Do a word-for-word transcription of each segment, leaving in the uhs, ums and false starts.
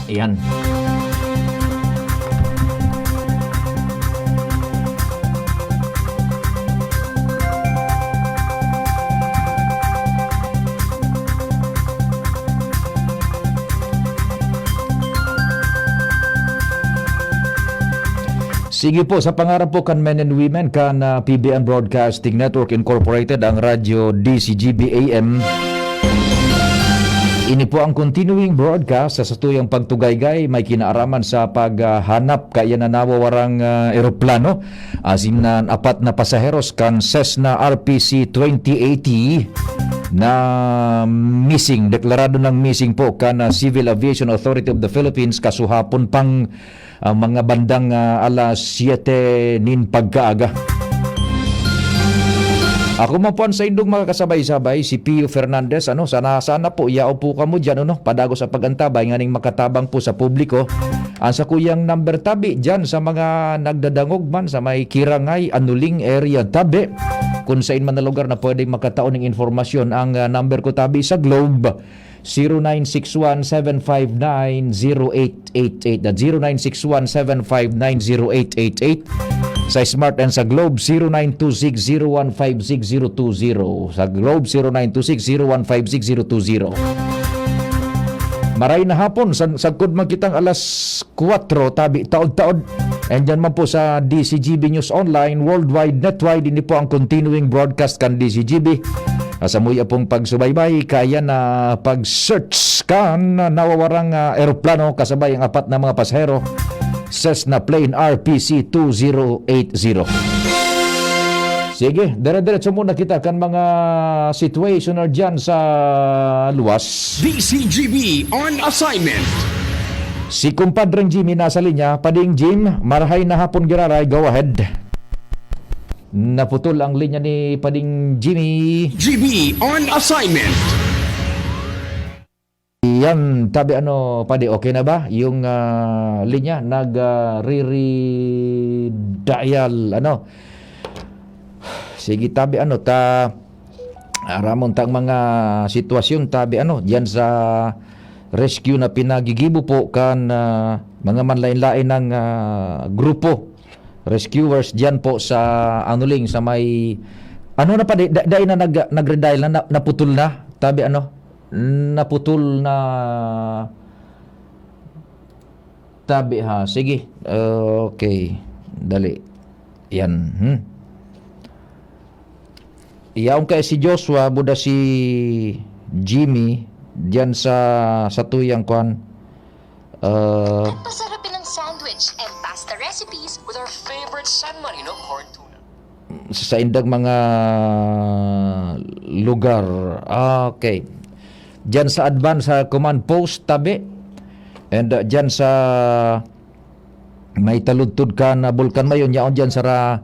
Ayan. Sige po, sa pangaran po kan men and women kan, ah, P B N Broadcasting Network Incorporated, ang Radyo D C G B A M. Ini po ang continuing broadcast sa satuyang pagtugaygay may kinaaraman sa paghanap kaiyan na nawawarang, ah, eroplano, asin na apat na pasaheros kan Cessna R P C twenty eighty na missing. Deklarado nang missing po kan, ah, Civil Aviation Authority of the Philippines kasuhapon pang, ah, mga bandang, ah, alas siyete nin pagkaaga. Ako man po an saindong makakasabay-sabay, si Pio Fernandez. Ano, sana, sana po, yao po kamo diyan, ano, padagos sa pag-antabay nganing makatabang po sa publiko. Ang sakuyang number tabi diyan sa mga nagdadangog man sa may Kirangay, Anuling area tabi, kung sain man na lugar na pwedeng makatao ning informasyon. Ang, ah, number ko tabi sa Globe, zero nine six one seven five nine zero eight eight eight. That's zero nine six one seven five nine zero eight eight eight. Sa Smart and sa Globe, zero nine two six zero one five six zero two zero. Sa Globe, zero nine two six zero one five six zero two zero. Maray na hapon, san-, sagkod man kitang alas kwatro, tabi, taod-taod. And dyan man po sa D C G B News Online, worldwide, netwide, ini po ang continuing broadcast kan D C G B. Sa muya pong pagsubaybay, kaya na pag-search kan nawawarang, ah, eroplano kasabay ang apat na mga pasahero, Cessna plane R P C two zero eight zero. Sige, dire-diretso muna kita kan mga situationer dyan sa luwas. D C G B on assignment. Si Kumpadreng Jimmy nasa linya. Pading Jim, marahay na hapon giraray, go ahead. Naputol ang linya ni Pading Jimmy. G B on assignment. Yan, tabi ano, Padi, okay na ba? Yung, ah, linya, nag, ah, riri-dial, ano? Sige, tabi ano, ta, aramon tang mga sitwasyon, tabi ano, diyan sa rescue na pinagigibo po kan, ah, mga manlain-lain ng, ah, grupo. Rescuers diyan po sa Anuling, sa may, ano na pa, di, da-, dai na nag-, nagre-dial na, na, naputol na. Tabi ano? Naputol na. Tabi ha. Sige. Okay. Dali. Yan. Hmm. Yaon kay si Joshua, buda si Jimmy, diyan sa, sa tuyang kwan. Ah, At pasarapin ang sandwich and pasta recipes with our favorite San Marino corn tuna. Sa saindang mga lugar. Ah, okay. Diyan sa advance, sa command post, tabi. And, uh, diyan sa may taludtod kan Bulkan Mayon, yaon diyan sara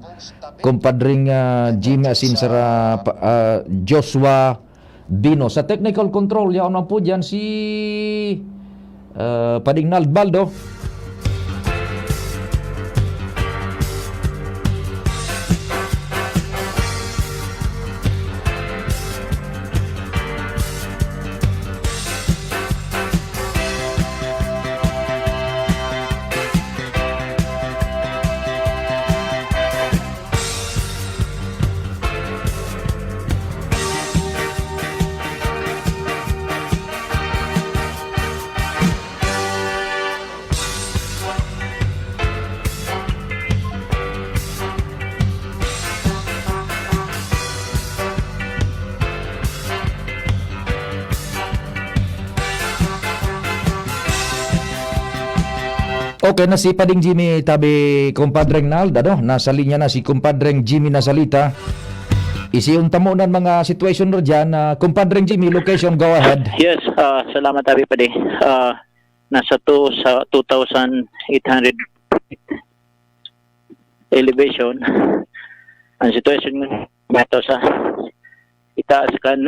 Kumpadring, ah, Jimmy asin sara pa-, ah, Joshua Bino. Sa technical control, yaon man po diyan si, ah, Pading Nald Baldo. Okay na si Pading Jimmy, tabi Kumpadre Ronald, ano? Nasa linya na si Kumpadreng Jimmy Nasalita. Isiyon ta muna ang mga situation ro dyan. Ah, Kumpadreng Jimmy, location, go ahead. Yes, ah, salamat, Abi Padi. Ah, nasa two, sa two thousand eight hundred elevation. Ang sitwasyon ngayon, bato sa itaas kan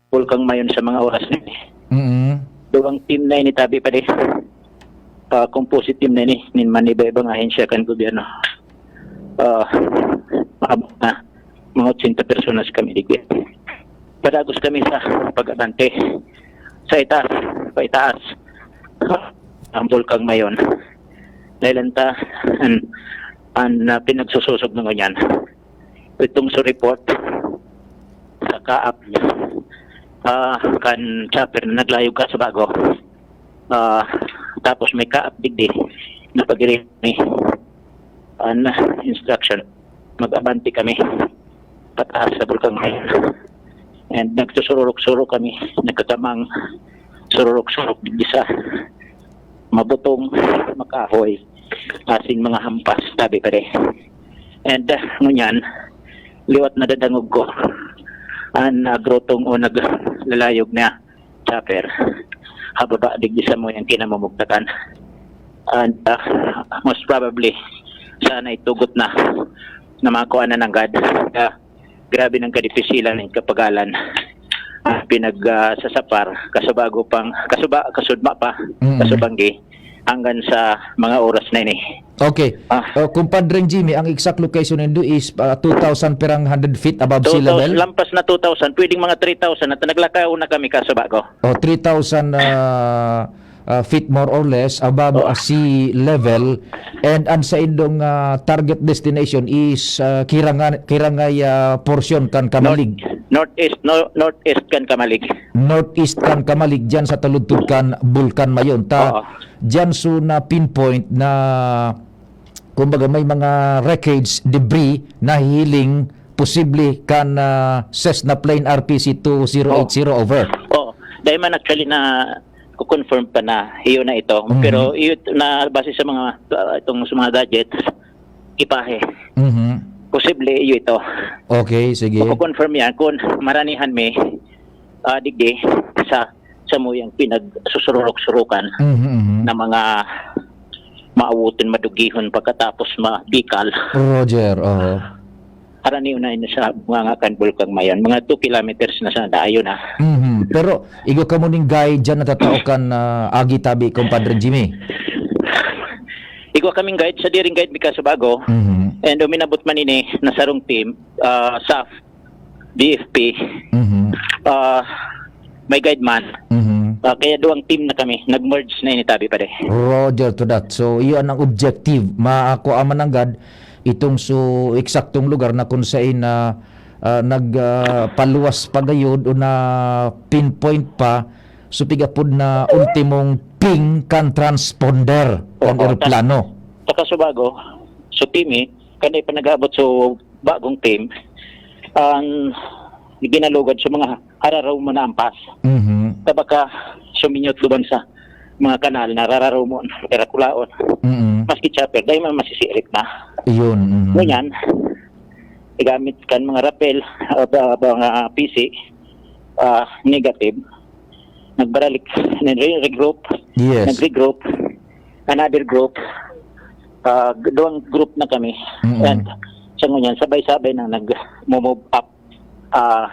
Bulkang Mayon sa mga oras na ini. Mm. Duwang team na ini, tabi pa di. Ah, composite team na ini, nin maniba-ibang ahensya kan gobyerno. Ah, maabot na mga otsenta personas kami digdi. Padagos kami sa pag-abante. Sa itaas, paitaas. ang Bulkang Mayon. Dahil ang ta-, an, an, ah, pinagsususog na ngunyan. Itong sa report sa kaap niya, ah, kan chopper na naglayog ka sa bago. Ah, tapos may kaap digdi na pag-iring ni an instruction, mag-abante kami pataas sa Bulkang Mayon. And nagsusururok-surok kami, nagkakamang sururok-surok digdi sa mabutong makahoy, asin mga hampas, tabi pare. And, ah, ngunyan, liwat na dadangog ko an, ah, grotong o naglalayog na chopper hababa digdi sa mo yung kinamumugtakan. And, ah, most probably, sana itugot na na makuha na nanggad. Ah, grabe ng kadipisilan ng kapagalan. Ah, pinag, ah, sasapar, kasubago pang, kasuba, kasudma pa, Mm. kasubanggi, hanggang sa mga oras na ini. Okay. Ah. Uh, Kumpadreng Jimmy, ang exact location nindo is, uh, two thousand perang hundred feet above sea Two thousand, level? lampas na two thousand, pwedeng mga three thousand at naglakaw na kami kasubago. Oh, three thousand, uh, uh, feet more or less above, Oh. uh, sea level. And ang sa indong, uh, target destination is, uh, Kiranga-, Kirangay, uh, portion kan Kamalig. North, northeast, no, northeast kan Kamalig. Northeast kan Kamalig, dyan sa taludtod kan Bulkan Mayon. Ta, Oo. dyan so na pinpoint na, kumbaga, may mga wreckage, debris, na hihiling posible kan, ah, Cessna Plane R P C two zero eight zero over. Oo. Dahil man actually na confirm pa na iyo na ito. Mhm. Pero iyo na base sa mga, ah, itong sa mga gadgets, ekipahe. Mhm. Posible iyo ito. Okay, sige. Mako-confirm yan kung maranihan may, ah, digdi sa, sa muyang pinagsusururok-surukan Mhm, mhm. na mga maawoton, madugihon pagkatapos mabikal. Roger, oo. Harani na ini sa mga kan Bulkang Mayon. Mga two kilometers na sana, ayun na. Mhm. Pero igwa kamo ning guide dyan natatao kan, ah, agi tabi, Compadre Jimmy? Igwa kaming guide, sa diring guide mi kaso bago. Mhm. And uminabot man ini na sarong team, ah, sa D F P. Mhm. Ah, may guide man. Mhm. Ah, kaya duwang team na kami, nag-merge na ini tabi, pare. Roger to that. So, iyon ang objective. Makuha man nanggad itong so eksaktong lugar na kung saan na, ah, nag, ah, paluwas pa gayod o na pinpoint pa so pigapod na ultimong ping kan transponder kan Oo, eroplano. Tas, saka sa bago, so team eh, kanay pa nag-aabot so bagong team, ang ginalugad sa mga araraw mo na ampas. Mhm. Tabaka suminyot duman sa mga kanal na raraw mo, pero kulaon. Mhm. Maski chopper, dahil man masisirit na. Iyon, mhm. Ngunyan, igamit kan mga rappel, ah, ba, ba, mga P C, ah, negative. Nagbaralik, nagre-, regroup, Yes. nag-regroup, another group, ah, duwang group na kami. Mm. And sa ngunyan, sabay-sabay nang nag-move up, ah,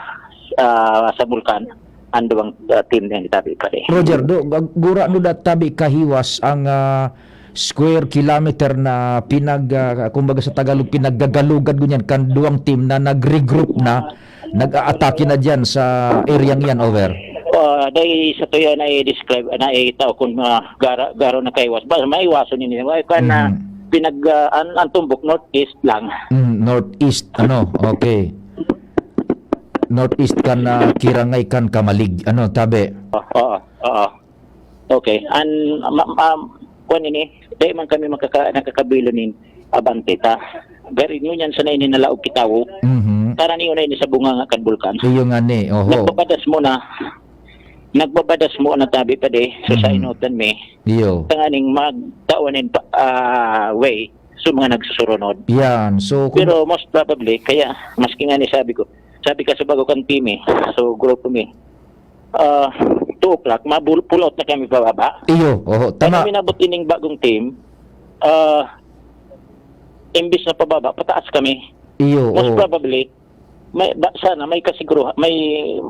ah, sa bulkan ang duwang, ah, team na yan, tabi, pare. Roger, do, gag-, gura no dat tabi kahiwas ang, ah, square kilometer na pinag, ah, kumbaga sa Tagalog, pinaggagalugad ngunyan kan duwang team na nag-regroup na, nag-aatake na diyan sa area yan, over. Ah, dahil sa tuya na i-describe, na itao kung, ah, gara-, garo na kaiwas. Ba, maiwasan yun, eh. Kaya na Mhm. pinag, ah, an-, ang tumbok northeast lang. Mm, northeast, ano, okay. Northeast kan, ah, Kirangay kan Kamalig, ano, tabi? Oo, oo, oo. Okay. An, ma-, ma-, kuwan ini, dahil man kami makaka-, nakakabilo nin abante ta. Gari ngunyan sana ini nalaog kitawo. Mhm. Karaniyo na ini sa bunga nga kan bulkan. Iyo nga ni, oho. Nagbabadas mo na. Nagbabadas mo na tabi pa di. So, sa Mhm. inutan mi. Iyo. Tanganing magtawan nin pa, ah, way. So, mga nagsusurunod. Yan. So, kung Pero most probably, kaya, maski nga ni sabi ko, sabi ka sa bago kang team eh. So, grupo mi. Ah, two o'clock, mabul-, pull out na kami pababa. Iyo, oho, Kaya tama. Kami nabot ining bagong team, ah, imbis na pababa, pataas kami. Iyo, Most oo. probably, may, ba, sana may kasiguruha-, may,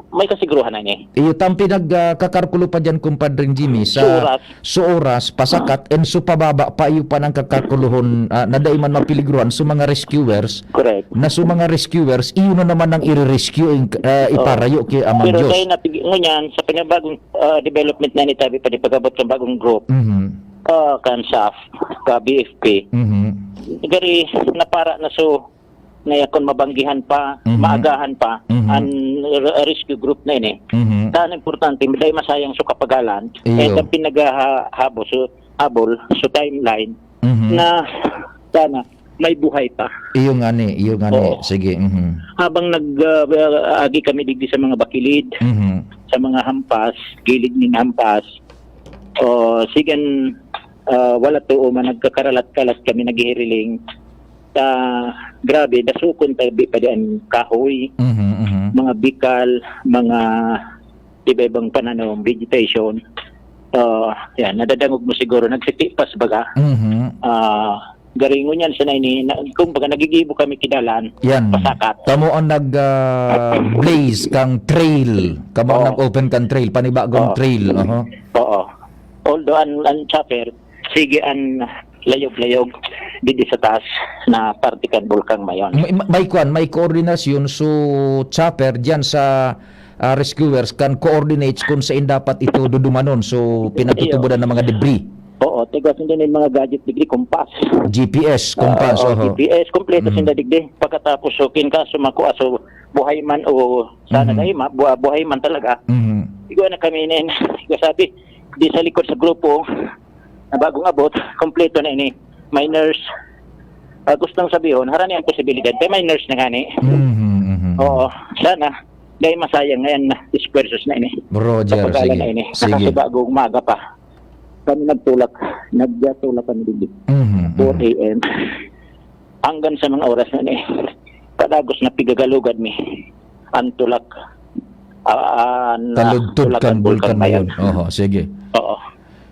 may kasiguruhan na ini. Iyo, tan pinag, ah, kakalkulo pa diyan, Kumpadreng Jimmy, sa Sa oras. sa oras, pasakat, and so pababa pa, iyo pa nang kakalkulohon, ah, na dai man mapeligruhan sa mga rescuers, Correct. na sa mga rescuers, iyo na naman ang ire-rescue, in, ah, Oo. iparayo ki Amang Pero Diyos. dahil napig-, ngunyan, sa panibagong, ah, development na ini, tabi pa, di pag-abot sa bagong group, Mhm. ah, kan SAF, ka B F P, Mhm. gari, napara na so, na kun mabanggihan pa, Mhm. maagahan pa, Mhm. an re-, rescue group na ini. Mhm. Tan importante, dai masayang so kapagalan, Iyo. eh, kan pinaghaha-, habo, so, habol, so timeline, Mhm. na sana may buhay pa. Iyo ngani, iyo ngani. Oo. Sige, mhm. Habang nag, ah, agi kami digdi sa mga bakilid, Mhm. sa mga hampas, gilid nin hampas, o sigan, ah, wala too man, nagkakaralat-kalat kami, naghihiriling. Ta, grabe, dasukon tabi pa diyan, kahoy, Mhm, mhm. mga bikal, mga iba-ibang pananom, vegetation. Ah, yan, nadadangog mo siguro, nagsitipas baga. Mhm. Ah, garingon yan sa naini, na, kumbaga, nagigibo kami kidalan, Yan. pasakat. Kamo ang nag, ah, blaze kang trail. Kamo ang Oo. nag-open kang trail, panibagong Oo. trail. Aha. Oo. Although an, an chopper, sige an layog-layog digdi sa taas na parte kan Bulkang Mayon. May, may kwan, may koordinasyon, so chopper diyan sa, ah, rescuers kan coordinates kung saan dapat ito dudumanon. So, pinagtutubodan ng mga debris. Oo, tigwa sinda nin mga gadget digdi, kompas. G P S, kompas, Ah, oo, oho. G P S, kompleto Mhm. sinda digdi. Pagkatapos, so, kin kaso makuha, so, buhay man o sana Mhm. dai ma-, bu-, buhay man talaga. Mhm. Igwa na kami nin, igwa sabi, di sa likod sa grupo, na bagong abot, kompleto na ini. May nurse. Ah, gustong sabihon, harani ang posibilidad, kaya may nurse na ngani. Mhm, mhm. Oo, sana. Dahil masayang ngayon na esfuerzos na ini. Roger, Kapagalan sige. na ini. Sige. Kasi bago umaga pa, kami nagtulak. Nagtulak kami digdi. Mhm, mhm. four A M. Hanggang sa mga oras na ini, padagos na pigagalugad mi. Ang tulak, ah, ah, na Taludtod tulak kan ang Bulkan Bulkan Mayon. Mayon. Oho, sige. Oo.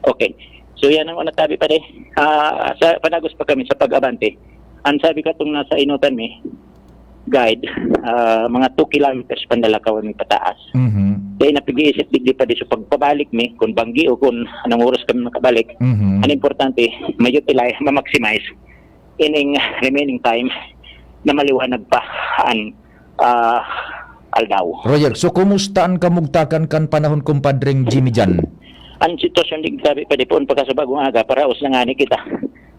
Okay. So, yan ang unang tabi pa, de. Ah, sa, padagos pa kami sa pag-abante. Ang sabi katong nasa inutan mi, guide, ah, mga two kilometers pandalakawan mi pataas. Mhm. Kaya napag-iisip digdi pa di sa pagpabalik mi, kung banggi o kung anong oras kami makabalik. Mhm. Ang importante, ma-utilize, ma-maximize ining remaining time na maliwanag pa ang, ah, aldaw. Roger, so kumusta ang kamugtakan kan panahon, Kumpadreng Jimmy, dyan? Ang sitwasyon di grabe pa di poon pagka sa bagong aga, paraos na nga ni kita.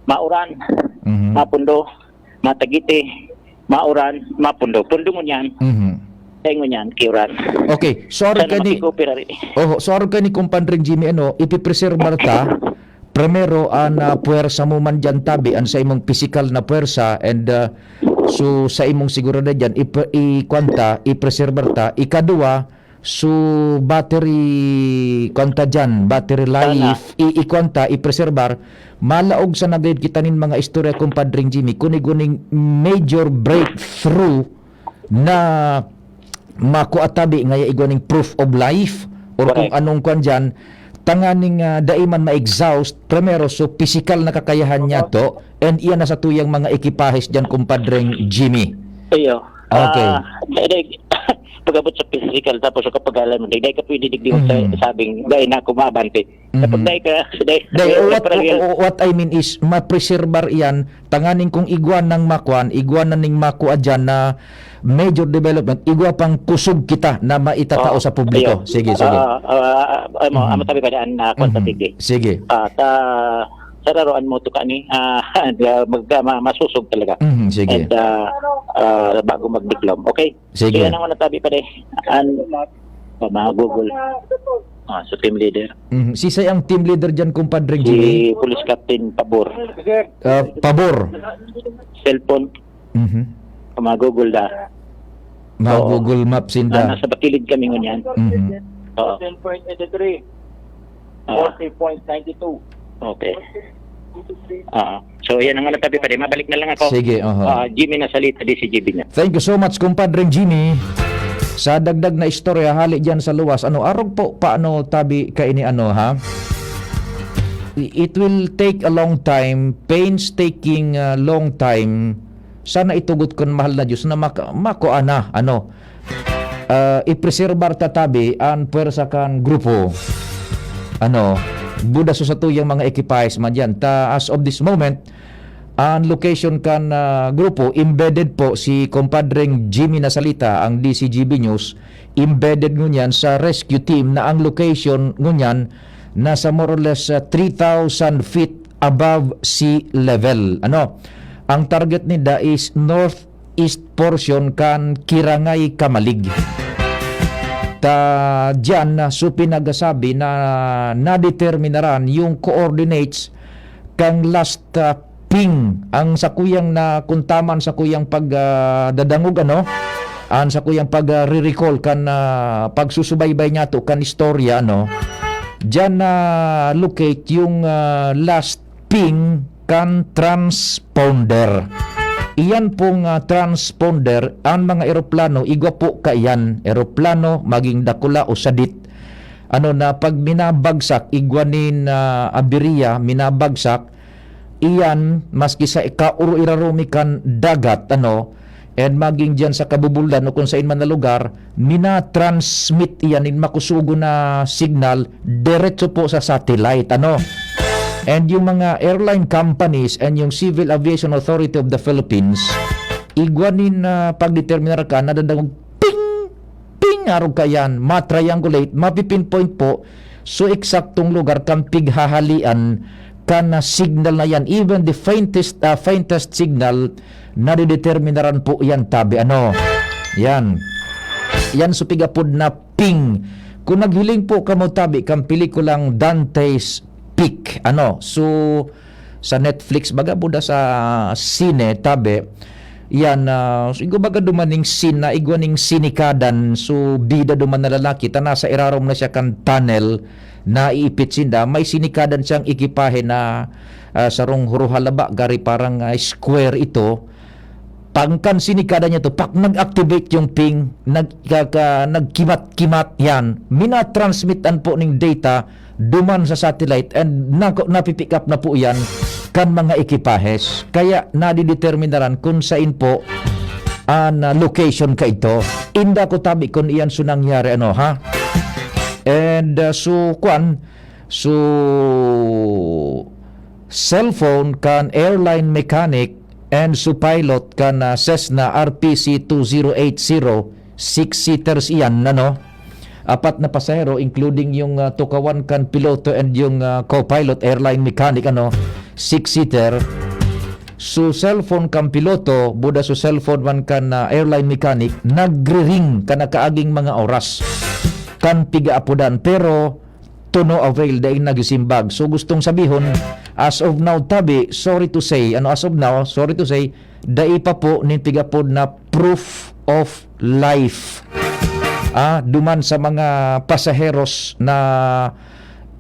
Mauran, Mhm. mapundo, matagiti, mauran, mapundo. Pundo ngunyan, Mhm. kaya ngunyan, kiuran. Okay, so arog Sana ka ni, makikupira rin. Oho, so arog ka ni, Kumpadreng Jimmy, ano, ipipreserbar ta, primero, an, ah, puwersa mo man diyan tabi, an sa imong pisikal na puwersa, and, ah, so sa imong seguridad diyan, ip-, i-, kwan ta, ipreserbar ta. Ikaduwa, so battery, kwan ta diyan, battery Sana. life, i-, i-, kwan ta, ipreserbar. Malaog sa nagayod kita nin mga istorya, Kumpadreng Jimmy, kun igwa ning major breakthrough na makua tabi ngaya igwa ning proof of life or kung Correct. anong kwan diyan, tanganing, ah, dai man ma-exhaust, primero, so pisikal na kakayahan niya to, and iyan na sa tuyang mga ekipahes diyan, Kumpadreng Jimmy. Iyo. Okay. Ah, dai, dai, pag-abot sa pisikal, tapos sa kapagalan mo, dai, dai ka pwede digdi mo sa Mhm. sabing, dai na ako maabante. Kapag Mhm. dai ka, dai, Dai, dai, what, parang yan. what I mean is, mapreserbar iyan, tanganing kung igwa nang makwan, igwa na ning makua diyan na major development, igwa pang kusog kita na maitatao Oo. sa publiko. Iyo. Sige, sige. Ah, ah, ah, amo, Mhm. amo tabi pa daan na kwan sa Mhm. tigdi. Sige. Ah, ta, sa raroan mo to kani, ah, mag-, ma-, masusog talaga. Mhm, sige. And, ah, ah, bago magdiklom. Okay? Sige. Kaya nang unang tabi pa di. An, oh, mga Google. Ah, so team leader. Mhm. Sisay ang team leader diyan, Kumpadreng Jimmy? Si Police Captain Pabor. Ah, Pabor. Cellphone. Mhm. Mga Google da. Mga Oo. Google Maps, inda. Ah, nasa bakilid kami ngunyan. Mhm. Oo. Seven point eight three. Ah. Forty point nine two. Okay. Ah, so, yan ang ano, tabi pa di. Mabalik na lang ako. Sige, oho. Ah, Jimmy Nasalita, di si G B niya. Thank you so much, Kumpadreng Jimmy. Sa dagdag na istorya, hali diyan sa luwas, ano, arog po, paano tabi kaini, ano, ha? It will take a long time, painstaking, uh, long time, Sana itugot kan mahal na Diyos na maka-, makua na, ano, ah, ipreserbar ta tabi an pwersa kan grupo. Ano, buda sa satuyang mga ekipahes man diyan. Ta, as of this moment, an location kan, ah, grupo, embedded po si Compadreng Jimmy Nasalita, ang D C G B News, embedded ngunyan sa rescue team na ang location ngunyan nasa more or less, ah, three thousand feet above sea level. Ano? Ang target ninda is northeast portion kan Kirangay Kamalig. Ta diyan, ah, so pinagasabi na nadeterminaran yung coordinates kan last, ah, ping. Ang sakuyang na, kung tama ang sakuyang pag, ah, dadangog, ano? Ang sakuyang pag, ah, re-recall kan, ah, pagsusubaybay niya to kan istorya, ano? Diyan na locate yung, ah, last ping kan transponder. Iyan pong, ah, transponder, ang mga eroplano, igwa po kaiyan, eroplano, maging dakula o sadit. Ano na, pag minabagsak, igwa nin, ah, aberya, minabagsak, iyan, maski sa ika-, uro irarumi kan dagat, ano, and maging diyan sa kabubuldan o kung saan man na lugar, mina-transmit iyan in makusugo na signal diretso po sa satellite, ano. And yung mga airline companies and yung Civil Aviation Authority of the Philippines, igwa nin, ah, pagdeterminar ka, nadadangog, ping! Ping! Arog ka yan, ma-triangulate, mapipinpoint po, so eksaktong lugar kan pighahalian kan, ah, signal na yan. Even the faintest, ah, faintest signal, nadideterminaran po yan, tabi. Ano? Yan. Yan so pigapod na ping. Kung naghiling po kamo, tabi, kan pelikulang Dante's Peak, ano? So, sa Netflix, baga buda sa sine, tabi. Yan, ah, so, igwa baga duman ning scene na igwa ning sinikadan. So, bida duman na lalaki, ta nasa irarom na siya kan tunnel, naiipit sinda. May sinikadan siyang ekipahe na, ah, sarong ruhalaba, gari parang, ah, square ito. Pagkan sinikadan niya to, pak, nag-activate yung ping, nag-, ka-, ka-, nagkimat-kimat yan. Mina-transmit an po ning data duman sa satellite and nako-, napipick up na po yan kan mga ekipahes. Kaya nadideterminaran kung sain po an, ah, location kaito. Inda ko tabi kung iyan so nangyari, ano, ha? And, ah, so, kwan, so, cellphone kan airline mechanic and so pilot kan, ah, Cessna R P C two zero eight zero, six-seaters iyan, ano? Apat na pasahero, including yung, ah, tukawan kan piloto and yung, ah, co-pilot, airline mechanic, ano, six-seater. So, cellphone kan piloto, buda so cellphone man kan, ah, airline mechanic, nagre-ring kan nakaaging mga oras kan pigaapodan, pero to no avail, dai nagsimbag. So, gustong sabihon, as of now, tabi, sorry to say, ano, as of now, sorry to say, dai pa po nin pigapod na proof of life. Ah, duman sa mga pasaheros na,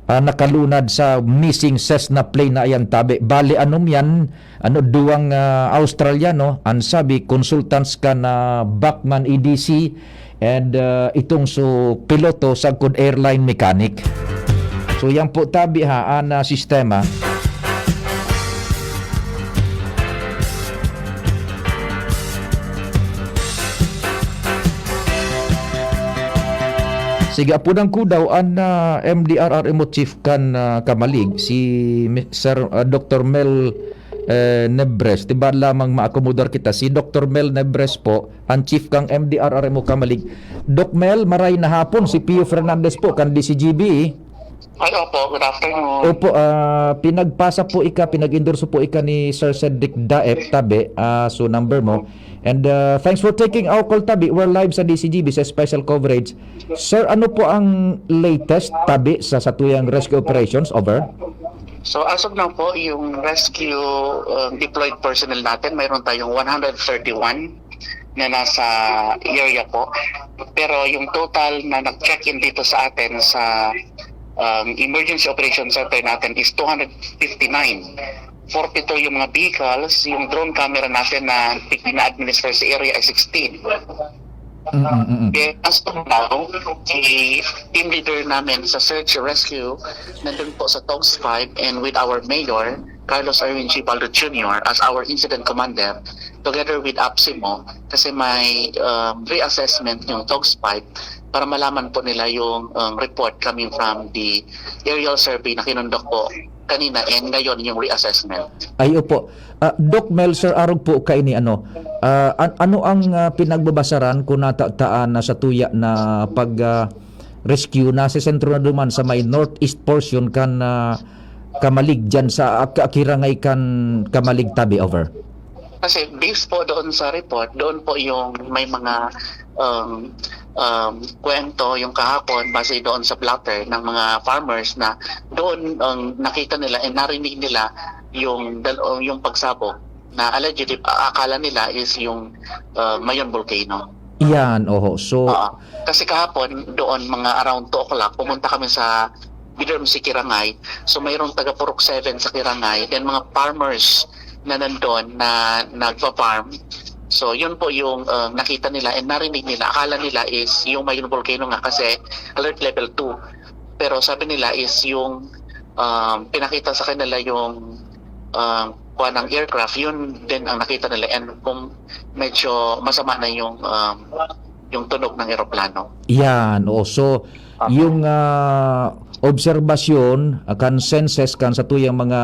ah, nakalunad sa missing Cessna plane na ayan, tabi. Bali, anom yan, ano, duwang, ah, Australiano, ang sabi, consultants kan, ah, Bachmann E D C, and, ah, itong so piloto sagkod airline mechanic. So, yan po, tabi, ha, an, ah, sistema. Sige, apudan ko daw an, ah, M D R R M O chief kan, ah, Kamalig, si Mi-, Sir, ah, Doktor Mel, eh, Nebres. Tiba lamang maakomodar kita. Si Doktor Mel Nebres po, ang chief kan M D R R M O Kamalig. Doc Mel, maray na hapon. Si Pio Fernandez po, kan D C G B. Ay, opo. Good afternoon. Opo, ah, pinagpasa po ika, pinag-endorso po ika ni Sir Cedric Daep, tabi, ah, so number mo. And, ah, thanks for taking our call, tabi. We're live sa D C G B sa special coverage. Sir, ano po ang latest, tabi, sa satuyang rescue operations? Over. So, as of now po, yung rescue, uh, deployed personnel natin, mayroon tayong one hundred thirty-one na nasa area po. Pero yung total na nag-check-in dito sa atin sa, um, Emergency Operation Center natin is two hundred fifty-nine. Forty-two yung mga vehicles, yung drone camera natin na pina-administer sa area ay sixteen. Mm, mm, mm, mm. Then, as of now, si team leader namin sa search and rescue, nandun po sa TOGS five and with our mayor, Carlos Irwin Gibaldo Junior as our incident commander, together with APSIMO, kasi may, um, reassessment yung Togs five para malaman po nila yung, um, report coming from the aerial survey na kinundok po kanina and ngayon yung reassessment. Ay, opo. Ah, Doc Mel, Sir Arog po kaini, ano, ah, an-, ano ang, ah, pinagbabasaran kung natataan na sa tuya na pag, ah, rescue na sa sentro na duman sa may northeast portion kan, ah, Kamalig, dyan sa, ah, Ka-, Kirangay kan Kamalig tabi, over? Kasi based po doon sa report, doon po yung may mga, um, um, kwento yung kahapon base doon sa blotter ng mga farmers na doon ang nakita nila and narinig nila yung dal-, yung pagsabog na allegedly, a-, akala nila is yung, uh, Mayon Volcano. Yan, oho. So, Oo. Kasi kahapon, doon mga around two o'clock, pumunta kami sa Biderm si Kirangay. So, mayroong taga Purok seven sa Kirangay. Then, mga farmers na nandun na nagpa-farm. So, yun po yung, uh, nakita nila and narinig nila. Akala nila is yung Mayon Volcano nga kasi alert level two. Pero sabi nila is yung, um, pinakita sa kanila yung, um, kuha ng aircraft, yun din ang nakita nila. And kung medyo masama na yung, um, yung tunog ng eroplano. Yan, oo. So, Opo. yung, ah, obserbasyon, ah, kan senses kan sa tuyang mga,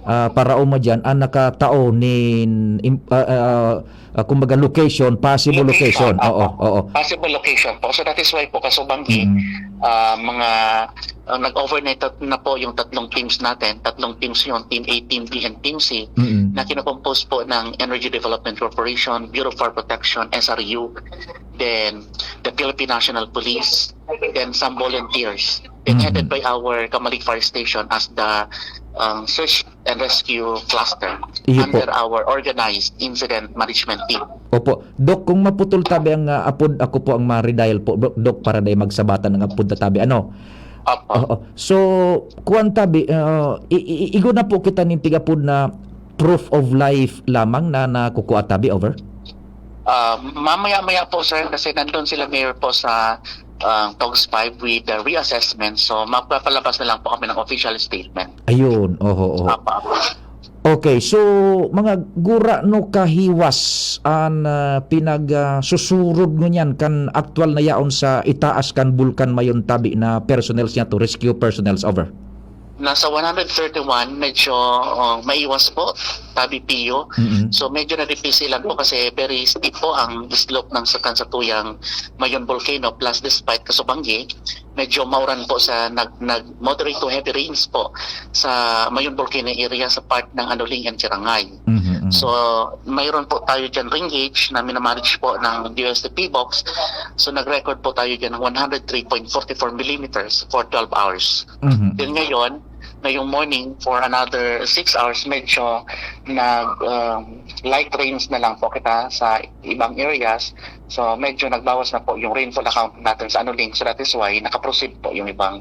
ah, paraoma diyan, ang nakatao nin im-, ah, ah, ah, kumbaga location, possible location. Location, Oo, opo. oo. Possible location po. So that is why po, kasubanggi, Mm. ah, mga, ah, nag-overnight tat-, na po yung tatlong teams natin. Tatlong teams yun, Team A, Team B, and Team C, Mm. na kinokompose po ng Energy Development Corporation, Bureau of Fire Protection, S R U, then the Philippine National Police, then some volunteers, then Mhm. headed by our Kamalig Fire Station as the, um, search and rescue cluster Iyo po. under our organized incident management team. Opo. Doc, kung maputol tabi ang, ah, apod, ako po ang ma-redial po, Doc, Doc, para dai magsabatan ang apod na tabi. Ano? Opo. Oo. So, kuwan tabi, ah, i-, i-, igo na po kita nin tig-apod na proof of life lamang na nakukua tabi, over? Ah, mamaya-maya po, sir, kasi nandun sila mayor po sa, ah, Togs five with the reassessment. So, magpapalabas na lang po kami ng official statement. Ayun, oho, oho. Apa, apa. Okay, so, mga gurano kahiwas an, ah, pinag, ah, susurod ngunyan kan aktual na yaon sa itaas kan Bulkan Mayon tabi na personnels niya to, rescue personnels, over? Nasa one hundred thirty-one, medyo, oh, maiwas po, tabi Pio. Mm-mm. So, medyo nadipisi lang po kasi very steep po ang slope ng sa, kan sa tuyang Mayon Volcano, plus despite kasubanggi, medyo mauran po sa nag-, nag-, moderate to heavy rains po sa Mayon Volcano area sa part ng Anuling and Kirangay. Mhm, mhm. So, mayroon po tayo dyan rain gauge na minamanage po ng D O S T P box. So, nag-record po tayo dyan ng one hundred three point four four millimeters for twelve hours. Mhm. Then ngayon, ngayong morning, for another six hours, medyo nag, um, light rains na lang po kita sa ibang areas. So, medyo nagbawas na po yung rainfall account natin sa Anuling. So, that is why nakaproceed po yung ibang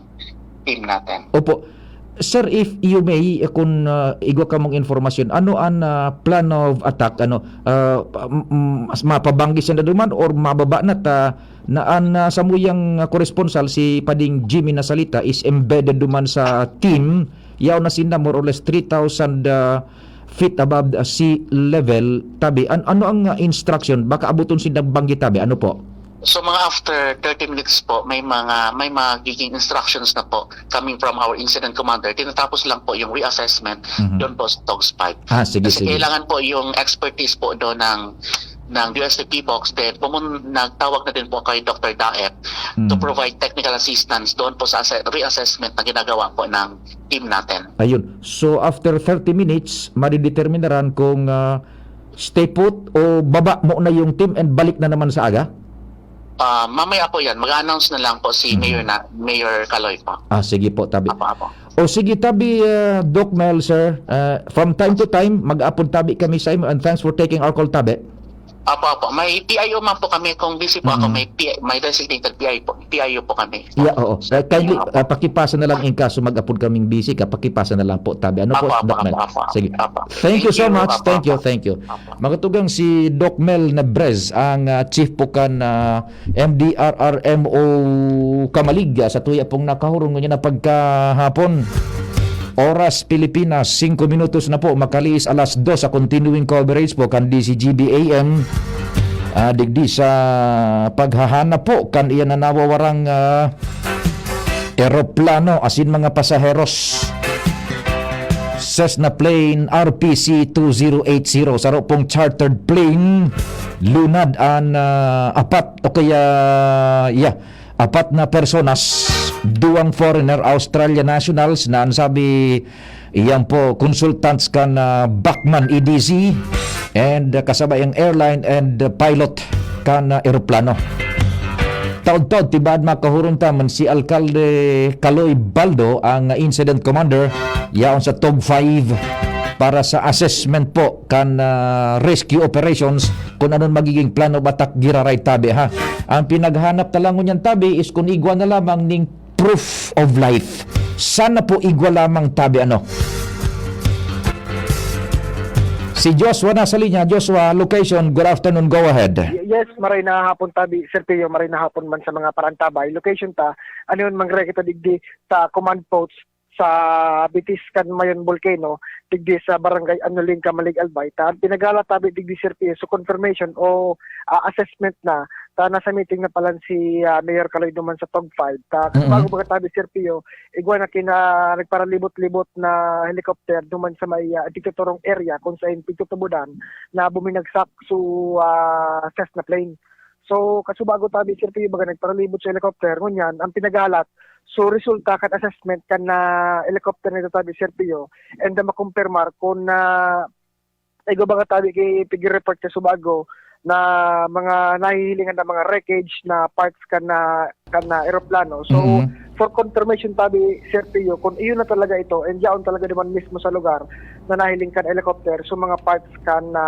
team natin. Opo. Sir, if you may, eh, kung, ah, igwa kamong informasyon, ano an, ah, plan of attack? Ano, ah, pa-, m-, m-, mas mapabanggi sinda duman or mababa na ta, na an, ah, samuyang, ah, koresponsal, si Pading Jimmy Nasalita, is embedded duman sa team. Yaon na sinda more or less three thousand, ah, feet above, ah, sea level. Tabi, an-, ano ang, ah, instruction? Baka abuton sindang banggi tabi. Ano po? So, mga after thirty minutes po, may mga, may magiging instructions na po coming from our incident commander. Tinatapos lang po yung reassessment Mhm. doon po sa Togs five. Ah, sige, Kasi sige. kailangan po yung expertise po doon ng, ng D O S T P box. Then, pumun-, nagtawag na din po kay Doctor Daep to Mhm. provide technical assistance doon po sa assa-, reassessment na ginagawa po ng team natin. Ayun. So, after thirty minutes, madideterminaran kung, ah, stay put o baba muna yung team and balik na naman sa aga? Ah, mamaya po yan. Mag-a-announce na lang po si Mhm. Mayor na, Mayor Caloy po. Ah, sige po, tabi. Apo, apo. O sige, tabi, ah, Doc Mel, sir. Ah, from time to time, mag-aapod tabi kami sa imo, and thanks for taking our call, tabi. Apo, apo. May P I O man po kami. Kung busy po ako, Mhm. may P-, may designated P I po, P I O po kami. Yeah, oo. Sa Eh, kindly, P I O po. ah, pakipasa na lang in kaso mag-apod kaming busy ka, pakipasa na lang po, tabi. Ano po, Apo, apo, Doc Mel? apo, apo, Sige. apo. Thank you Thank so you, much. apo, Thank you, apo. thank you. Apo. Mga tugang, si Doc Mel Nebrez, ang, ah, chief po kan, ah, M D R R M O Kamalig, ah, sa tuya pong nakahurong ngunyan na pagkahapon. Oras Pilipinas, singko minutos na po makaliis alas dos sa continuing coverage po kan D Z G B A M. Ah, digdi sa paghahanap po kan iyan na nawawarang, ah, eroplano asin mga pasaheros. Cessna plane R P C two zero eight zero, saro pong chartered plane, lunad an, ah, apat o kaya, yeah, apat na personas, duwang foreigner, Australia nationals na an sabi, iyan po, consultants kan, ah, Bachmann E D C, and, ah, kasabay ang airline and, ah, pilot kan, ah, eroplano. Taod-taod, tibaad makahuron ta man si Alkalde Kaloy Baldo, ang incident commander, yaon sa TOG five para sa assessment po kan, ah, rescue operations, kung anong magiging plano batak giraray tabi, ha. Ang pinaghanap na lang ngunyan tabi is kung igwa na lamang ning proof of life. Sana po igwa lamang tabi, ano. Si Joshua nasa linya. Joshua, location, good afternoon, go ahead. Y- Yes, maray na hapon tabi, Sir Pio, maray na hapon man sa mga parantabay. Location ta, ano yun, mangre kita digdi sa command post sa bitis kan Mayon Volcano, digdi sa barangay Anuling, Camalig, Albay. Ta, pinagala tabi digdi, Sir Pio, so confirmation o ah, assessment na. Ta, nasa meeting na palan si ah, Mayor Kaloy duman sa TOG five. Ta, Mm. bago baga tabi, Sir Pio, igwa na kina nagparalibot-libot na helicopter duman sa may ah, Anticotorong area kung saan pigtutubudan na buminagsak su ah, Cessna plane. So, kasubago tabi, Sir Pio, baga nagparalibot sa helicopter, ngunyan, ang pinagalat, so resulta kan assessment kan na helicopter nito tabi, Sir Pio, and uh, makumpirmar kung na igwa baga tabi kay pig-report kasubago na mga nahihilingan na mga wreckage na parts kan na kan na eroplano. So, Mhm. for confirmation tabi, Sir Pio, kung iyon na talaga ito, and yaon talaga naman mismo sa lugar na nahiling kan helicopter, so mga parts kan na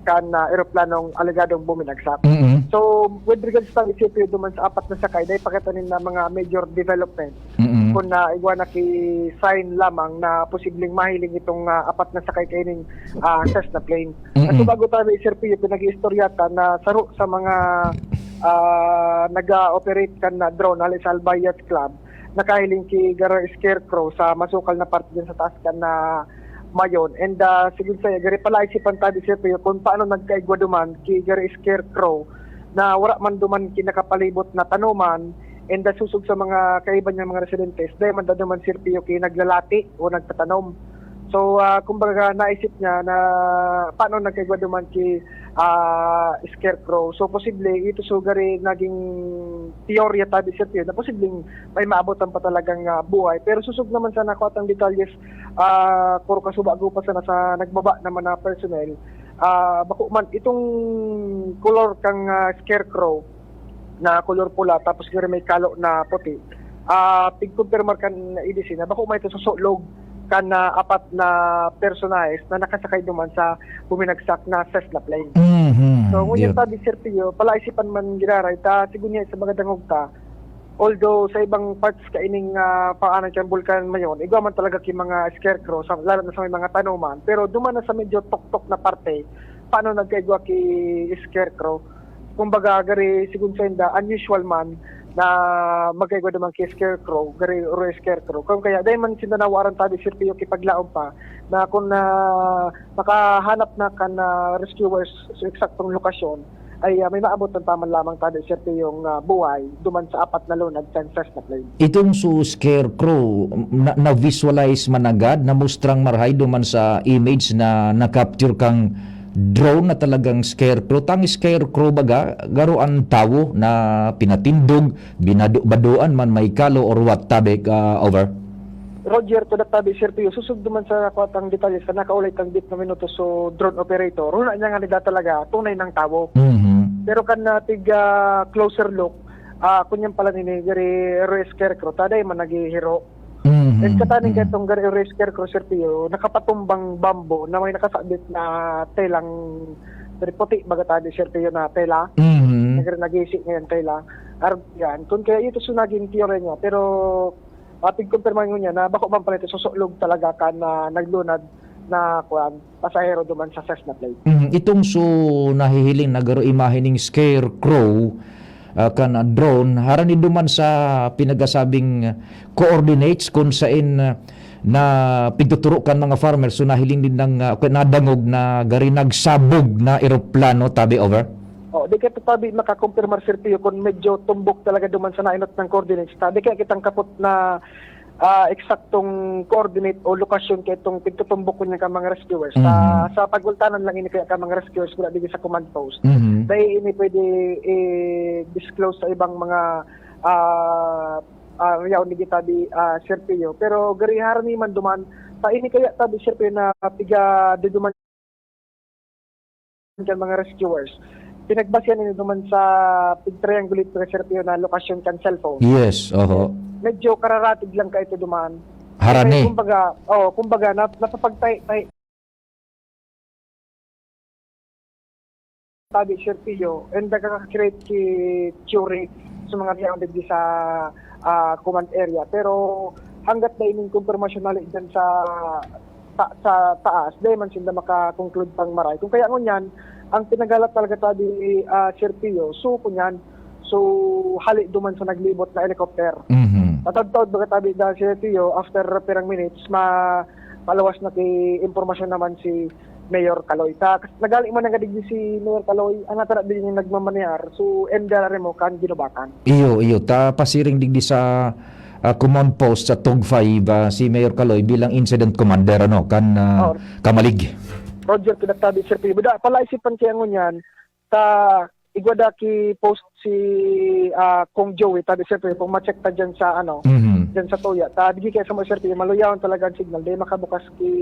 kan na eroplanong alegadong buminagsak. Mm-mm. So, with regards tabi, Sir Pio, duman sa apat na sakay, dahil pakita nin na mga major development. Mm-mm. Kung na igwa na ki sign lamang na posibleng mahiling itong ah, apat na sakay kaining ah, Cessna plane. Mm-mm. At bago tabi, Sir Pio, pinag-iistorya ta na saro sa mga ah, nag-ooperate kan na drone, hali sa Albay Yacht Club, nakahiling ki Garo Scarecrow sa masukal na parte dyan sa taas kan na Mayon. And ah, sige sa'yo, gari palaisipan tabi, Sir Pio, kung paano nagkaigwa duman ki Garo Scarecrow na wala man duman kinakapalibot na tanoman, and ah, susog sa mga kaiba niyang mga residentes, dahil man daw duman, Sir Pio, ki naglalati o nagtatanom. So, ah, kumbaga, naisip niya na paano nagkaigwa duman ki ah, Scarecrow. So, posible, ito so gari naging teorya tabi, Sir Pio, na posibleng may maabotan pa talagang ah, buhay. Pero susog naman sa nakuha tang detalles, ah, kuro kasubago pa sana sa nagbaba naman na personnel, ah, bako man, itong color kang ah, Scarecrow na color pula tapos gari may kalo na puti, ah, pigkumpirmar kan E D C na bako man ito susulog kan ah, apat na personahes na nakasakay duman sa buminagsak na Cessna plane. Mhm. So, ngunyan Yun. tabi, Sir Pio, palaisipan man giraray ta, sigun niya sa mga dangog ta, although sa ibang parts kaining ah, paanan kan Bulkan Mayon, igwa man talaga ki mga scarecrow, sa, lalo na sa may mga tanuman. Pero duman na sa medyo tuktok na parte, paano nagkaigwa ki scarecrow? Kumbaga, gari, sigun sa inda, unusual man na magkaigwa duman ki scarecrow, gari, or scarecrow. Kung kaya, dahil man sinda nawaran tabi, Sir Pio, kipaglaom pa, na kung na makahanap na kan ah, rescuers sa eksaktong lokasyon, ay ah, may maabotan pa man lamang tabi, Sir Pio, yung ah, buhay duman sa apat na lunad kan Cessna plane. Itong su Scarecrow, na, na-visualize man agad, namustrang marahay duman sa image na na-capture kang drone na talagang Scarecrow. Tang Scarecrow baga, garo an tawo na pinatindog, binado-badoan man, may kalo or what, tabi, ah, over? Roger, to that tabi, Sir Pio, susog duman sa nakuha tang detalye sa nakaulay tang bit na minuto so drone operator, runa niya nga nila talaga, tunay ng tawo. Mhm. Pero kan natig ah, closer look, ah, kunyan pala nini, gari, gari scarecrow, taday man naghihiro. Mhm. And kataning Mhm. katong gari, gari scarecrow, Sir Pio, nakapatumbang bamboo na may nakasabit na telang, gari puti, baga tabi, Sir Pio, na tela. Mhm. Nagre nagisi ngayon tela. Ar-, yan. Kung kaya ito so naging teorya niya, pero mapigkumpirma nyo niya na bako man pala ito susulog talaga kan na naglunad na, kuan, pasahero duman sa Cessna plane. Mhm. Itong so nahihiling na garo imahe ning scarecrow, ah, kan drone, harani duman sa pinagasabing coordinates kung sain, ah, na pigtuturo kan mga farmers, so nahiling din ng, ah, nadangog na gari nagsabog na eroplano, tabi, over? Oh, di kita tabi makakumpirmar, Sir Pio, kung medyo tumbok talaga duman sa nainot ng coordinates. Ta, di kaya kitang kapot na, ah, eksaktong coordinate o lokasyon kaya itong pigtutumbok ko niya ka mga rescuers. Sa, Mhm. sa pagultanan lang ini kaya ka mga rescuers, wala digdi sa command post. Mhm. Dahil ini pwede i-disclose sa ibang mga, ah, ah, yaon digdi tabi, ah, Sir Pio. Pero gari harani man duman, ta ini kaya tabi, Sir Pio, na piga duduman kan mga rescuers. Pinagbasehan ini duman sa pig-triangulate, Sir Pio, na lokasyon kan cellphone. Yes, oho. Medyo kararatig lang ka ito duman. Harani. Kumbaga, oh, kumbaga, nap-, napapagtay-, tay-, tabi, Sir Pio, and nakaka-create ki theory sa mga reaction digdi sa, ah, command area. Pero hanggat na ining confirmation hali dyan sa, ta-, sa taas, di man sila makakonclude pang maray. Kung kaya ngunyan, ang pinagalat talaga tabi, ah, Sir Pio, so kunyan, so hali duman sa naglibot na helicopter. Mhm. Tatadtad baga tabi da, Sir Pio, after pirang minutes, ma-, palawas na ki impormasyon naman si Mayor Kaloy. Ta, nagali man nga digdi si Mayor Kaloy, ang natara din yung nagmamanear, so, enda na rin mo kan ginubakan. Iyo, iyo. Ta, pasiring digdi sa, ah, command post sa Tug five, ah, si Mayor Kaloy bilang incident commander, ano, kan, ah, Oo. Kamalig. Roger, pinagtabi, Sir P. Buda, palaisipan kaya ngunyan, ta, igwa da ki post si, ah, Kong Joey, tabi, Sir P, kung ma-check ta dyan sa, ano, Mhm. dyan sa tuya. Ta, digi kaya sa mga, Sir P, maluyawan talaga ang signal. Di makabukas ki,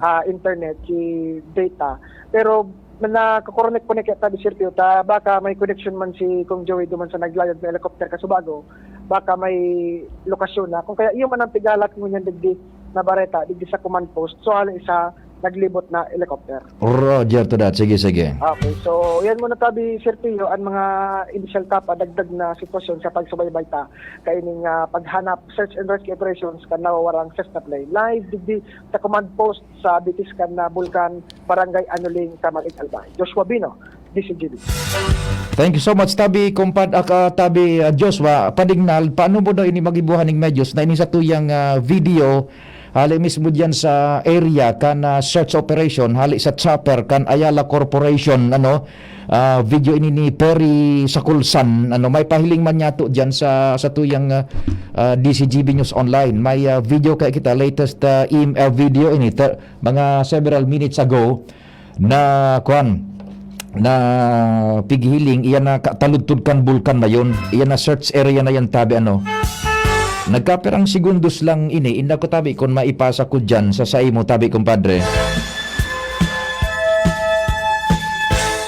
ah, internet, ki data. Pero, nakakornek-konek kaya tabi, Sir P, ta, baka may connection man si Kong Joey duman sa naglayag na helicopter kasubago. Baka may lokasyon na. Kung kaya, iyo man ang pigalat ngunyan digdi na bareta, digdi sa command post. So, hali sa naglibot na helicopter. Roger to that. Sige, sige. Okay, so yan muna tabi, Sir Pio, ang mga initial tapa, dagdag na sitwasyon sa pagsubaybay ta kaining, ah, paghanap, search and rescue operations kan nawawarang Cessna plane. Live digdi sa command post sa Bitis kan na Bulkan, Barangay Anuling, Tamalig, Albay. Joshua Bino, D C G B. Thank you so much, tabi, kumpad, aka, tabi, ah, Joshua. Padignal, paano mo daw ini magibuhan ning medyos na ini sa tuyang, ah, video? Hali mismo diyan sa area kan, ah, search operation, hali sa chopper kan Ayala Corporation, ano, ah, video ini ni Perry Sakulsan, ano, may pahiling man niya to diyan sa, sa tuyang, ah, ah, D C G B News Online. May, ah, video kaya kita, latest, ah, im-, ah, video ini, ter-, mga several minutes ago, na, kuwan, na pighiling, iyan na kataludtod kan bulkan na yun. Iyan na search area na yan, tabi, ano. Nagkapirang segundos lang ini, inda ko, tabi, kung maipasa ko dyan sa saimo, tabi, kumpadre.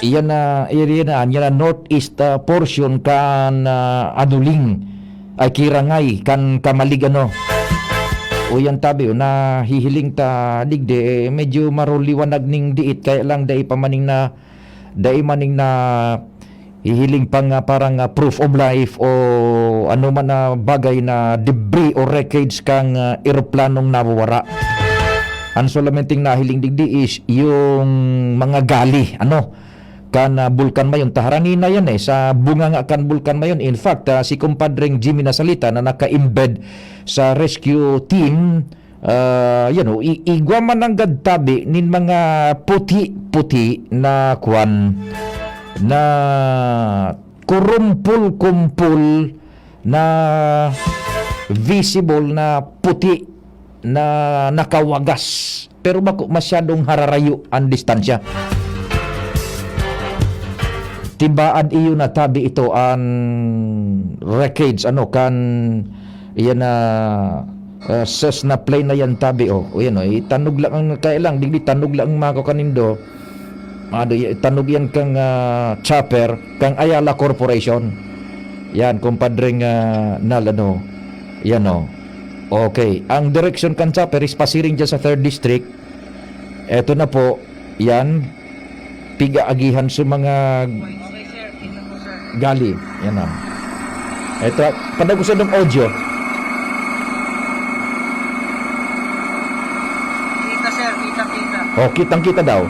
Iyan na, area na, iyan na northeast, ah, portion kan, ah, Anuling. Ay, Kirangay, kan Kamalig, ano. O yan, tabi, o, nahihiling ta digdi, eh, medyo maruliwanag ning diit, kaya lang dai pa maning na, dai maning na hihiling pang, ah, parang, ah, proof of life o ano man na bagay na debris o wreckage kang, ah, eroplanong nawawara. Ang solamente nahiling digdi is yung mga gali, ano, kan, ah, Bulkan Mayon. Ta harani na yan, eh, sa bunganga kan Bulkan Mayon. In fact, ah, si Kumpadreng Jimmy Nasalita na naka-embed sa rescue team, ah, yan, oh, i-, igwa man nanggad tabi nin mga puti-puti na kwan, na kurumpul-kumpul na visible na puti na nakawagas, pero bako masyadong hararayo ang distansya. Tibaad iyo na tabi ito an wreckage, ano, kan, iyan na, ah, Cessna plane na yan tabi, oh. O yan, oh, itanog lang ang kailang, digdi tanog lang ang mako kanindo. Ano, y-, tanog yan kang, ah, chopper, kang Ayala Corporation. Yan, kumpadreng, ah, Nal, ano. Yan, oh. Okay. Ang direksyon kan chopper is pasiring dyan sa third district. Eto na po, yan. Pig-aagihan sa mga gali. Yan, ah. Eto, padagusan ng audio. Kita, sir. Kita, kita. Oh, kitang-kita daw.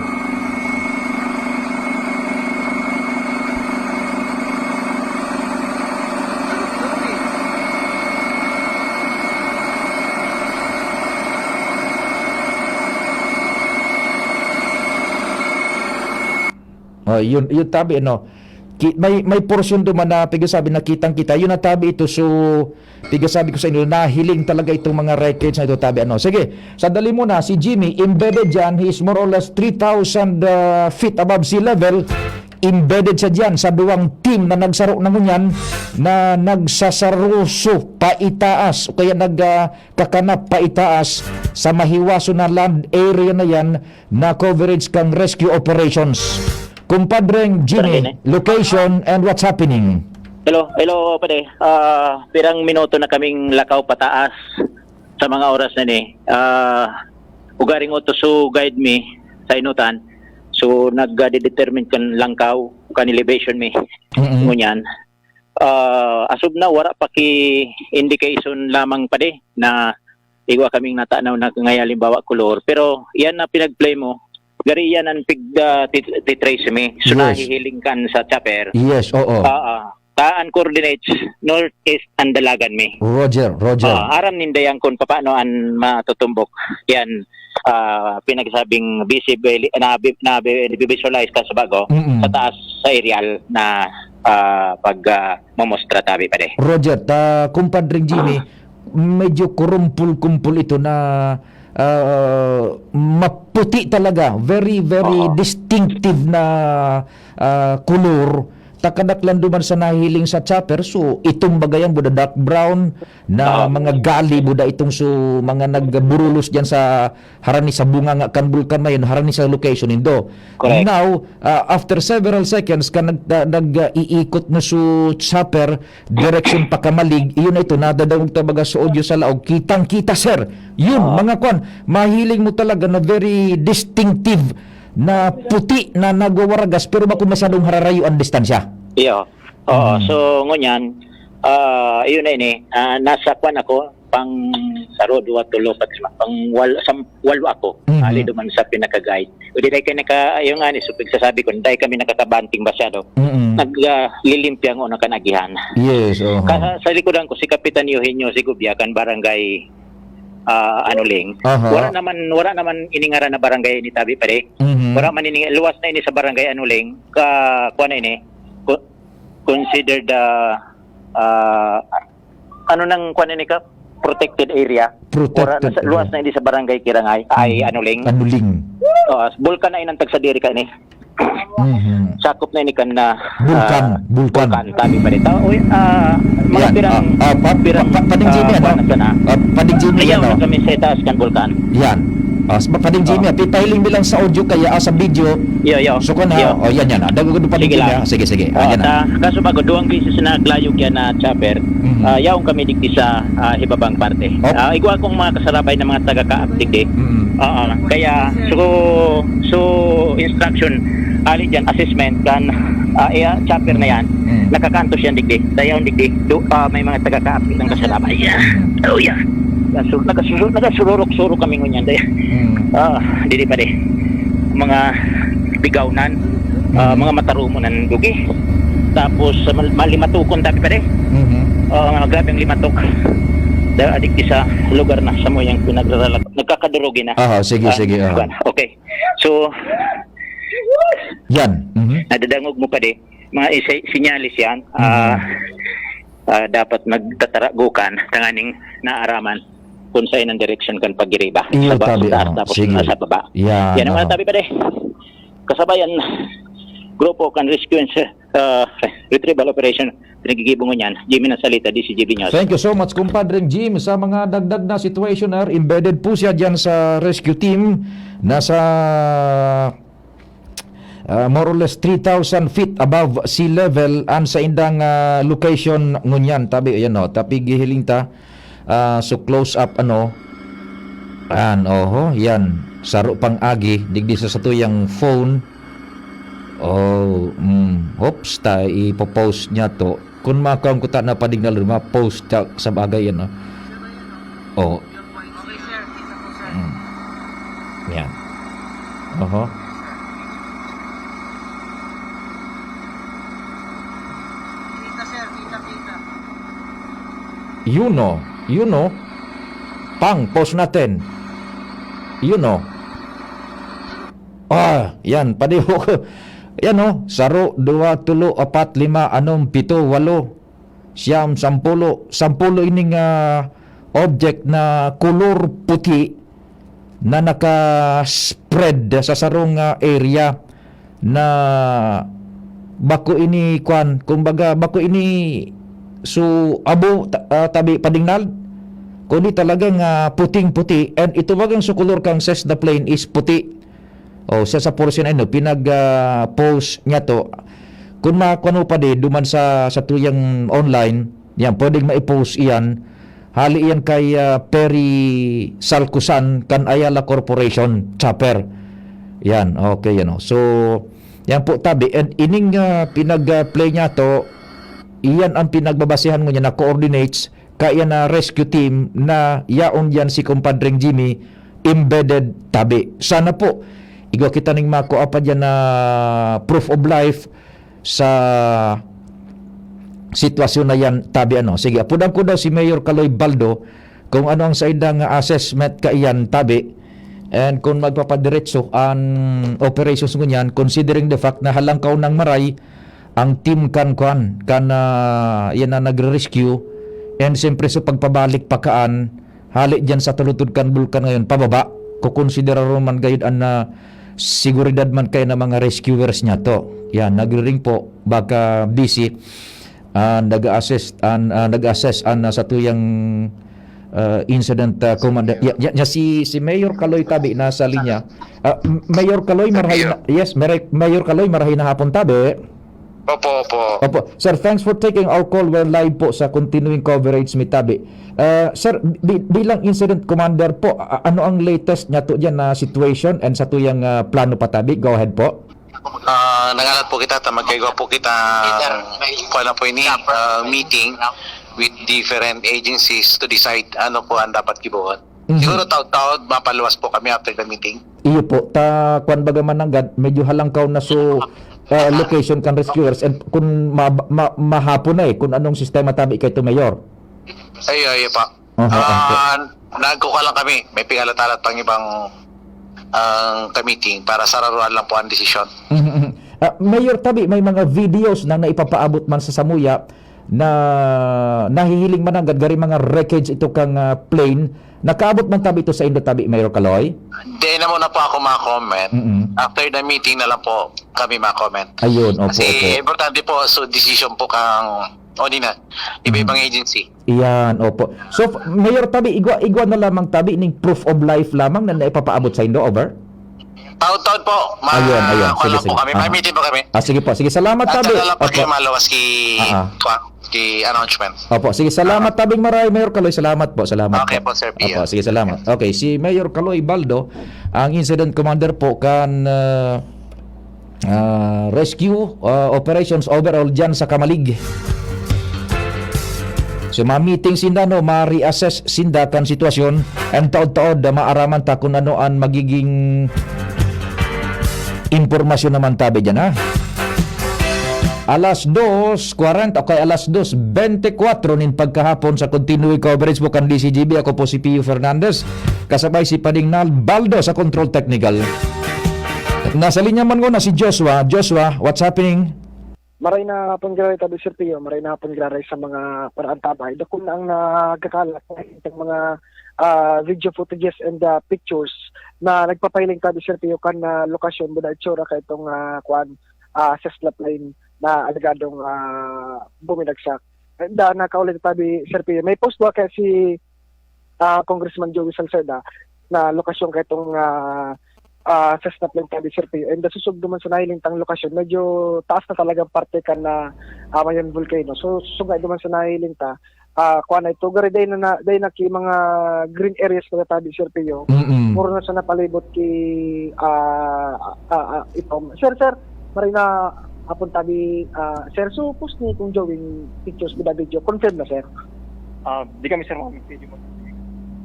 Oh, yun, yun tabi, ano. Ki-, may, may portion duman na pigasabi na kitang-kita. Yun na tabi ito. So, pigasabi ko sa inyo, nahiling talaga itong mga records na ito, tabi, ano. Sige, sandali muna, si Jimmy, embedded dyan, he is more or less three thousand, ah, feet above sea level. Embedded siya dyan sa duwang team na nagsaro na ngunyan, na nagsasaruso paitaas o kaya nag, ah, kakanap paitaas sa mahiwaso na land area na yan na coverage kang rescue operations. Kumpadreng Jimmy, Barangay na. Location and what's happening? Hello, hello, pare. Ah, pirang minuto na kaming lakaw pataas sa mga oras na ni. Ah, ugaring utos so guide mi sa inutan. So, nag-determine kan langkaw, kan elevation mi. Mm-mm. Ngunyan. Ah, as of now, wara pa ki indication lamang, pare, na igwa kaming natanaw na ngay halimbawa kolor. Pero yan na pinag-play mo, gari yan ang pig, ah, tit-, titrace mi. So, Yes. nahihiling kan sa chopper. Yes, oo. Ah, ah. Ta ang coordinates, north, east, and dalagan mi. Roger, Roger. Ah, aram ninda yan kung paano an matutumbok. Yan, ah, pinagsabing visible, na, na, visualize ka sa bago, Mm-mm. sa taas, sa aerial na, ah, pag, ah, momostra, tabi, pare. Roger, ta, kumpadring Jimmy, medyo kurumpul-kumpul ito na, ah, maputi talaga. Very, very Oo. distinctive na, ah, kulor. Takadaklan duman sa nahiling sa chopper. So, itong bagayan, buda dark brown na Oo. mga gali, buda itong so, mga nagburulos dyan sa harani sa bunga nga kan bulkan na yun, harani sa location nindo. Correct. Now, ah, after several seconds, ka nag, ah, nag, ah, iikot na so chopper, direction pakamalig, iyon na ito, nadadangog ta baga sa audio sa laog, kitang-kita, sir. Yun, Oo. mga kwan, mahiling mo talaga na very distinctive na puti na nagwawaragas, pero bako masyadong hararayo ang distansya. Iyo. Oo, Mm. so, ngunyan, ah, yun na ini, ah, nasa kwan ako, pang saro, duwa, tulo, pat, lima, pang wal-, sam-, walo ako. Mhm. Ali duman sa pinaka-guide. O di dahil kayo naka, yung nga ni, so, pagsasabi ko, dahil kami nakakabanting masyado, Mm-mm. nag, ah, lilimpya ko na kanagihan. Yes, oho. Ka-, sa likodan ko, si Kapitan Eugenio Segovia, kan barangay, ah, Anuling. Aha. Wala naman, wala naman iningaran na barangay ni tabi, pare. Mhm. Wala man ini, luwas na ini sa barangay Anuling. Ka, kuwan na ini, co-, considered, ah, ah, ano nang kuwan ini ka? Protected area. Protected Wala na sa, area. Luwas na ini sa barangay Kirangay, ay, Mhm. Anuling. Anuling. Oo, bulkan na inantag sa diri ka ini. Mhm. Sakop na ini kan na, Bulkan, ah, bulkan. bulkan, tabi pa rin. Tao, uy, ah, mga Yan, pirang, ah, ah, pa, pirang, pa, pa, Pading Jimmy, ah, ano? kuwan na sana. Ah, Pading Jimmy, Ayaw ano? na kami sa itaas kan bulkan. Yan. Ah, sa Pading Jimmy, Oo. ah, pipahiling bilang sa audio kaya, ah, sa video. Yo, yo. So, kun ha, Yo. oh, yan, yan, ah. Dagdag pa din Sige Jimmy, lang. ah. Sige, sige. Ah, Oo, yan, ah. ta, kaso bago, duwang beses na naglayog yan na chopper. Mhm. Ah, yaong kami digdi sa, ah, hibabang parte. Oh. Ah, igwa kong mga kasarabay na mga taga-Kaap digdi. Mhm. Oo. Kaya, so, so, instruction, ali dyan, assessment, kan, ah, iya, chopper na yan, Mm. nakakantos yan digdi. Dayaon digdi. Do, ah, may mga taga-Kaap ng kasarabay. Yeah. Oh, yeah. Nagasu-, nagasu-, nagasururok-surok kami ngunyan. Daya. Mm. Ah, dili pa di. Mga bigawnan, ah, Mm. mga matarumo ng dugi. Tapos, ah, mal-, malimatukon, tabi pa di. Mhm. Ah, mga grabeng limatok. Dahil adik sa lugar na sa mo yung pinagraralak-, nagkakadurugi na. Aha, sige, Ah, sige, aha. kuwan. Okay. So, Yan. Mhm. nadadangog mo pa di. Mga isa-, sinyalis yan. Mhm. Ah, ah, dapat nagtataragukan, tanganing naaraman kung saan ang direksyon kan pagiriba. Iyo, Sa ba-, tabi, sa taas, oh. tapos Sige. nasa baba. Yan, Yan ang mga aha. tabi pa di. Kasabayan, grupo kan rescue and, ah, retrieval operation, pinagigibong niyan. Jimmy ng Salita, D C G B News. Thank you so much, Kumpadreng Jim, sa mga dagdag na situation, ha. Embedded po siya dyan sa rescue team. Nasa, ah, more or less three thousand feet above sea level an saindang, ah, location ngunyan. Tabi, ayan, oh, tapi gihiling ta. Ah, so close up, ano. Yan, oho, yan. Saro pang agi, digdi sa satuyang phone. Oh, mm. Oops, ta ipopost niya to. Kung makaon ko ta na padignal, ma-post ta sa bagay yan, ah. Oh. Mm. Yan. Oho. Yun, oh. Yun, oh. Pang, post natin. Yun, oh. Ah, yan. Padiho ko. Yan, oh, saro, duwa, tulo, apat, lima, anom, pito, walo, siyam, sampulo. Sampulo ining, ah, object na kulor puti na naka-spread sa sarong, ah, area na bako ini, kwan, kumbaga, bako ini so abo, ta-, ah, tabi padingnal, kundi talagang, ah, puting-puti. And ito bagang so kulor kang Cessna plane is puti. Oh, sa, sa portion, ano, pinag, ah, post niya to. Kung makuha mo pa di, duman sa, sa tuyang online, yan, pwedeng mai-post iyan. Hali iyan kay, ah, Perry Salcusan, kan Ayala Corporation, Chopper. Yan, okay, yan, oh. So, yan po, tabi. And ining, ah, pinag, ah, play niya to, iyan ang pinagbabasehan mo niya na coordinates kaya na rescue team na yaon diyan si Kumpadreng Jimmy, embedded tabi. Sana po, igwa kita ning makua pa diyan na proof of life sa sitwasyon na yan, tabi, ano. Sige, apudan ko daw si Mayor Kaloy Baldo kung ano ang saindang assessment kaiyan, tabi. And kung magpapadiretso ang operations ngunyan, considering the fact na halangkaw nang maray, ang team kan, kwan, kan, ah, yan na nagre-rescue. And siyempre, sa pagpabalik pa kaan, hali diyan sa talutod kan bulkan ngayon, pababa, kukonsideraron man gayud an, ah, seguridad man kaya ng mga rescuers niya to. Yan, nagriring po, baka busy. Ah, nag-assess an, ah, nag-assess an, ah, sa tuyang, ah, incident, ah, commander. Ya, ya, ya, si, si Mayor Kaloy tabi nasa linya. Ah, M-, Mayor Kaloy, marahay na, yes, Mayor, Mayor Kaloy, marahay na hapon tabi. Opo, opo. Opo. Sir, thanks for taking our call. We're live po sa continuing coverage mi tabi. Ah, sir, bi-, bilang incident commander po, a-, ano ang latest niya to diyan na situation and sa tuyang, ah, plano pa tabi? Go ahead po. Ah, nangalat po kita, ta magkaigwa po kita, kuwan na po ini, ah, meeting with different agencies to decide ano po ang dapat gibohon. Mhm. Siguro taod-taod, mapaluwas po kami after the meeting. Iyo po, ta kwan baga man nanggad, medyo halangkaw na so, ah, location kan rescuers and kun ma-, ma-, mahapon na eh, kung anong sistema tabi kay to, Mayor. Ayo, ayo pa. Aha, opo. Ah, nagkukuha lang kami. May pighalat-halat pang ibang, ang ka-meeting para sararuhan lang po ang desisyon. Mhm, mhm. Ah, Mayor tabi, may mga videos na naipapaabot man sa samuya na nahihiling man nanggad gari mga wreckage ito kang, ah, plane. Nakaabot man tabi ito sa indo tabi, Mayor Kaloy? Di na muna po ako ma-comment. Mm-mm. After the meeting na lang po kami ma-comment. Ayun, opo, opo. Kasi importante po, so decision po kang, o di na, iba-ibang agency. Iyan, opo. So, f-, Mayor tabi, igwa, igwa na lamang tabi ning proof of life lamang na naipapaabot sa indo, over? Taon-taon po. Ma-, Ayun, ayun. Sige, lang po sige. Kami. Aha. Mamitin po kami. Ah, sige po. Sige, salamat tabi. At saka lang po Opo. Kayo maluwas ki, Aha. Kwa-, ki announcement. Opo, sige, salamat Aha. Tabing maray, Mayor Kaloy. Salamat po. Salamat Okay po. Po, Sir Pio. Opo, sige, salamat. Okay, si Mayor Kaloy Baldo, ang incident commander po kan, ah, ah, rescue, ah, operations overall dyan sa Camalig. So, ma-meeting sinda, no, ma-reassess sinda kan sitwasyon, and taod-taod, ah, maaraman ta kung ano ang magiging impormasyon naman tabi dyan, ha? Alas dos kwarenta, okay, alas dos bente kwatro nin pagkahapon sa continuing coverage po kan D C G B. Ako po si Pio Fernandez, kasabay si Pading Nal Baldo sa Control Technical. Nasa linya man nguna si Joshua. Joshua, what's happening? Maray na hapon, grabe tabi, Sir Pio. Maray na hapon, grabe sa mga paraantabay. Dakul na ang nagkakalat ng mga, ah, video footages and, ah, pictures na nagpapahiling tabi, Sir Pio, kan, ah, lokasyon, buda itsura ka itong, ah, kwan, ah, Cessna plane na alegadong, ah, buminagsak. And, ah, nakaulit tabi, Sir Pio. May post ba kaya si ah, Congressman Joey Salceda na lokasyon kaitong, ah, ah, Cessna plane tabi, Sir Pio. And susog naman sa nahiling tang lokasyon, medyo taas na talagang parte kan, ah, ah, Mayon Volcano. So, susog naman sa nahiling ta, ah, kuha na ito. Gari, day na, na, day na ki mga green areas na tabi, Sir Pio. Mm-mm. Puro na sa napalibot ki, ah, ah, ah, ito. Sir, sir, Marina, hapon tabi, ah, sir, so post ni Kong Joey pictures with a video. Confirm na, sir? Ah, di kami, sir, makapag-video po.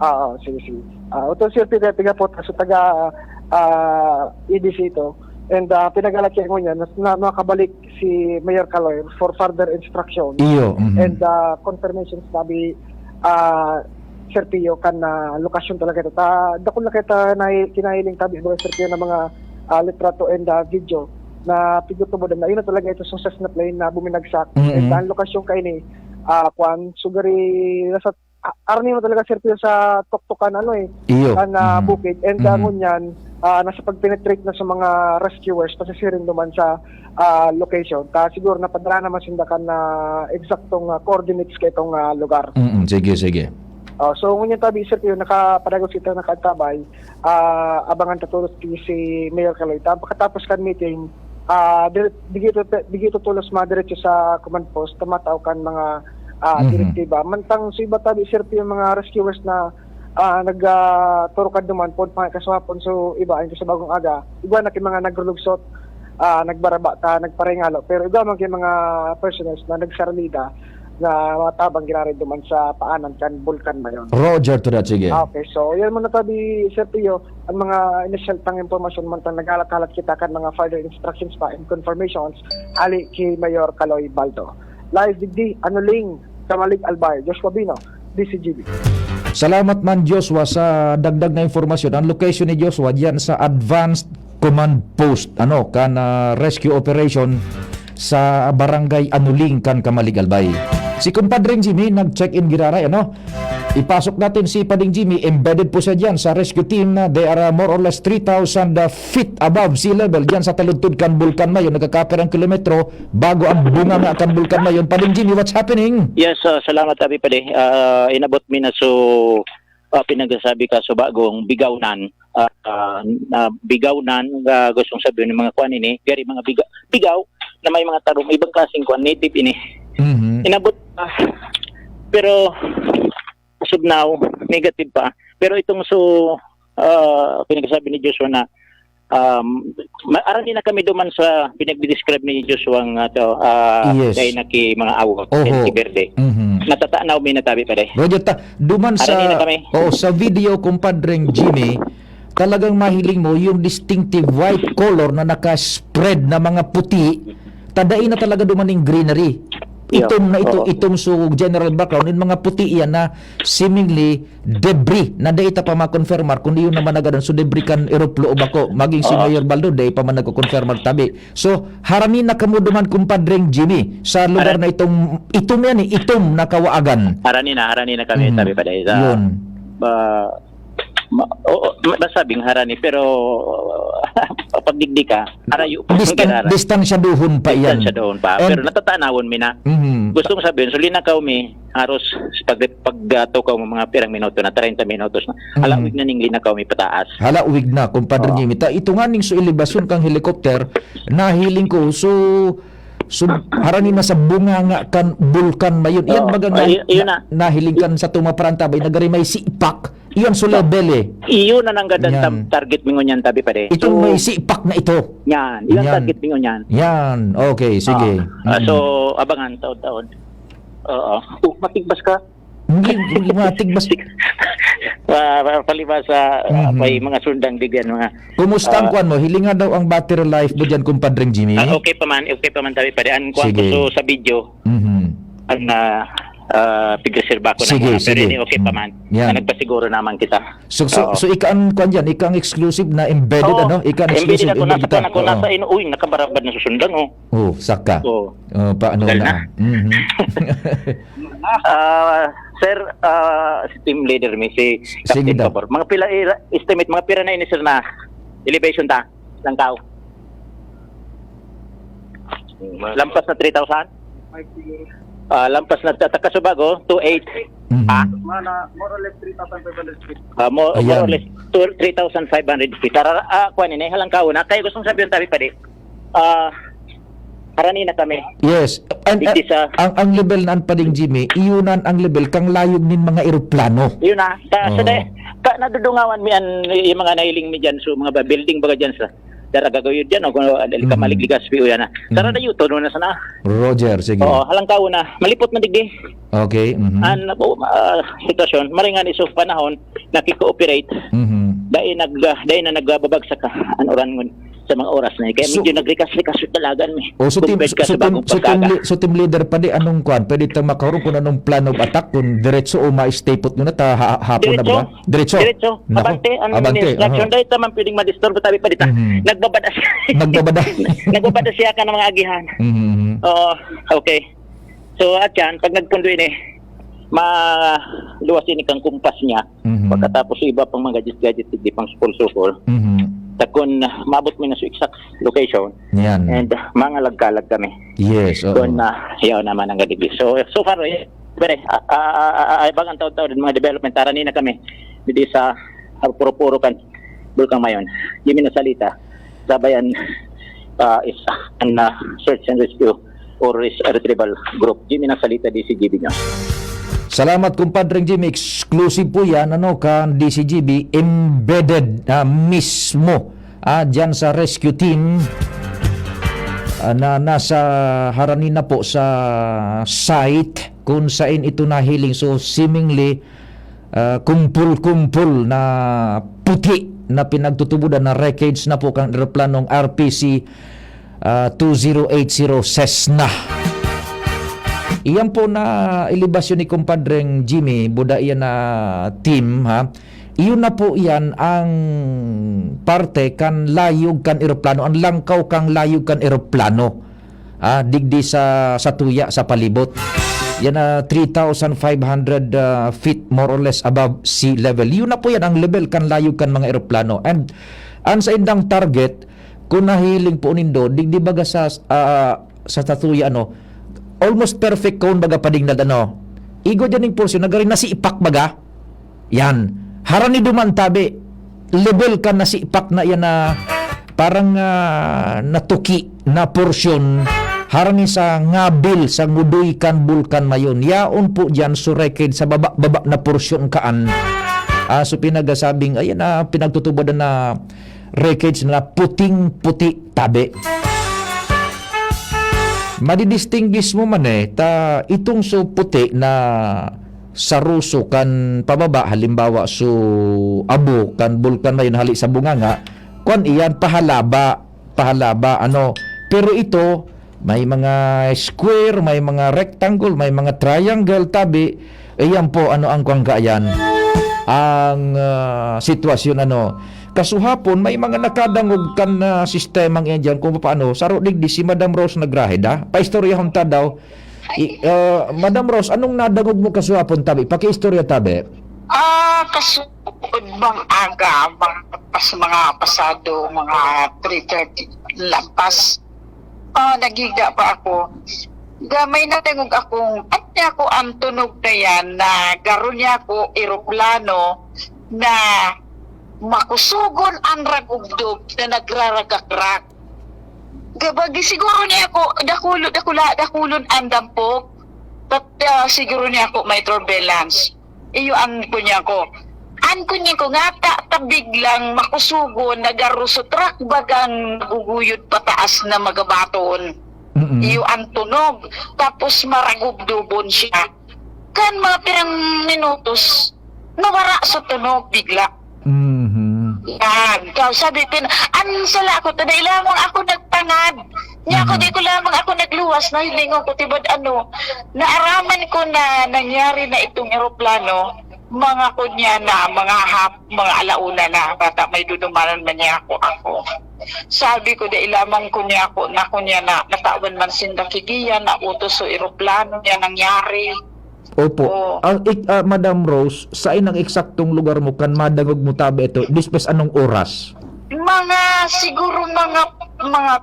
Ah, ah, sige, sige. Ah, ito, sir, tiga, tiga po, so taga, ah, E D C ito. And, ah, pinagalat siya ngunyan na, na nakabalik si Mayor Caloy for further instruction Iyo, mhm. and, ah, confirmation tabi, ah, Sir Pio, kan, ah, lokasyon talaga ito. Ta, dakul na kita na kinahiling tabi, Sir Pio, na mga, ah, litrato and, ah, video. na pigtutubod na, yun na talaga ito sa chestnut lane na buminagsak. Mm-mm. And ang lokasyon kaini, ah, kwan, sugari, nasa, ah, arni mo talaga, Sir Pio, sa tuktukan, ano eh, Iyo. Kan, ah, Mhm. bukid. And, ah, Mhm. ngunyan, ah, nasa pag-penetrate na sa mga rescuers, pasisiring duman sa, ah, location. Ta siguro napadala naman sinda kan, ah, eksaktong, ah, coordinates kaitong, ah, lugar. Mm, sige, sige. Oh, so, ngunyan tabi, Sir Pio, nakapadagos kita nakaantabay. Ah, abangan ta tolos ki si Mayor Kaloy. Ta-, pagkatapos kan meeting, ah, dire-, digi to, digi to tolos madiretso sa command post, ta matao kan mga, ah, Mhm. direktiba. Mantang sa iba tabi, Sir Pio, yung mga rescuers na, ah, nag, ah, turukad duman, pod pa kasuhapon, so iba, ayon sa bagong aga, igwa na ki mga nagrulugsot, ah, nagbaraba ta, nagparingalo. Pero igwa man ki mga personnels na nagsaralida na matabang giraray duman sa paanan kan Bulkan Mayon. Roger to that, sige. Ah, okay, so yan muna tabi, Sir Pio, ang mga initial tang impormasyon, mantang naghalat-halat kita kan mga further instructions pa and confirmations, hali ki Mayor Kaloy Baldo. Live digdi, Anuling, Camalig, Albay, Joshua Bino, D C G B. Salamat man, Joshua, sa dagdag na impormasyon. Ang location ni Joshua diyan sa Advanced Command Post, ano, kan, ah, rescue operation sa Barangay Anuling, kan Camalig, Albay. Si Kumpadreng Jimmy nag-check-in giraray, ano? Ipasok natin si Pading Jimmy, embedded po siya diyan sa rescue team na they are, ah, more or less three thousand feet above sea level diyan sa taludtod kan Bulkan Mayon, nagkakapirang kilometro bago ang bunganga kan Bulkan Mayon. Pading Jimmy, what's happening? Yes, ah, salamat, Abi Padi. Ah, inabot mi na so, ah, pinagsasabi ka so bagong bigawnan. Ah, ah, ah, bigawnan, ah, gustong sabihin ng mga kuan ini, gari mga biga-, bigaw na may mga tarong, ibang klaseng kuan, native ini. Mhm. Inabot, ah, pero as of now, negative pa. Pero itong so, ah, pinagsasabi ni Joshua na, um, ma-, arani na kami duman sa pinagdi-describe ni Joshua nga to, ah, Yes. dahil na ki mga awot, Oho. and ki Verde. Mhm. Natatanaw mi natabi pa, day. Roger, ta-, duman Arani sa, na kami. oo, sa video, Kumpadreng Jimmy, talagang mahiling mo yung distinctive white color na naka-spread na mga puti, ta dai na talaga duman ning greenery. Yeah. Itom na ito, Oo. itom so general background, yung mga puti yan na seemingly debris na dai ta pa makonfirmar kung iyon naman nagadan so debris kan eroplo o bako. Maging si Oo. Mayor Baldo, dai pa man nagko-confirmar tabi. So, harani na kamo duman, Kumpadreng Jimmy, sa lugar Harani. na itong, itom yan eh, itom na kawaagan. Harani na, harani na kami, Mhm. tabi pa dahil sa, Yun. ah, ma-, oo, ma-, masabing harani, pero, pagdigdi ka, harayo pa Distan-, ang girara. distansyaduhon pa yan. Distansyaduhon pa. And Pero natatanawon mi na. Mhm. Gustong sabihin, so linakaw mi, haros pag, pag, ah, tukaw mo mga pirang minuto na, treinta minutos na. Mhm. Halawig na ning linakaw mi pataas. Halawig na, Kumpadre Oo. Jimmy. Ta, ito nga ning so elevasyon kang helicopter, nahiling ko. So, so, harani na sa bunganga kan Bulkan Mayon. Iyan Oo. baga na, Ay, yun na, na. nahiling kan sa tumaparantabay, nagari may sipak. Iyan so No. level eh. Iyon na nanggadan Yan. tam-, target mi ngunyan, tabi pa de. Itong So, may sipak na ito. Yan. Iyan Yan. target mi ngunyan. Yan. Okay, sige. Ah, ah, Mm. so, abangan, taon-taon. Oo. Oh, matigbas ka. Hindi, hindi matigbas. Pa-, pa-, palibasa, ah, Mhm. may mga sundang digyan, mga, Kumusta ang ah, kwan mo? Hilinga daw ang battery life mo dyan, Kumpadreng Jimmy? Ah, okay pa man, okay pa man, tabi pa de. Ang kwan ko Sige. so, sa video, Mhm. ang, ah, ah, pigreserba ko na Sige, mga sige. pirene, okay pa Mm. man. Yan. Na nagpasiguro naman kita. So, so, Oo. so ika ang kwan dyan, ika ang exclusive na embedded, Oo. ano? Ika ang Embedded exclusive, ako, embedded nasa ka. kwan ako, Oo. nasa ino-, uy, nakabarabad na susundang, oh. Oh, saka. Oo. Oh, paano Tagal na? na. Mhm. Ah, sir, ah, si team leader mi, si Sige Captain daw. Pabor. Mga pila, ira-, estimate, mga pira na ini, sir, na elevation ta? Langkaw. Lampas na three thousand? Ah, lampas na, ta-, ta-, Kasubago, two eight. Mhm. Ah? Mana, more or less three thousand five hundred feet. Ah, mo-, more Ayan. or less, two, three thousand five hundred feet. Tara, ah, kuwan ini, halangkaw na. Kaya gustong sabihin, tabi pa di. Ah, harani na kami. Yes. And, Digdi uh, sa ang, ang level na ang Pading Jimmy, iyon ang, ang level kang layog nin mga eroplano. Yun na. Ta-, sa Oo. de-, ta-, nadudungawan mi an, yung mga nahiling mi dyan, so mga ba-, building baga dyan sa Daragagayod dyan, o kung ano, Mhm. Kamalig, Legazpi, o yan na. Mhm. Tara na yun, tuno na sana. Roger, sige. Oo, halangkaw na. Malipot man digdi. Okay, mhm. An, oh, ah, sitwasyon, maringan iso panahon, nakikooperate. Mhm. Dai nag-, ah, dai na nagbabagsak ka. An uran ngun. sa mga oras na yun. Kaya So, medyo nagrikas-rikas yung dalagan, eh, oh, so team, compared so, ka so sa team, bagong so team pagkaga. Li-, so team leader pa di, anong kwan? Pwede tang makaurong kung anong plan of attack, kung diretso o ma-stay put muna ta, ha-, ha-, hapon na ba? Diretso. Diretso? Diretso. Naku, Abante, ang abante, instruction aha. Dahil naman pwedeng ma-disturb, tabi pa dita. Mhm. Nagbabada siya. Nagbabada. Nagbabada siya ka ng mga agihan. Mhm. Oo, okay. So, at yan, pag nagpundo ini, maluwas ini kang kumpas niya. Mhm. Pagkatapos iba pang mga gadget-gadget, hindi pang sukol-sukol. Mhm. Takon, maabot mo na sa exact location. Yan. And, ah, mangalagkalag kami. Yes, oo. Kung, ah, yaw naman ang gadigis. So, so far, eh, pare, ah, ah, ah, ah, ah, bang ang taon-taon din mga development, tarani na kami. Hindi sa, ah, puro-puro kan Bulkang Mayon. Di mi nasalita. Sabayan, ah, is, ah, an, ah, search and rescue or res-, retrieval group. Di mi nasalita, D C G B niya. Salamat, Kumpadreng Jimmy. Exclusive po yan, ano, kan D C G B, embedded, ah, mismo, ah, dyan sa rescue team, ah, na nasa harani na po sa site kung saan ito nahiling. So, seemingly, ah, kumpul-kumpul na puti na pinagtutubodan na wreckage na po kan eroplanong R P C, ah, two zero eight zero Cessna. Iyan po na elevasyon ni Kumpadreng Jimmy, buda iyan na team, ha? Iyon na po iyan ang parte kan layog kan eroplano, ang langkaw kan layog kan eroplano. Ah, digdi sa, sa tuya, sa palibot. Yan na three thousand five hundred, ah, feet more or less above sea level. Yun na po yan ang level kan layog kan mga eroplano. And ang saindang target, kung nahiling po nindo, digdi baga sa, ah, sa, sa tuya, ano, almost perfect cone baga padingnad, ano. Igwa dyan yung portion, nagarin na si ipak baga. Yan. Harani duman tabi, level kan nasipak na yan na parang, ah, natuki na porsyon harani sa ngabil sa ngudoy kan Bulkan Mayon. Yaon po diyan surekid sa baba-baba na porsyon kaan. Ah, so pinagasabing, ayan na, pinagtutubodan na wreckage na puting-puti tabi. Madidistinguish mo man eh, ta itong so puti na saruso kan pababa, halimbawa, so abo kan Bulkan Mayon hali sa bunganga, kwan iyan, pahalaba, pahalaba, ano. Pero ito, may mga square, may mga rectangle, may mga triangle, tabi. Iyan po, ano ang kwan kaiyan? Ang, ah, sitwasyon, ano. Kasuhapon, may mga nakadangog kan, ah, sistemang iyan diyan kung paano. Saro digdi si Madam Rose nagrahe da. Paistoryahon ta daw. I, ah, Madam Rose, anong nadangog mo kasuhapon, tabi? Pakiistorya, tabi. Ah, kasuod bang aga, mga pas-, mga pasado, mga three thirty lampas. Ah, nagiga pa ako. Ga, may nadangog akong, at niya ako ang tunog na yan na garo niya ako eroplano na makusugon ang ragubdob na nagraragakrak. Gabagi siguro niya ako, dakulo, dakula, dakulon ang dampok. Tat-, ah, siguro niya ako may turbulence. Iyo ang kunya ko. An kunya ko, ngata ta biglang makusugon, nagarusutrak bagang naguguyod pataas na magabaton. Mm-mm. Iyo ang tunog. Tapos maragubdubon siya. Kan mga pirang minutos, nawara sa tunog bigla. Mhm. Yan. Kaya sabi ko, an sala ko, tada lamang ako nagtangad. Niya ako, Mhm. di ko lamang ako nagluwas, nahilingon ko, tibad ano, naaraman ko na nangyari na itong eroplano, mga kunya na, mga hap-, mga alauna na, bata may dudumanan man niya ako, ako. Sabi ko, dai lamang kunya ako, na kunya na, natawan man sinda kigiyan, na utos so eroplano niya nangyari. Opo. Oo. Ang ik-, ah, Madam Rose, sain ang eksaktong lugar mo kan madangog mo tabi ito? Dispes anong oras? Mga, siguro mga, mga,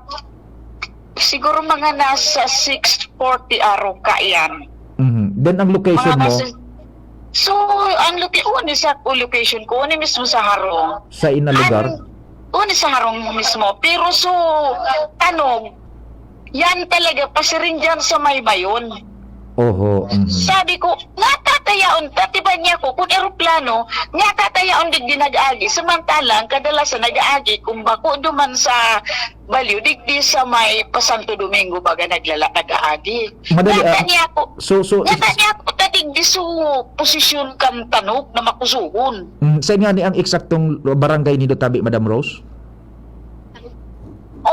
siguro mga nasa six forty araw ka yan. Mhm. Then ang location Mga mo? nasa, so, ang loca-, uni sa location ko, uni mismo sa Harong. Sain na lugar? Ang, uni sa Harong mismo. Pero so, tanog, yan talaga, pasiring dyan sa may Mayon. Oho, mhm. Sabi ko, "Nga tatayaon, tatiban niya ko, kung eroplano, nga tatayaon digdi nag-agi." Samantalang, kadalasan nag-aagi, kung bako duman sa Balyo, digdi sa may pa Santo Domingo, baga naglala, nag-aagi. Madali, Ngata ah, niya ako, so, so, ngata niya ako, tadigdi so, posisyon kan tanog na makusugon. Mm, saan nga ni ang eksaktong barangay nindo tabi, Madam Rose?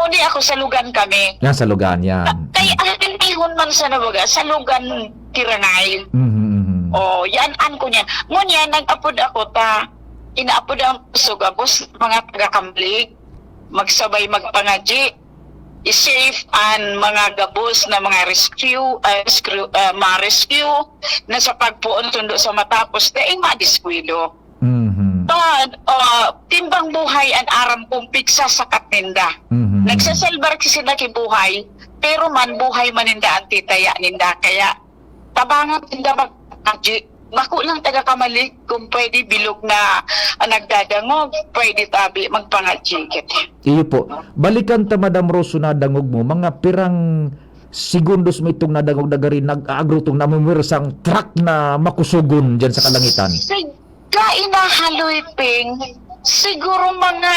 Kundi ako, sa Lugan kami. Yan, sa Lugan, yan. Kay, ah, tinihon man sa nabaga, sa Lugan, Kirangay. Mhm, mhm. Oh, yan, an ko niya. Ngunyan, nag-apod ako ta, inaapod ang so gabos, mga taga Kamlig, magsabay magpangadyi, i-safe an mga gabos na mga rescue, ah, rescue, ah, mga rescue na sa pagpoon sundo sa matapos, daing madiskwelo. Mhm. Tan, ah, timbang buhay an aram kong pigsasakat ninda. Mhm. Nagsasalbar sila ki buhay, pero man buhay man ninda an titaya ninda. Kaya tabangan ninda mag-, bako lang taga Kamalik, kung pwede, bilog na, ah, nagdadangog, pwede tabi magpangadyi kit. Iyo po. Balikan ta, Madam Rose, so nadangog mo, mga pirang segundos mo itong nadangog na gari, nag-aagro tong namimirsang truck na makusugon diyan sa kalangitan? Sa kainahaloy, Ping, siguro mga,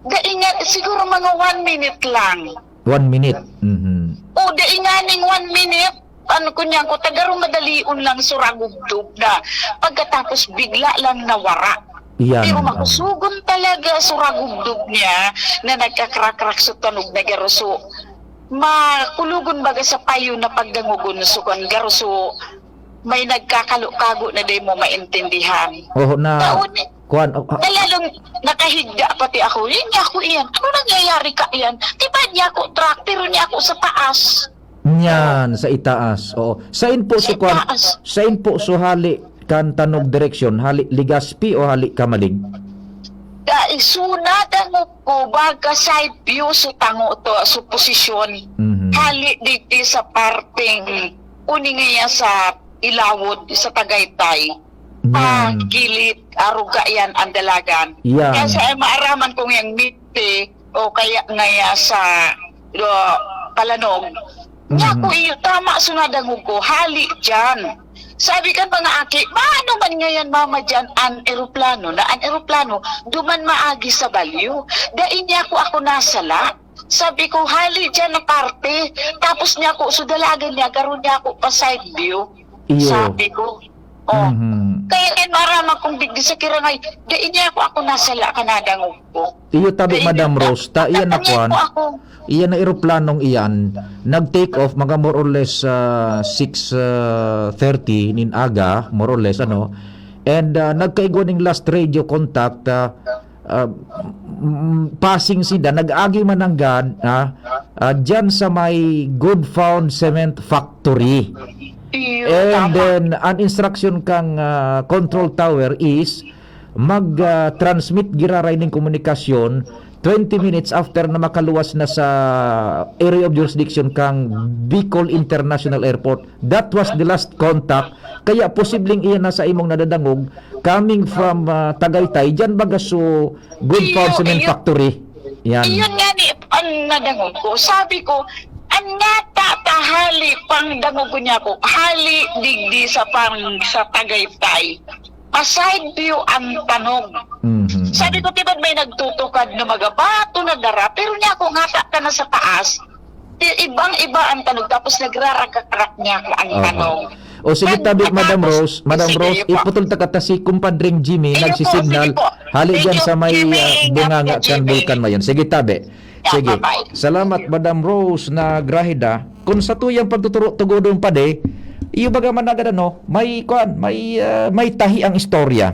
dainga, siguro mga one minute lang. One minute? Mhm. O, dainganing one minute, ano ko niyan, ko, tagarong madalion lang suragubdob na. Pagkatapos, bigla lang nawara. Yan, Pero ah. makusugon talaga suragubdob niya na nagkakrakrak sa tanog na garoso. Makulogon baga sa payo na pagdangogon so kan garoso, may nagkakalukago na di mo maintindihan. Oho, na Taon eh. kuwan, oh, ah, Kaya lang nakahigda pati ako. Hindi ako iyan. Ano nangyayari ka iyan? Di ba niya ako truck, pero niya ako sa taas? Niyan, sa itaas. Oo. Sain po Sa so kuwan, itaas. sain po so hali kan tanog direksyon? Hali Legazpi o hali Camalig? Kaisuna, dangog ko, baga side view so tango to, so posisyon. Mhm. Hali digdi sa parteng uni ngaya sa Ilawod, sa Tagaytay. Yan. Ah, gilid, aruga yan, ang dalagan. Yan. Kaya sa maaraman kong yang Mite, o kaya ngaya sa, o, Palanog, Mhm. niya ko iyo, tama, so nadangog ko, hali dyan. Sabi kan mga aki, "Maano man ngayan, mama, dyan an eroplano?" Na an eroplano, duman maagi sa balyo. Dai niya ko ako nasala. Sabi ko, "Hali dyan na parte." Tapos niya ako, so dalagan niya, garo niya ako pa side view. Iyo. Sabi ko, oh. Mhm. Kaya yan, marama kong digdi sa Kirangay, dai niya ako, ako nasala ka nadangog ko. Iyo tabi, Dai Madam niya, Rose, ta iyan na kanya kuwan, ko ako. iyan na eroplanong iyan, nag-take off, mga more or less, ah, six, ah, thirty nin aga, more or less, ano, and, ah, nagkaigwa ning last radio contact, ah, ah, mm, passing sinda, nag-agi man nanggad, ah, ah, dyan sa may Good Found Cement Factory. Iyo, And tama. then, an instruction kang, ah, control tower is mag, ah, transmit giraray ning komunikasyon twenty minutes after na makaluwas na sa area of jurisdiction kang Bicol International Airport. That was the last contact. Kaya posibleng iyan na sa imong nadadangog coming from, ah, Tagaytay, dyan baga so Good Iyo, Found Cement iyo. Factory. Yan. Iyon nga ni, ang nadangog ko. Sabi ko, "An nata ta hali pang dangog ko niya ko, hali digdi sa pang, sa Tagaytay. Pa-side view ang tanog." Mhm. Sabi ko, "Di ba may nagtutukad na mga bato na dara?" Pero niya ko, "Ngata ka na sa taas." I-, ibang-iba ang tanog, tapos nagraragak-rak niya ang Oho. tanog. O, sige, Nag-, tabi, Madam tapos, Rose, Madam sige, Rose, po. iputol ta ka ta si Kumpadreng Jimmy, Ayun po, nagsisignal. sige po. Hali Thank dyan you, sa may, Jimmy. ah, bunganga God bless you, kan Jimmy. Bulkan Mayon. Sige, tabi. Yeah, Sige. bye-bye. Salamat, Madam Rose na Grahida. Kung sa tuyang pagtuturo, tugodon pa di, iyo baga man agad, ano, may, kwan, may, ah, may tahi ang istorya.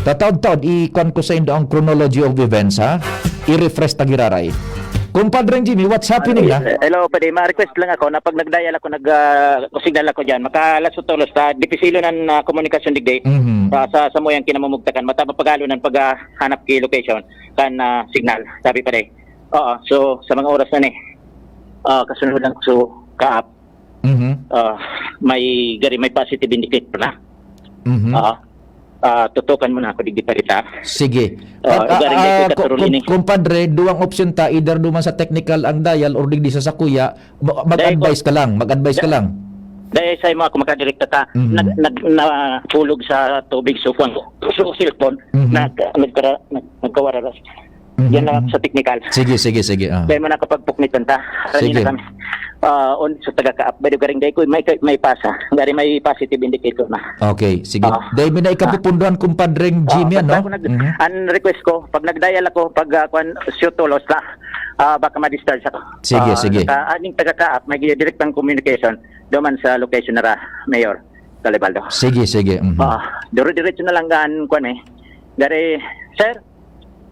Tataod-taod, i-kwan ko sa indo ang chronology of events, ha? I-refresh ta giraray. Kumpadreng Jimmy, what's happening na? Hello, pwede ma-request lang ako na pag nag-dial ako, nag, ah, signal ako dyan, makalas o tulos, ta dipisilo nan, ah, komunikasyon digdi. Mhm. Ah, sa, sa mo yang kinamumugtakan, mata mapagalo ng paghahanap ki location kan, ah, signal, sabi pa rin. Oo, so, sa mga oras na ni, ah, kasunod lang so, kaap. Mhm. Ah, may gari, may positive indicator na. Mhm. Ah, ah, tutukan mo na ako, digdi pa kita. Sige. Ah, Pag, gari, ah, may ah, ikaturol ko-, ini. Kumpadre, duwang opsyon ta, either duman sa technical ang dial or digdi sa sakuya, ma-, Dahil mag-advise ko ka lang, mag-advise ka Da-, lang. dahil sa imo ako makadirekta ta, Mhm. nag-, nag-, nahulog sa tubig, so, kwan, so, cellphone, Mhm. nag-, nagkara-, nag-, nagkawararas. Yan lang sa technical. Sige, sige, sige. Ah. Dahil mo nakapagpuknitan ta. Sige. Kanina kami. Ah, on sa taga-Kaap. By the way, garing dahil ko, may, may pasa. Gari may positive indicator na. Okay, sige. Ah. Dahil may na ikapupunduhan, kumpadreng Jimmy, Ah, ano? Pag nag-, Mhm. Ang request ko, pag nag-dial ako, pag, ah, kwan, shoot to loss na, ah, baka ma-discharge ako. Sige, Ah, sige. Sa aning taga-Kaap, may direktang communication duman sa location na ra, Mayor Garibaldo. Sige, sige. Mhm. Ah, dire-diretso na lang gaan, kwan eh. Gari, sir?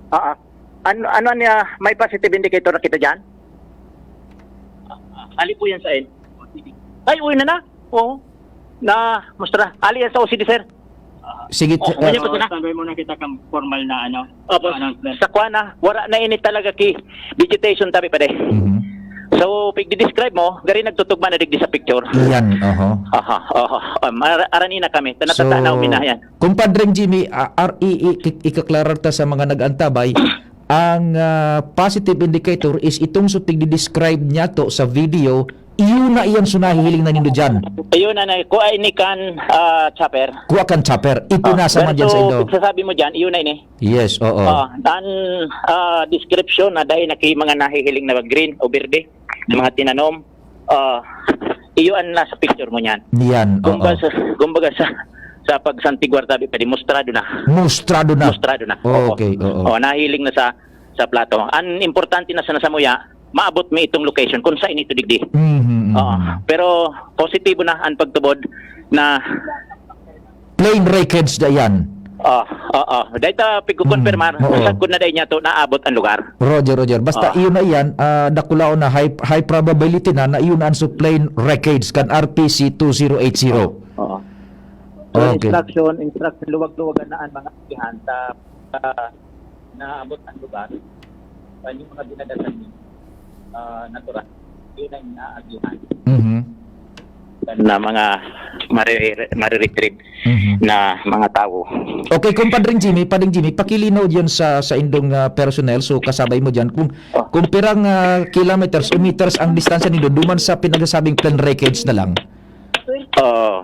Ah, ah. Ano, ano niya, may positive indicator na kita dyan? Ah, ah, ali po yan sa end. Ay, uwi na na. Oo. Na, mustra. Ali yan sa O C D, sir. Sige, Oh, t-, ganyan ah, pa sila. Standby muna kita kang formal na, ano, Opo. Announcement. Sa kwan na, wala na ini talaga ki vegetation tabi pa de. Mhm. So, pigdi-describe mo, gari nagtutugma na digdi sa picture. Iyan, oho. Aha, aha. Um, ara-, arani na kami. So, Tanatatanaw mi na yan. Kumpadreng Jimmy, ah, ar-, i-, i-, i-, ikaklarar ta sa mga nag-antabay, ang, ah, positive indicator is itong so pigdi-describe niya to sa video, iyo na iyan so nahihiling na nindo dyan. Ayun na, na, kua ini kan, ah, chopper. Kua kan chopper. Ipinasa Ah, man dyan sa pero indo. Pagsasabi mo dyan, iyo na ini. Yes, oo. Ah, ang, ah, description na dahil na kay mga nahihiling na green o berde, na mga tinanom, ah, iyo ang nasa picture mo niyan. Yan, oo. Kumbaga sa, kumbaga sa, sa pagsantiguar tabi pa di, mostrado na. Mostrado na. Mostrado na. Oo. Okay, oo. Oh, nahiling na sa, sa plato. Ang importante na sana sa muya, maabot mi itong location kung saan ito digdi. Mhm, mhm. Oo. Pero positibo na ang pagtubod na plain wreckage na yan. Ah, ah, ah. Dahil ta pigkukonfirmar, Mm, oo. Sagkod na dahil niya to, naabot ang lugar. Roger, Roger. Basta Ah. Iyon na iyan, ah, dakulaon na high, high probability na, na iyon ang so plain wreckage kan R P C two zero eight zero. Oo. So, Okay. Instruction, instruction, luwag-luwagan na ang mga agihan sa, sa naabot ang lugar. Sa inyong mga dinadasal ninyo, ah, natural, yun ang inaagihan. Mhm. Na mga mare-, mariretrieve Mhm. na mga tao. Okay, Kumpadring Jimmy, Padring Jimmy, pakilinaw diyan sa, sa indong, ah, personnel, so kasabay mo diyan, kung, Oh. kung pirang, ah, kilometers o meters ang distansya nindo duman sa pinagsasabing plain wreckage na lang? Oh.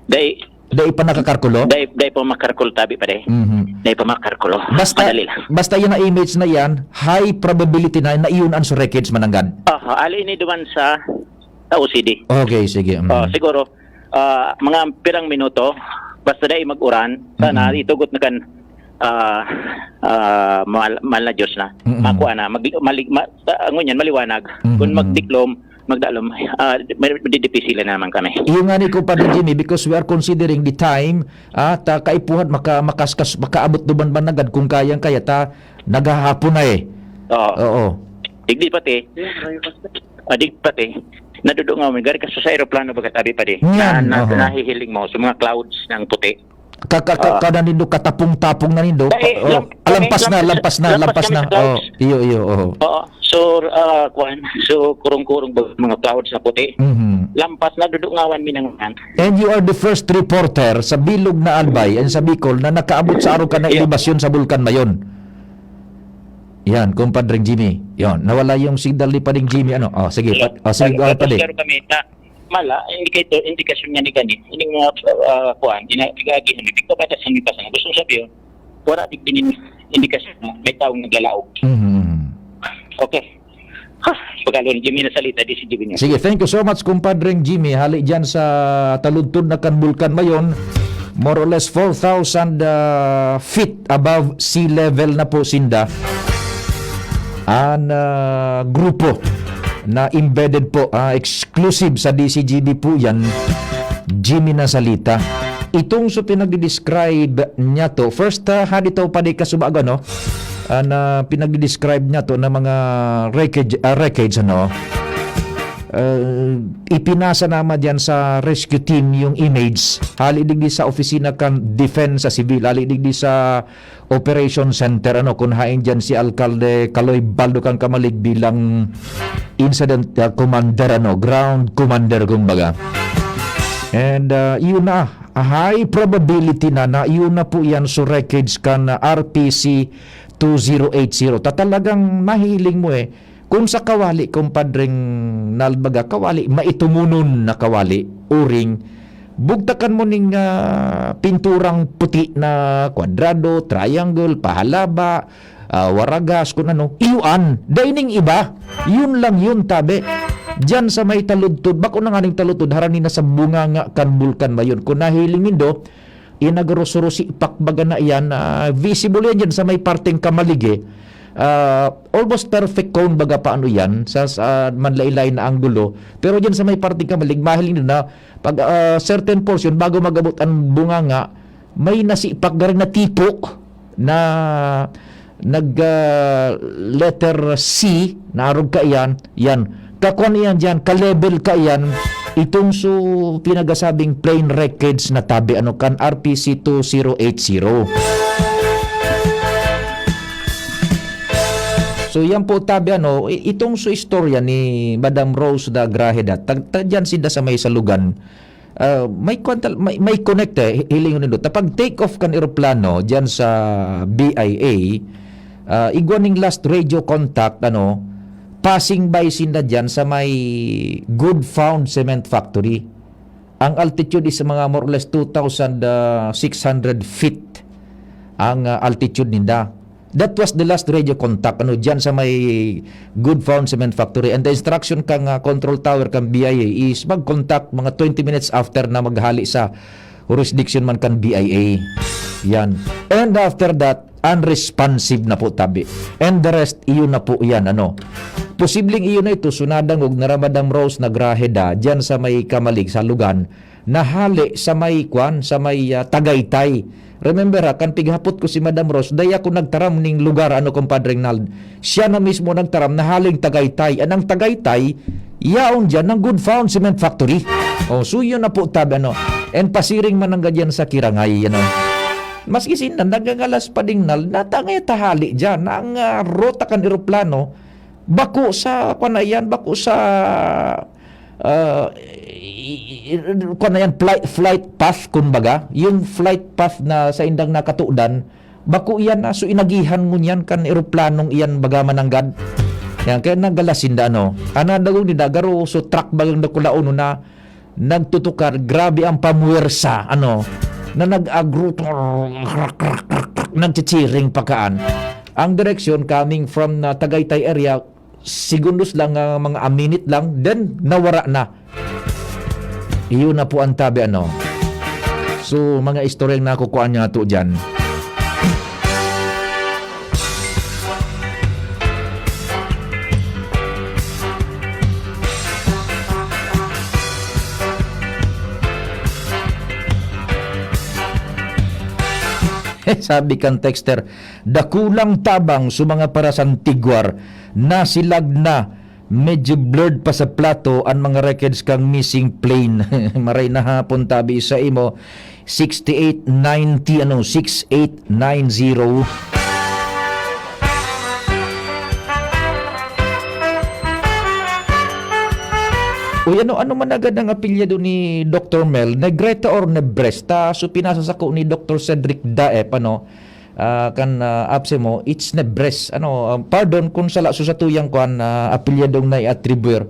Dai, Dai pa nakakarkulo? dai, dai pa makarkulo tabi pa, dai. Mhm. Dai pa makarkulo. Basta, Madali lang. Basta yan ang image na yan, high probability na, na iyon ang so wreckage mananggad. Aha, ali ini duman sa, sa O C D. Okay, sige. Mm. Oh, siguro, ah, mga pirang minuto, basta dai mag-uran, sana Mm-mm. itugot na kan, ah, ah, mahal, mahal na Diyos na. Mm-mm. Makuha na, mag-, malig-, ma-, ah, ngunyan, maliwanag. Mm-mm. Kung magdiklom, magdalom, ah, may, madidipisilan na naman kami. Iyo nga ni, Kumpadre Jimmy, because we are considering the time, ah, ta kaipuhan maka-, makaskas, makaabot duman man nanggad kung kayang-kaya ta naghahapon na eh. Oo. Oo. Digdi pati, ah, digdi pati, nadudungaw mi, gari ka sa, sa aeroplano baga tabi pa di. Yan, Na, na, oho. Nahihiling mo sa mga clouds ng puti. Ka-, ka-, ka-, Ah. Kada nindo, katapong-tapong na nindo. Dahil Pa-, oh, lam-, lampas na, kami, lampas, lampas na, lampas lampas kami na. Sa clouds. Oh, iyo, iyo, oh. Oo. So, ah, kuwan, so, kurong-kurong ba, mga clouds na puti. Mhm. Lampas na, dudungawan mi ng ulan. And you are the first reporter sa bilog na Albay and sa Bicol na nakaabot sa arog kan na Yeah. elevasyon sa Bulkan Mayon. Yan, Kumpadre Jimmy. Yon, nawala yung signal ni Pading Jimmy. Ano? Oh, sige, Yeah. pat-, oh, sige, Pag, oh, pwede. Pero kami, ta-, mala, indicator, indikasyon niya ni gani. Ining mga, ah, kuwan, ina-, ig-agi, hindi ko patas ang pasan. Gusto ko sabihin, wala di kinin indikasyon na may taong naglalaog. Mhm. Okay. Ha, pagkalo ni Jimmy na salita, di si Jimmy niya. Sige, thank you so much, Kumpadreng Jimmy. Hali dyan sa taludtod na kan Bulkan Mayon, more or less four thousand, ah, feet above sea level na po sinda. An, ah, grupo na embedded po, ah, exclusive sa D C G B po yan, Jimmy na salita. Itong so pinag-describe niya to, first, ah, hadi to pa di kasubago, no? Ah, na pinag-describe niya to na mga wreckage, ah, wreckage, ano? Ah, ipinasa naman diyan sa rescue team yung image. Hali digdi sa opisina kan Defense sa Civil, hali digdi sa Operation Center, ano, kun hain diyan si Alkalde Kaloy Baldo kan Camalig bilang incident, ah, commander, ano, ground commander, kumbaga. And, ah, yun na, high probability na, na yun na po yan, so wreckage kan, ah, R P C two zero eight zero. Ta talagang mahiling mo eh, kung sa kawali, Kumpadreng Nalbaga, kawali, maitumunon na kawali, uring Bugtakan mo ning, ah, pinturang puti na kwadrado, triangle, pahalaba, ah, waragas, kun ano. Iyo an. Dai ning iba. Yun lang yun, tabi. Diyan sa may taludtod, bako na nga ning taludtod, harani na sa bunganga kan bulkan ba yun? Kung nahiling nindo, inagrusurusi pakbaga na iyan, ah, visible yan dyan sa may parteng kamalig eh. Ah, almost perfect cone baga pa ano yan, sa, sa manlaylay na anggulo. Pero dyan sa may parteng kamalig, mahiling nindo na pag, ah, certain portion, bago mag-abot ang bunganga, may nasipak gari na tipo na nag, ah, letter C, na arog kaiyan, yan. Kakuan iyan diyan, ka-level kaiyan, itong su pinagasabing plane wreckage na tabi, ano, kan R P C two zero eight zero. So, yan po, tabi, ano, i-, itong su istorya ni Madam Rose da Grajeda, tag-, tag-, dyan sinda sa may salugan, ah, may kwan tal-, may, may connect eh, hi-, hilingon nindo. Ta pag take off kan eroplano diyan sa B I A, ah, igwa ning last radio contact, ano, passing by sinda diyan sa may Good Found Cement Factory. Ang altitude is mga more or less two thousand six hundred feet ang, ah, altitude ninda. That was the last radio contact, ano, diyan sa may Good Found Cement Factory. And the instruction kang, ah, control tower kang B I A is mag-contact mga twenty minutes after na maghali sa jurisdiction man kan B I A. Yan. And after that, unresponsive na po tabi. And the rest, iyo na po yan, ano. Posibleng iyo na ito, sunadangog na Madam Rose na Grajeda, diyan sa may kamalig, sa lugan, nahali sa may, kwan, sa may, ah, Tagaytay. Remember ha, kan pighapot ko si Madam Rose, dai ako nagtaram ning lugar, ano, Compadre Rinald. Siya na mismo nagtaram na haling Tagaytay. An ang Tagaytay, yaon diyan ng Good Found Cement Factory. Oh, so yun na po, tabi, ano. And pasiring man ang gadyan sa Kirangay, ano. Maski sinda, nagagalas pa ding nal, natangay tahali diyan. Ang, ah, ruta kan eroplano, bako sa, kwan na yan, bako sa, ah, i-, i-, i-, kwan na yan, flight, flight path, kumbaga. Yung flight path na sa indang nakatudan, bako iyan na, so inagihan ngunyan kan eroplanong iyan baga mananggad. Yan, kaya nagala sinda, ano. Ana, dagog ninda, garo, so truck bagang dakulaon na nagtutukar, grabe ang pamuwersa, ano, na nag-agro, nagchichiring pa kaan. Ang direksyon coming from, ah, Tagaytay area, segundos lang, ah, mga a minute lang, then nawara na. Iyon na po ang tabi, ano. So, mga istoryang nakukuha niya ato dyan. Sabi kan texter, "Dakulang tabang sa mga parasantigwar, nasilag na, medyo blurred pa sa plato an mga records kang missing plane." Maray na hapon tabi sa imo, six eight ninety, ano, six eight nine zero. Uy, ano, ano man agad ang apelyido ni Doktor Mel? Negrete or Nebres? Ta, so pinasa sako ni Doktor Cedric Daep, ano, ah, kan, ah, apse mo, it's Nebres. Ano, ah, pardon kung sala, so sa tuyang kwan, ah, apelyidong nai-atribuir.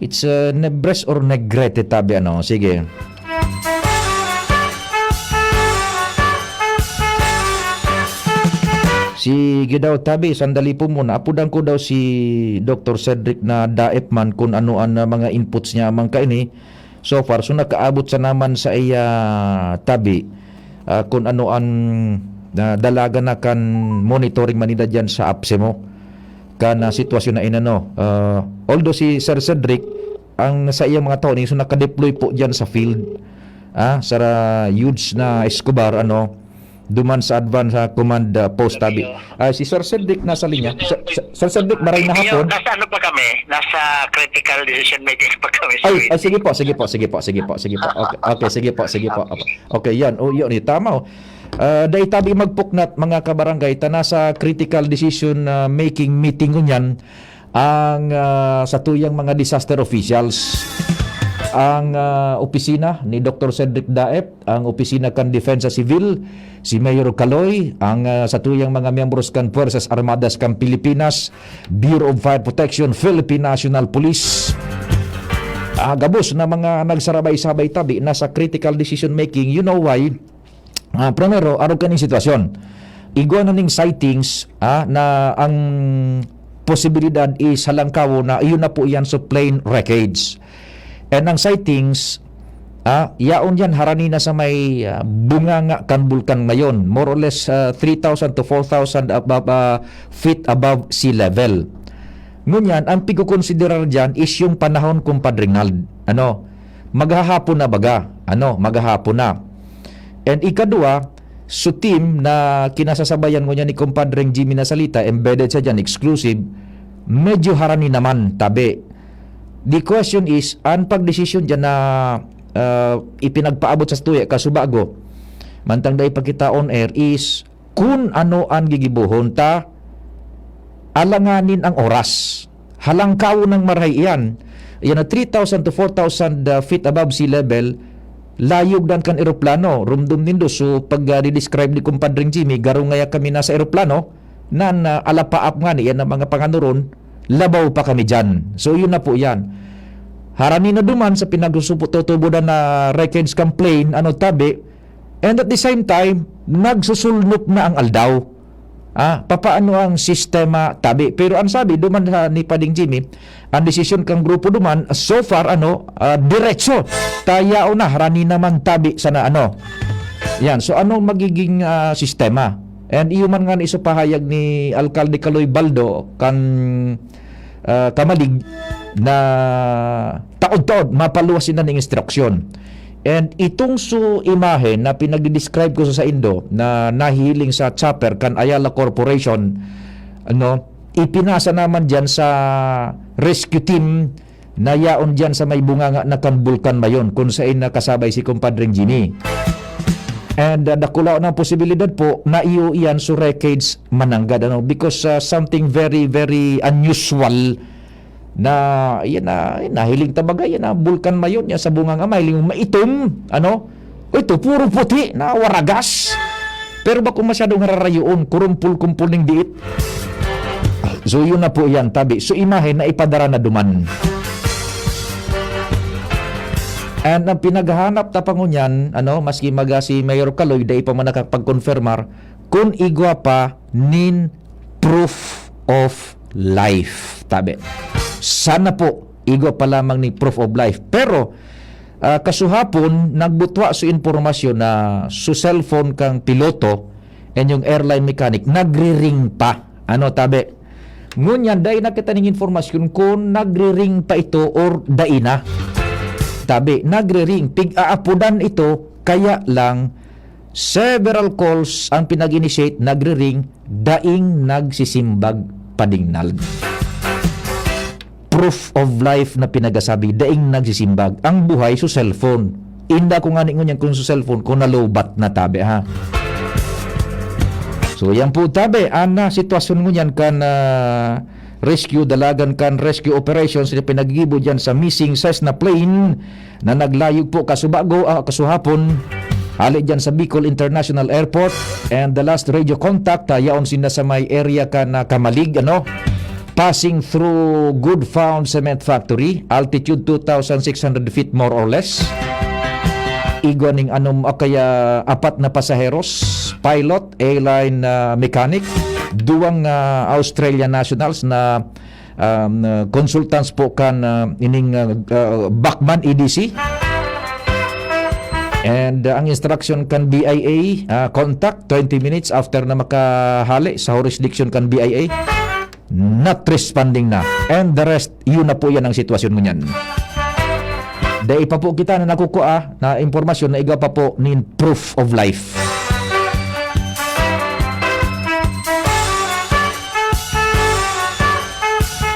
It's, ah, Nebres or Negrete, tabi, ano? Sige. Sige daw, tabi, sandali po muna. Apodan ko daw si Doktor Cedric na Daep man kung ano ang, ah, mga inputs niya man kaini. So far, so nakaabot sa naman sa iya tabi, ah, kung ano ang, ah, dalagan na kan monitoring man nila dyan sa apse mo. Kan, ah, sitwasyon na inano. Ah, although si Sir Cedric, ang sa iyang mga tao, so nakadeploy po dyan sa field, ah, sa ra-, huge na Escobar, ano, duman sa advance, ah, command, ah, post, tabi. Ah, si Sir Cedric nasa linya. Sir, Sir, Sir Cedric, maray na hapon. Nasa ano pa kami? Nasa critical decision making pa kami. Ay, ay, sige po, sige po, sige po, sige po, sige po. Okay, okay, sige po, sige po. Opo. Okay, yan. Oh, yun, eh, tama, oh. Ah, dai tabi magpuknat, mga kabarangay, ta nasa critical decision, ah, making meeting ngunyan ang, ah, satuyang mga disaster officials. Ang, ah, opisina ni Doktor Cedric Daep, ang opisina kan Depensa Civil, si Mayor Caloy, ang, ah, satuyang mga miyembros kan Puwersas Armadas kan Pilipinas, Bureau of Fire Protection, Philippine National Police, ah, gabos na mga nagsarabay-sabay tabi na sa critical decision making. You know why? Ah, primero, arog kaning sitwasyon. Igwa na ning sightings, ah, na ang posibilidad is halangkawo na iyon na po yan sa plane wreckage. And ang sightings, ah, yaon yan harani na sa may, ah, bunganga kan bulkan ngayon, more or less, ah, three thousand to four thousand above, ah, feet above sea level. Ngunyan, ang pigkukonsiderar dyan is yung panahon, Compadre Nald. Ano? Maghahapon na baga. Ano? Maghahapon na. And ikadwa, so team na kinasasabayan ngunyan ni Compadreng Jimmy na salita, embedded sa dyan, exclusive, medyo harani naman, tabi. The question is, ang pagdesisyon dyan na, ah, ipinagpaabot sa tuya, kasubago, mantang dai pa kita on air, is kun ano an gigibohon ta alanganin ang oras. Halangkaw nang marahay iyan. Iyan na three thousand to four thousand, ah, feet above sea level, layog dan kan eroplano. Rumdom nindo, so pag, ah, di-describe ni Compadreng Jimmy, garo ngaya kami nasa eroplano, nan, ah, alapaap nga ni, yan ang mga panganuron, labaw pa kami dyan. So, yun na po yan. Harani na duman sa pinagsusupo-, tutubo na na wreckage kan plane, ano, tabi, and at the same time, nagsusulnop na ang aldaw. Ah, papaano ang sistema tabi? Pero ang sabi, duman sa ni Pading Jimmy, ang desisyon kang grupo duman, so far, ano, ah, diretso. Tayaw na, harani naman tabi sana, ano. Yan, so ano magiging, ah, sistema? And iyo man nga ni sa pahayag ni Alkalde Kaloy Baldo, kan, ah, Kamalig, na taod-taod, mapaluwas sila ng instruksyon. And itong so imahe na pinagdi-describe ko sa saindo na nahihiling sa chopper kan Ayala Corporation, ano, ipinasa naman diyan sa rescue team na yaon diyan sa may bunganga na kan Bulkan Mayon, kung sain nakasabay si Compadreng Jimmy. And, ah, dakula na posibilidad po na iyo iyan sa wreckage mananggad, ano, because, ah, something very, very unusual na, yan na, nahiling ta baga, yan na, Bulkan Mayon, yan sa Bunganga, mahiling mo maitom, ano? O ito, puro puti na waragas. Pero bako masyadong hararayoon, kurumpul-kumpul ning diit. So, yun na po yan, tabi. So, imahe na ipadara na duman. And ang pinaghahanap ta pa ngunyan, ano, maski maga si Mayor Kaloy, dai pa man nakapagkonfirmar, kun igwa pa nin proof of life. Tabi. Sana po, igwa pa lamang ni proof of life. Pero, ah, kasuhapon, nagbutwa sa impormasyon na sa cellphone kang piloto and yung airline mechanic, nagri-ring pa. Ano, tabi? Ngunyan, dai na kita ning informasyon kung nagri-ring pa ito or dai na. Tabi, nagri-ring. Pig-aapodan ito, kaya lang, several calls ang pinag-initiate, nagri-ring, daing nagsisimbag, Pading Nald. Proof of life na pinagasabi, daing nagsisimbag. Ang buhay sa cellphone. Inda ko nga ni ngunyan kung sa cellphone ko, nalubat na, tabi, ha. So, yan po, tabi, ang, ah, sitwasyon ngunyan kan, ah, rescue, dalagan kan rescue operations na pinagigibo dyan sa missing Cessna plane na naglayog po kasubago, ah, kasuhapon, hali dyan sa Bicol International Airport. And the last radio contact, ah, yaon sinda sa may area kan, ah, Camalig, ano? Passing through Good Found Cement Factory, altitude two thousand six hundred feet more or less. Igwa ning anom o kaya apat na pasaheros, pilot, airline, ah, mechanic, duwang, ah, Australian nationals na, um, ah, consultants po kan, ah, ining, ah, ah, Bachmann E D C. And, ah, ang instruction kan B I A, ah, contact twenty minutes after na makahali sa jurisdiction kan B I A. Not responding na. And the rest, yun na po yan ang sitwasyon ngunyan. Dai pa po kita na nakukua na impormasyon na igwa pa po nin proof of life.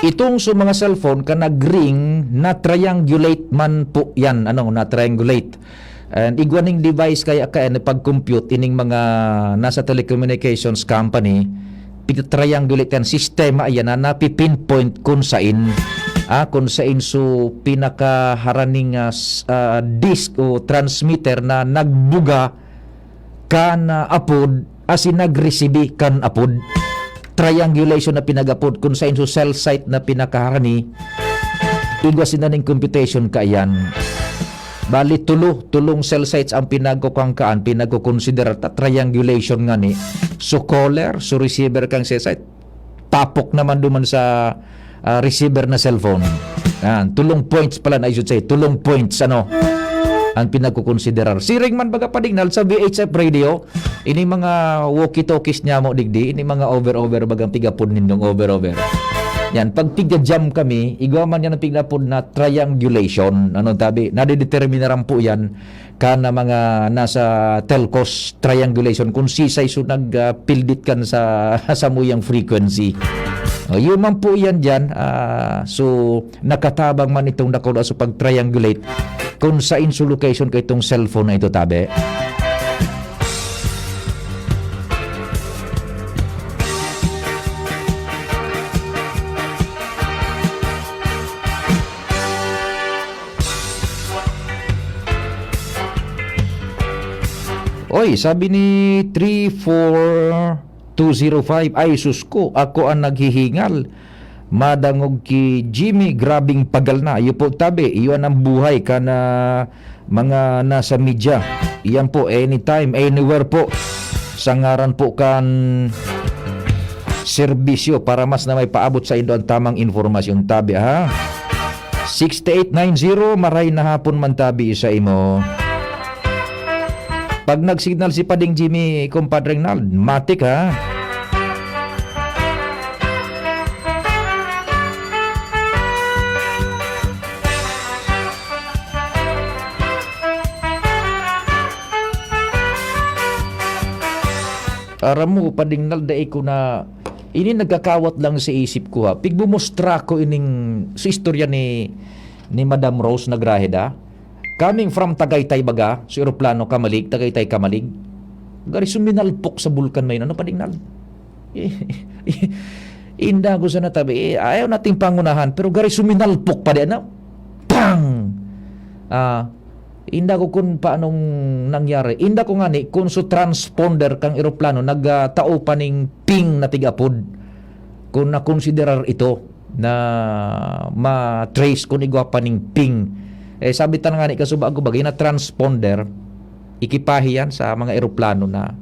Itong sa mga cellphone ka nag-ring, na-triangulate man po yan. Ano, na-triangulate. And igwa ning device kaya ka, eh, pag-compute ining mga nasa telecommunications company, pita-triangulate yan, sistema yan na napi-pinpoint kung sain, ah, kung sain so pinakaharaning, ah, s-, ah, disk o transmitter na nagbuga kan, ah, apod, asin nagresibi kan apod. Triangulation na pinagapod, kung sain so cell site na pinakaharani, Igwa sinda ning computation kaiyan. Bali, tulo, tulong cell sites ang pinagkukangkaan, pinagkukonsiderar ta triangulation ngani. So caller, so receiver kan cell site, tapok naman duman sa, ah, receiver na cellphone. Yan, tulong points pala na, I should say, tulong points, ano, ang pinagkukonsiderar. Siring man baga, Padingnal, sa V H F radio, ini mga walkie-talkies niya mo digdi, ini mga over-over bagang pigapod nindong over-over. Yan, pag pigja-jam kami, igwa man yan ang pigapod na triangulation. Ano tabi, nadideterminaran po yan kan mga nasa telcos triangulation kung sisay so nag, ah, pildit kan sa, sa muyang frequency. O, yun man po yan dyan. Ah, so, nakatabang man itong dakula sa pag-triangulate kung sa inso location ka itong cellphone na ito, tabi. Oy, sabi ni three four two zero five, "Ay, sus ko, ako ang naghihingal. Madangog ki Jimmy, grabing pagal na." Iyo po, tabi, iyon ang buhay ka na mga nasa media. Iyan po, anytime, anywhere po. Sa ngaran po kan serbisyo para mas na may paabot sa indo ang tamang informasyon, tabi, ha? Six eight nine zero, maray na hapon man tabi sa imo. Pag nag-signal si Pading Jimmy, Compadre Ronald, matik, ha? Aram mo, Pading Ronald, dai ko na, ini nagkakawat lang sa isip ko, ha. Pigmumustra ko ining, sa istorya ni, ni Madam Rose Nagraheda. Coming from Tagaytay baga, sa eroplano, Camalig, Tagaytay, Camalig. Gari suminalpok sa bulkan may ano, Pading Ronald. Inda ko sa natabi, eh, ayaw nating pangunahan, pero gari suminalpok pa di, ano? Pang! Ah, inda ko kun paanong nangyari. Inda ko ngani, kun so transponder kang eroplano, nagtao pa ning ping na tig-apod. Kung nakonsiderar ito na ma-trace kung igwa pa ning ping. Eh, sabi ta na ngani kasubago, bagay na transponder, ekipahe yan sa mga eroplano na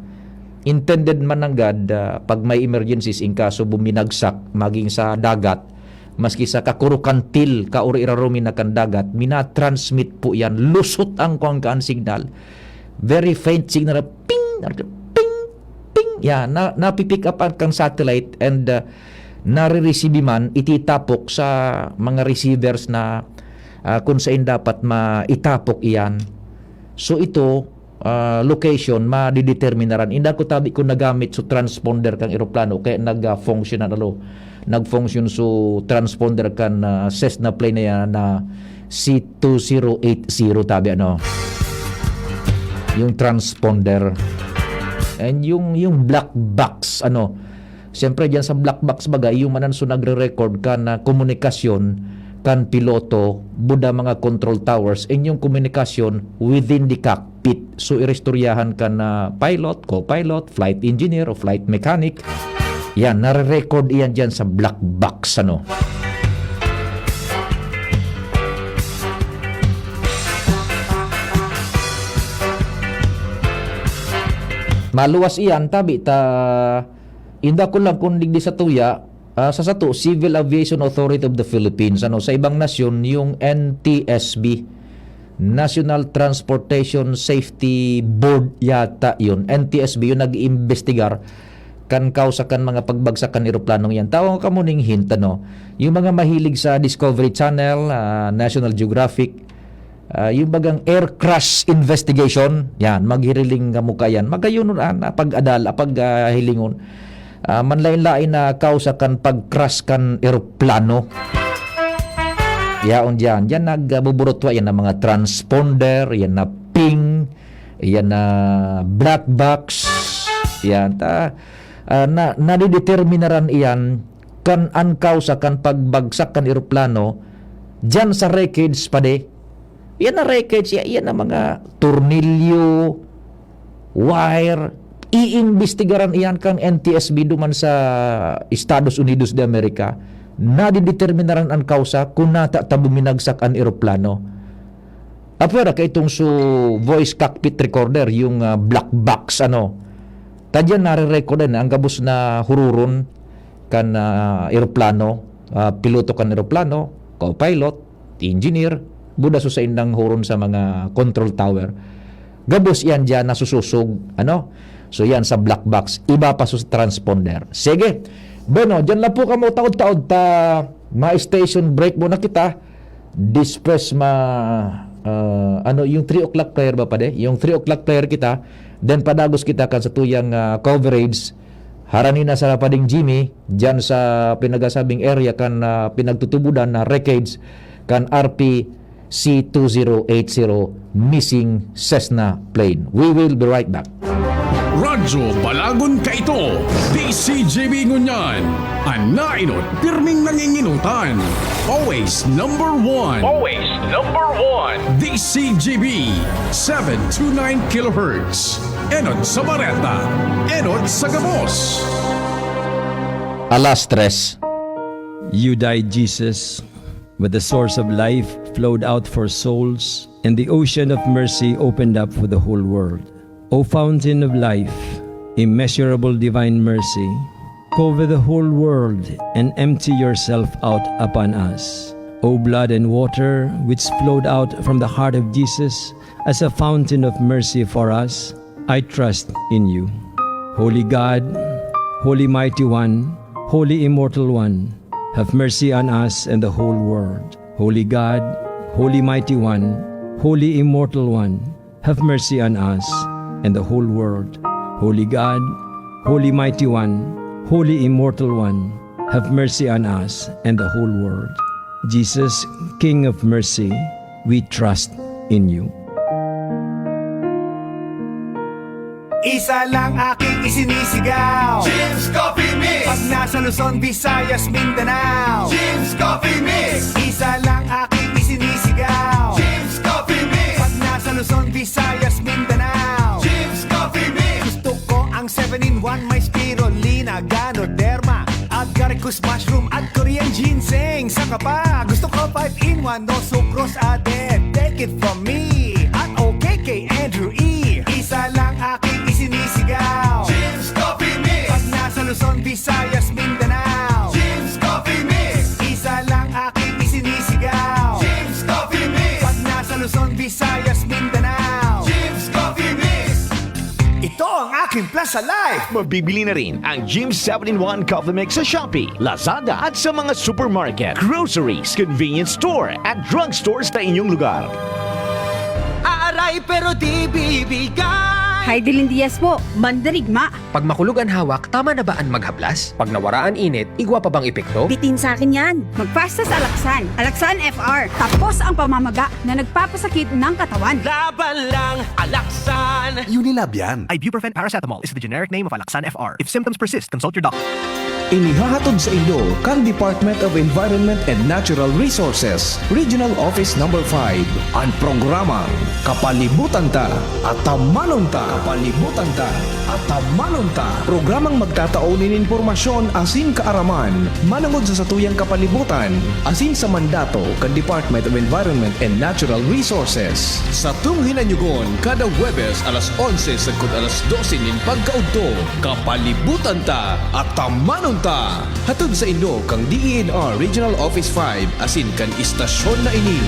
intended man nanggad, ah, pag may emergencies, in kaso buminagsak, maging sa dagat, maski sa kakurukantil, kauri-rarumi na kan dagat, minatransmit po yan. Lusot ang kuwan kaan signal. Very faint signal, ping, ping, ping. Yan, na, napipick up ang kang satellite and, ah, nare-receive man, ititapok sa mga receivers na, ah, kung saan dapat maitapok iyan. So ito, ah, location, madideterminaran. Inda ko tabi ko nagamit so transponder kang eroplano, kaya nag-function na, ano, nag-function so transponder kan, ah, Cessna plane na yan na C two zero eight zero tabi, ano. Yung transponder. And yung, yung black box, ano. Siyempre, diyan sa black box baga, yung manan so nagre-record kan komunikasyon kan piloto, buda mga control towers, and yung komunikasyon within the cockpit. So, iristoryahan kan pilot, co-pilot, flight engineer, o flight mechanic. Yan, nare-record iyan diyan sa black box, ano. Maluwas iyan, tabi ta, inda ko lang kung digdi sa tuya, ah, sa sato, Civil Aviation Authority of the Philippines, ano, sa ibang nasyon, yung N T S B, National Transportation Safety Board yata yun. N T S B yung nag-iimbestigar kan kausa kan mga pagbagsak kan eroplanong yan. Tawag ka mo ning hint, ano? Yung mga mahilig sa Discovery Channel, ah, National Geographic, ah, yung bagang air crash investigation, yan, maghiriling ka mo ka yan. Magayon nun, ah, na pag-adal, ah, pag, ah, hilingon. Ah, manlain-lain na kausa kan pag-crash kan eroplano. Yaon diyan. Diyan nagbuburutwa yan ang mga transponder, yan na ping, yan na black box. Yan. Ta, ah, na, nadideterminaran iyan kan an kausa kan pagbagsak kan eroplano diyan sa wreckage pa di. Yan na wreckage, ya-, yan ang mga tornilyo, wire, iimbestigaran iyan kan N T S B duman sa Estados Unidos de America. nadideterminaran an kausa kun nata ta buminagsak an eroplano. Apwera kaitong su voice cockpit recorder, yung, ah, black box, ano. Ta diyan nare-record na ang gabos na hururon kan, ah, eroplano, ah, piloto kan eroplano, co-pilot, engineer, buda su saindang huron sa mga control tower. Gabos iyan diyan nasususog, ano? So, yan sa black box. Iba pa sa transponder. Sige. Bueno, diyan lang po kamo taod-taod ta ma-station break muna kita. Dispes ma, ah, ano, yung three o'clock prayer ba, pade? Yung three o'clock prayer kita, then padagos kita kan sa tuyang, ah, coverage. Harani na sa Pading Jimmy, diyan sa pinagasabing area kan, ah, pinagtutubodan na wreckage kan R P C two zero eight zero missing Cessna plane. We will be right back. Radyo Balagon kaito, D C G B ngunyan. An nainot, pirming nanginginotan. Always number one. Always number one. D C G B, seven two nine kilohertz. Enot sa bareta, enot sa gabos. Alas tres. You died, Jesus, but the source of life flowed out for souls, and the ocean of mercy opened up for the whole world. O fountain of life, immeasurable divine mercy, cover the whole world and empty yourself out upon us. O blood and water which flowed out from the heart of Jesus as a fountain of mercy for us, I trust in you. Holy God, Holy Mighty One, Holy Immortal One, have mercy on us and the whole world. Holy God, Holy Mighty One, Holy Immortal One, have mercy on us and the whole world. Holy God, Holy Mighty One, Holy Immortal One, have mercy on us and the whole world. Jesus, King of Mercy, we trust in you. Isa lang aking isinisigaw. Jim's Coffee Mix. Pag nasa Luzon, Visayas, Mindanao. Jim's Coffee Mix. Isa lang aking isinisigaw. Jim's Coffee Mix. Pag nasa Luzon, Visayas, Mindanao. Jim's Coffee Mix. Gusto ko ang seven-in-one, may spirulina, ganoderma, agaricus mushroom at Korean ginseng. Saka pa, gusto ko five-in-one, no sucrose added. Take it from me, at okay kay Andrew E. Isa lang aking isinisigaw. Jim's Coffee Mix. Pag nasa Luzon, Visayas, Mindanao. Jim's Coffee Mix. Isa lang aking isinisigaw. Jim's Coffee Mix. Pag nasa Luzon, Visayas, Mindanao. Jim's Coffee Mix. Ito ang aking Plaza Life. Mabibili na rin ang Jim's seven-in-one Coffee Mix sa Shopee, Lazada at sa mga supermarket, groceries, convenience store at drugstores sa inyong lugar. Aaray pero di bibigay. Hi, Dilin Diaz po. Mandarigma. Pag makulog an hawak, tama na ba an maghablas? Pag nawara an init, igwa pa bang epekto? Bitin sa akin yan. Mag-Fastas Alaxan. Alaxan F R. Tapos ang pamamaga na nagpapasakit ng katawan. Laban lang, Alaxan! Unilab yan. Ibuprofen paracetamol is the generic name of Alaxan F R. If symptoms persist, consult your doctor. Inihahatod sa inyo kan Department of Environment and Natural Resources, Regional Office Number five, an programang Kapalibutan Ta, Atamanon Ta. Kapalibutan Ta, Atamanon Ta. Programang magtatao nin impormasyon asin kaaraman manongod sa satuyang kapalibutan asin sa mandato kan Department of Environment and Natural Resources. Satong hinanyugon kada Huwebes alas onse sagkod alas dose nin pagkaudto. Kapalibutan Ta, Atamanon Ta. Hatod sa inyo kan D E N R Regional Office five asin kan istasyon na ini.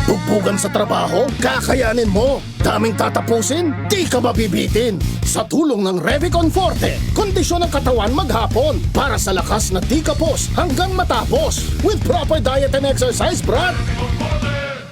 Bugbugan sa trabaho? Kakayanin mo! Daming tatapusin? Di ka mabibitin! Sa tulong ng Revicon Forte, kondisyon ng katawan maghapon para sa lakas na di kapos hanggang matapos with proper diet and exercise, Brad!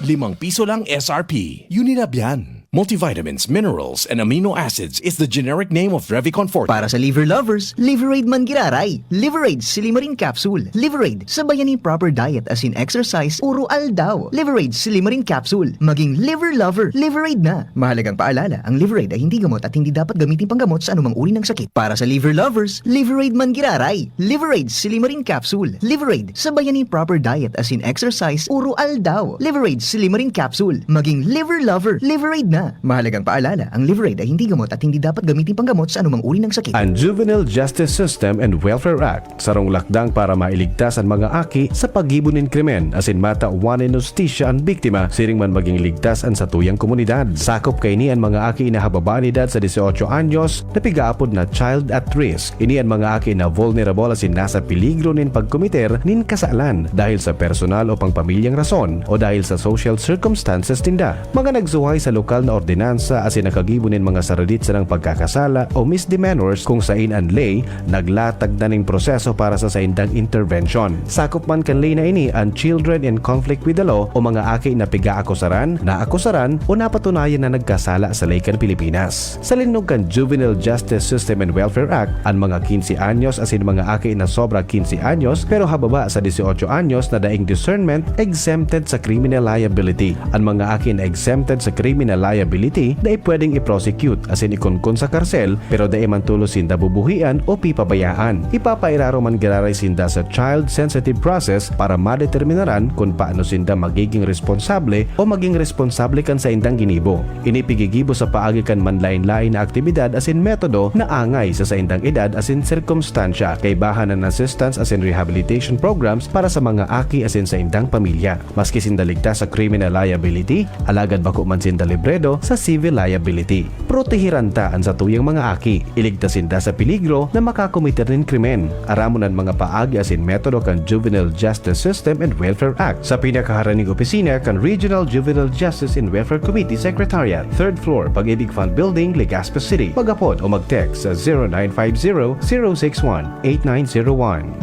Limang piso lang S R P. Unilab yan. Multivitamins, minerals, and amino acids is the generic name of Revicon Forte. Para sa liver lovers, Liveraid man giraray. Liveraid Silimarin Capsule. Liveraid, sabayan nin proper diet asin exercise oro aldaw. Liveraid Silimarin Capsule. Maging liver lover, Liveraid na. Mahalagang paalala, ang Liveraid ay hindi gamot at hindi dapat gamitin panggamot sa anumang uri ng sakit. Para sa liver lovers, Liveraid man giraray. Liveraid Silimarin Capsule. Liveraid, sabayan nin proper diet asin exercise oro aldaw. Liveraid Silimarin Capsule. Maging liver lover, Liveraid na. Mahalagang paalala, ang Livrade ay hindi gamot at hindi dapat gamitin panggamot sa anumang uri ng sakit. Ang Juvenile Justice System and Welfare Act, sarong lakdang para mailigtas an mga aki sa paggibo nin krimen asin matawan nin hustisya an biktima siring man maging ligtas an satuyang komunidad. Sakop kaini an mga aki na hababa an edad sa dieciocho anyos na pigaapod na child at risk. Ini an mga aki na vulnerable asin nasa peligro nin pagkomiter nin kasalan dahil sa personal o pangpamilyang rason o dahil sa social circumstances ninda. Mga nagsuhay sa lokal na ordinansa asin nakagibo nin mga saradit sanang pagkakasala o misdemeanors kung sain an ley naglatag na ning proseso para sa saindang intervention. Sakop man kan ley na ini an children in conflict with the law o mga aki na pigaakusaran, naakusaran o napatunayan na nagkasala sa ley kan Pilipinas. Sa linnog kan Juvenile Justice System and Welfare Act, an mga quince anyos asin mga aki na sobra quince anyos pero hababa sa dieciocho anyos na daing discernment exempted sa criminal liability. An mga aki na exempted sa criminal liability dai pwedeng i-prosecute asin ikonkon sa karsel pero dai man tolos sinda bubuhian o pipabayaan. Ipapairarom man giraray sinda sa child-sensitive process para madeterminaran kun paano sinda magiging responsable o maging responsable kan saindang ginibo. Ini pigigibo sa paagi kan manlaen-laen na aktibidad asin metodo na angay sa saindang edad asin sirkumstansya. Kaibahan an assistance asin rehabilitation programs para sa mga aki asin saindang pamilya. Maski sinda ligtas sa criminal liability, alagad bako man sinda libredo sa civil liability. Protehiran ta an satuyang mga aki. Iligtas sinda sa peligro na makakometer nin krimen. Aramon an mga paagi asin metodo kan Juvenile Justice System and Welfare Act sa pinakaharaning opisina kan Regional Juvenile Justice and Welfare Committee Secretariat, third floor, Pag-ibig Fund Building, Legazpi City. Mag-apod o mag-text sa zero nine five zero, zero six one, eight nine zero one.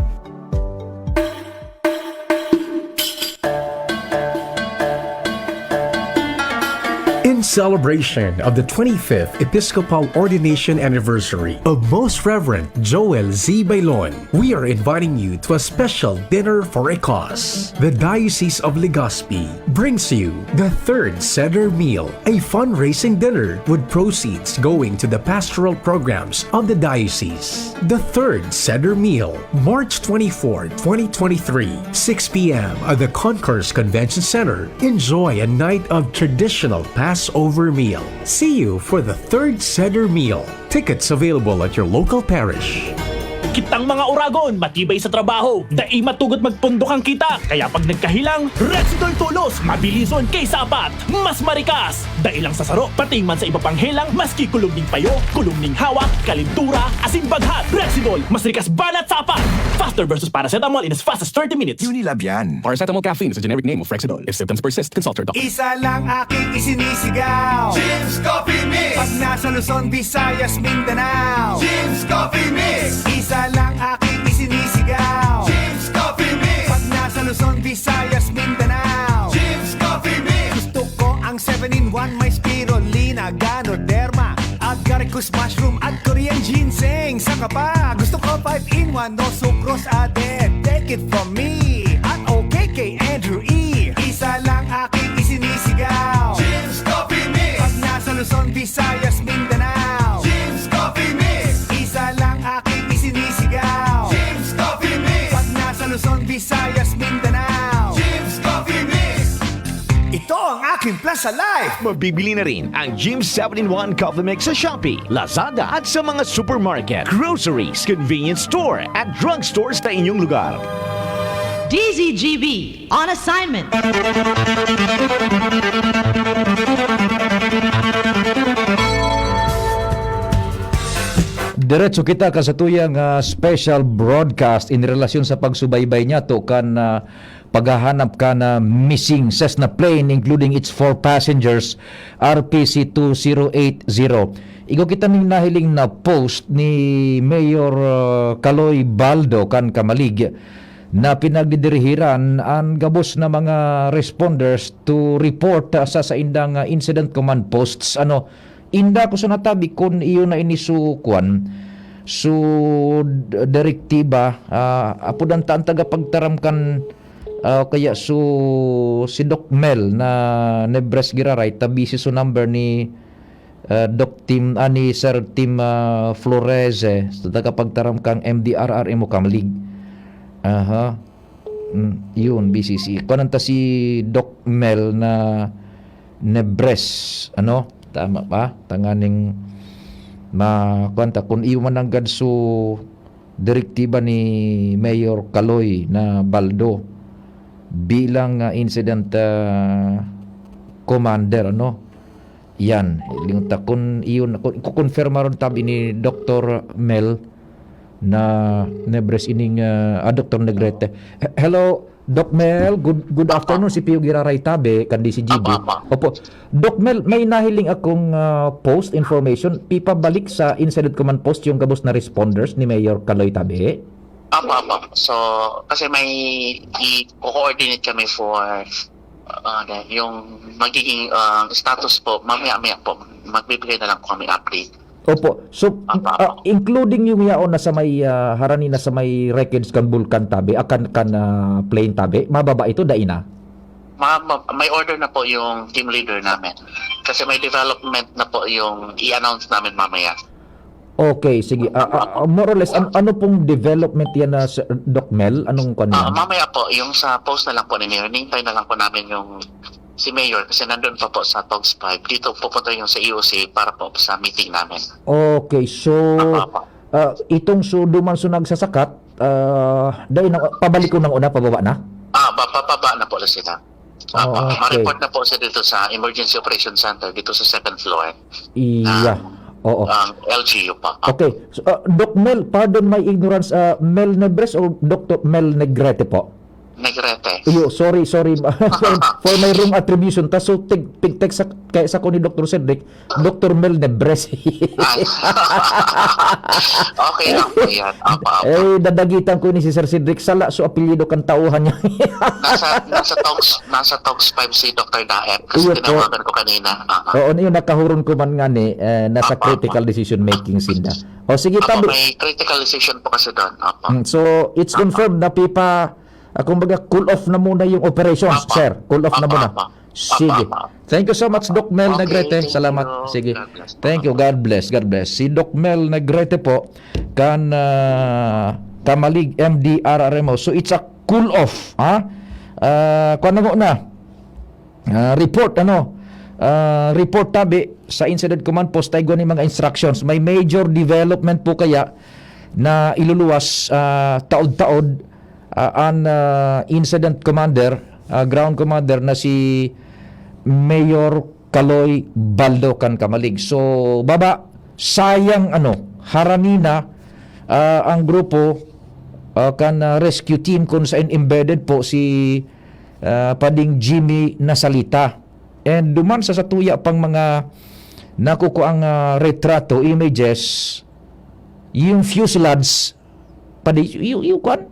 In celebration of the twenty-fifth Episcopal Ordination Anniversary of Most Reverend Joel Z. Bailon, we are inviting you to a special dinner for a cause. The Diocese of Legazpi brings you the Third Seder Meal, a fundraising dinner with proceeds going to the pastoral programs of the diocese. The Third Seder Meal, March twenty-fourth, twenty twenty-three, six p.m. at the Concourse Convention Center. Enjoy a night of traditional Passover meal. See you for the Third Seder Meal. Tickets available at your local parish. Kitang mga oragon, matibay sa trabaho, dai matugot magpundok ang kita. Kaya pag nagkahelang, Rexidol Tolos, mabilison kay sapat, mas marikas. Dai lang sa saro, pati man sa iba pang helang, maski kulog ning payo, kulog ning hawak, kalintura, asin baghat. Rexidol, mas rikas banat sapat. Faster versus paracetamol in as fast as thirty minutes. Unilab yan. Paracetamol caffeine is a generic name of Rexidol. If symptoms persist, consult your doctor. Isa lang aking isinisigaw. Jim's Coffee Mix! Pag nasa Luzon, Visayas, Mindanao. Jim's Coffee Mix! Isa lang aking isinisigaw. Jim's Coffee Mix! Pag nasa Luzon, Visayas, Mindanao. Jim's Coffee Mix! Gusto ko ang seven-in-one, may spirulina, ganoderma, agaricus mushroom at Korean ginseng. Saka pa, gusto ko five-in-one, no sucrose added. Take it from me at okay kay Andrew E. Isa lang aking isinisigaw. Jim's Coffee Mix! Pag nasa Luzon, Visayas, Mindanao. Jim's Coffee Mix! Isa lang aking isinisigaw. Jim's Coffee Mix! Pag nasa Luzon, Visayas, Mindanao. Jim's Coffee Mix! Ito ang aking Plaza Life. Mabibili na rin ang Jim seven-in-one Coffee Mix sa Shopee, Lazada at sa mga supermarket, groceries, convenience store at drugstores na inyong lugar. D Z G B on assignment. Diretso kita ka sa tuyang ah, special broadcast in relasyon sa pagsubaybay niya to kan ah, paghahanap ka na missing Cessna plane including its four passengers, R P C two zero eight zero. Igo kita ning nahiling na post ni Mayor ah, Kaloy Baldo kan Kamalig na pinagdidirihiran an gabos na mga responders to report ah, sa saindang ah, incident command posts. Ano, inda ko sa natabi kun iyo na ini su kuan, su d- direktiba, ah, apodan ta an tagapagtaram kan ah, kaya su si Doc Mel na Nebres Giraray, ta busy su number ni ah, Doc Tim, ah, ni Sir Tim ah, Flores, eh, sa tagapagtaram kang M D R R M o Kamlig. Aha. Mm, yun, B C C. Kuwan ta si Doc Mel na Nebres, ano? Tama ba? Tanganing ma-, kuwan ta, kun iyo man nanggad su direktiba ni Mayor Kaloy na Baldo bilang, ah, incident, ah, commander, ano? Yan. Lingon ta kun iyon, kun, kukonfirma ron tabi ni Doktor Mel na Nebres ining, ah, ah, Doktor Negrete. He-, hello, Doc Mel. Good, good afternoon. Si Pio Giraray tabi, kan D C G B. Apa, apa. Opo. Doc Mel, may nahiling akong, ah, post information. Pipabalik sa Incident Command Post yung gabos na responders ni Mayor Kaloy tabi. Apa, apa. So, kasi may i-coordinate kami for, ah, yung magiging, ah, status po, mamaya-maya po, magbibigay na lang po kami update. Opo. So, Apa, ah, apa. including yung yaon na sa may, ah, harani na sa may wreckage kan Bulkan tabi, ah, kan, kan, ah, plane tabi, mababa ito, dai na? Ma-, ma-, may order na po yung team leader namin. Kasi may development na po yung i-announce namin mamaya. Okay, sige. Ah, ah, ah, more or less, an-, ano pong development yan na, Sir Doc Mel? Anong kwan Ah, yan? mamaya po, yung sa post na lang po ni Mayor, hinihintay na lang po namin yung si Mayor kasi nandun pa po sa Talks five. Dito pupunta yung sa E O C para po sa meeting namin. Okay, so, Apa, apa. ah, itong so, duman so nagsasakat, ah, dahil na, pabalik ko ng una, pababa na? Ah, ba-, pababa na po sila. Ah, Apa, okay. ma-report na po siya dito sa Emergency Operation Center, dito sa second floor. Iya. Ah, Oo. ang L G U pa. Okay. So, ah, Doc Mel, pardon my ignorance, ah, Mel Nebres o Doktor Mel Negrete po? Negrete. Iyo, sorry, sorry. For, for my wrong attribution. Ta, so, tig-, pigtext sa, kaya sa ko ni Doktor Cedric, Doktor Mel Nebres. Ay. Okay lang po yan. Apa, apa. Eh, dadagitan ko ni si Sir Cedric. Sala, so, apelyido kan tauhan niya. Nasa, nasa talks, nasa talks five si Doktor Daep kasi Iyo po. tinawagan ko kanina. Ah, ah. Oo, yun, nakahuron ko man nga ni, eh, nasa Apa, apa. critical decision making sinda. O, sige, Apa, tabi. may critical decision po kasi doon. Apa. Mm, so, it's Apa. confirmed na pipa, ah, kumbaga, cool off na muna yung operation, Apa. sir. Cool off na Apa, muna. apa. Sige. Apa, apa. Thank you so much, Doc Mel Okay, Negrete. thank Salamat. you. Sige. God bless. Thank you. God bless. God bless. Si Doc Mel Negrete po, kan, ah, Kamalig M D R R M O. So, it's a cool off, ha? Ah, kuwan na muna. Ah, report, ano? Ah, report tabi sa Incident Command Post, tayo ni mga instructions. May major development po kaya na iluluwas, ah, taod-taod, ah, an, ah, incident commander, ah, ground commander na si Mayor Kaloy Baldo kan Kamalig. So, baba, sayang, ano, harani na, ah, ang grupo, ah, kan, ah, rescue team kung saan embedded po si, ah, Pading Jimmy Nasalita. And duman sa satuya pang mga nakukuang, ah, retrato, images, yung fuselage, padi, yung, yung kwan,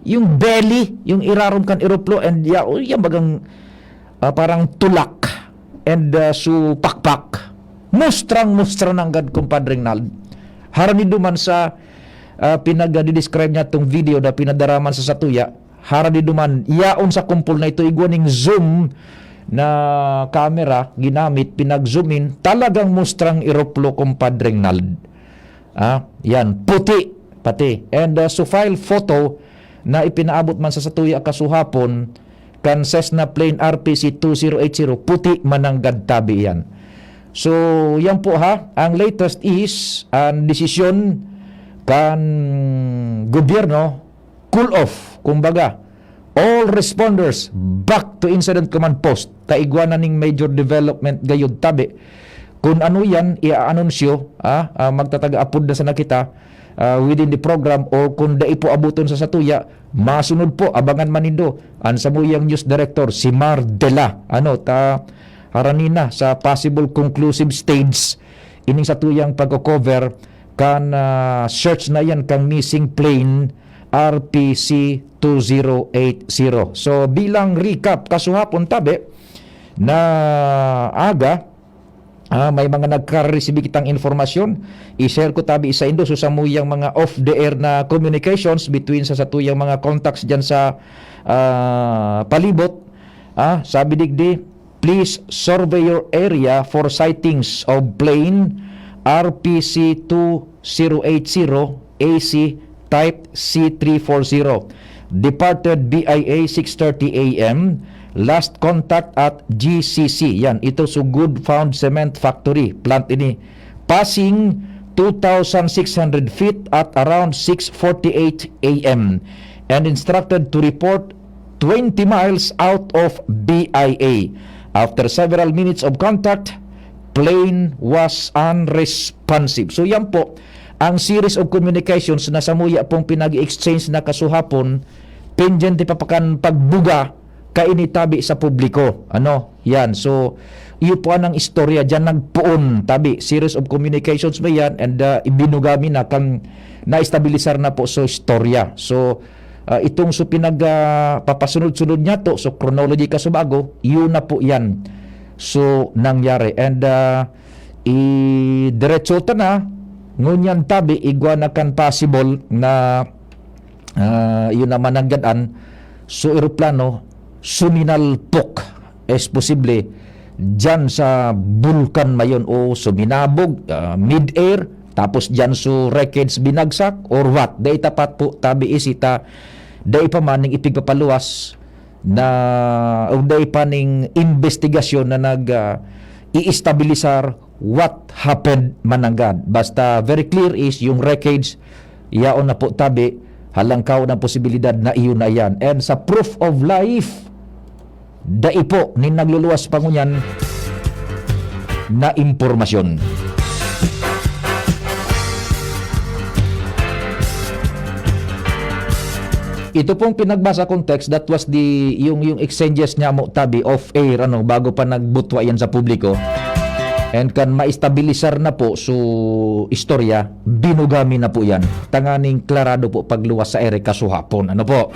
yung belly, yung irarom kan eroplo, and ya-, o, yan bagang, ah, parang tulak, and, ah, su pakpak. Mustrang-mustra nanggad, Kumpadre Ronald. Harani duman sa, ah, pinag-describe niya tong video na pinadaraman sa satuya, harani duman, yaon sa kumpol na ito, igwa ning zoom na camera ginamit, pinag-zoom in, talagang mustrang eroplo, Kumpadre Ronald. Ah, yan, puti, pati. And, uh, so file photo na ipinaabot man sa satuya kasuhapon, kan Cessna plane R P C two zero eight zero, puti mananggad tabi yan. So, yan po ha, ang latest is, ang desisyon kan gobyerno, cool off, kumbaga, all responders back to Incident Command Post. Kaigwa na ning major development gayud tabi. Kun ano yan, i-aanunsyo, ah, ah, magtataga apod na sana kita, ah, within the program, o kung dai po abuton sa satuya, masunod po, abangan man nindo an samuyang news director, si Mar Dela. Ano, ta, harani na sa possible conclusive stage ining satuyang pagko-cover kan, ah, search na yan kang missing plane R P C two zero eight zero. So, bilang recap, kasuhapon tabi na aga, ah, may mga nagkaresibi kitang informasyon. I-share ko tabi sa indo, so samuyang mga off the air na communications between sa satuyang mga contacts dyan sa, ah, palibot. Ah, sabi digdi, "Please survey your area for sightings of plane R P C two zero eight zero A C type C three four zero. Departed B I A six thirty A M, Last contact at G C C. Yan, ito sa Good Found Cement Factory plant ini. Passing two thousand six hundred feet at around six forty-eight A M and instructed to report twenty miles out of B I A. After several minutes of contact, plane was unresponsive. So yan po, ang series of communications na samuya pong pinag-exchange na kasuhapon, pendyente pa pa kan pagbuga, kaini tabi sa publiko. Ano? Yan. So, iyo po anang istorya diyan nagpoon tabi. Series of communications ba yan? And, ah, ibinuga mi na kan naestabilisar na po so istorya. So, ah, itong so pinag, ah, papasunod-sunod niya to, so chronology ka subago, yun na po yan. So, nangyari. And, ah, i diretso ta na, ngunyan tabi, igwa na kan possible na, ah, yun naman ang gadan. So, eroplano, suminalpok, is posible, dyan sa bulkan mayon o suminabog, ah, mid-air, tapos dyan so wreckage binagsak, or what? Dai tapat po, tabi isita, dai pa maning ipigpapaluwas na, o dai pa ning investigasyon na nag, ah, i-estabilisar what happened mananggad. Basta very clear is yung wreckage, yaon na po tabi, halangkaw ng posibilidad na iyon na yan. And sa proof of life, dai po nin nagluluwas pa ngunyan na impormasyon. Ito pong pinagbasa kong text, that was the, yung, yung exchanges niya mo tabi off air, ano, bago pa nagbutwa yan sa publiko. And kan maestabilisar na po so istorya, binugami na po yan. Tanganing klarado po pagluwas sa ere kasuhapon. Ano po?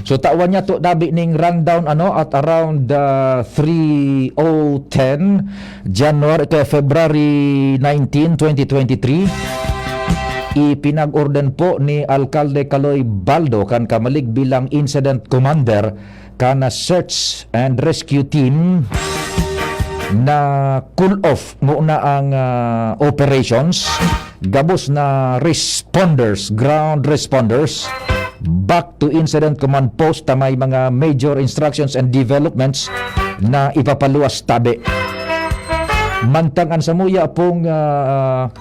So, tawan niya to, dabi ning rundown, ano, at around, ah, three oh ten, January, kaya February nineteen, twenty twenty-three, ipinag-order po ni Alkalde Kaloy Baldo kan Kamalig bilang incident commander kan search and rescue team na cool off muna ang, ah, operations. Gabos na responders, ground responders, back to incident command post ta may mga major instructions and developments na ipapaluwas tabi. Mantang an samuya pong, ah,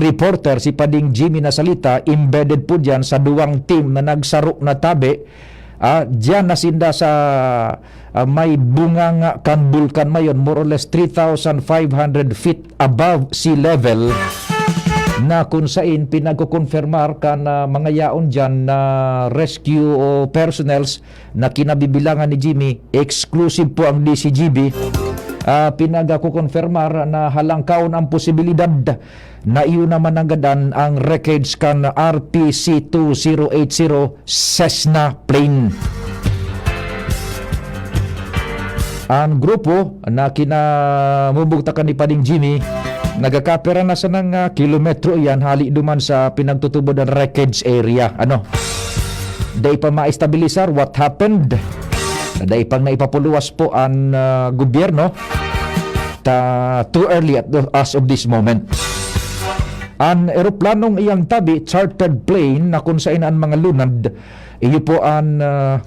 reporter, si Pading Jimmy Nasalita, embedded po diyan sa duwang team na nagsaro na tabi. Ah, diyan na sinda sa, ah, may bunganga kan bulkan mayon, more or less three thousand five hundred feet above sea level, na kung sain pinagkukonfirmar kan, ah, mga yaon diyan na rescue personnels na kinabibilangan ni Jimmy, exclusive po ang D C G B, ah, pinagkukonfirmar na halangkaon ang posibilidad na iyo naman ang gadan ang wreckage kan R P C two zero eight zero Cessna plane. Ang grupo na kinamubugtakan ni Pading Jimmy, nagakapira na sanang, ah, kilometro iyan hali duman sa pinagtutubod ang wreckage area. Ano? Dai pa maestabilisar what happened. Dai pang naipapuluwas po ang, ah, gobyerno. Ta, too early at the, as of this moment. An eroplanong iyang tabi, chartered plane na kun saen an mga lunad, iyo po an, ah,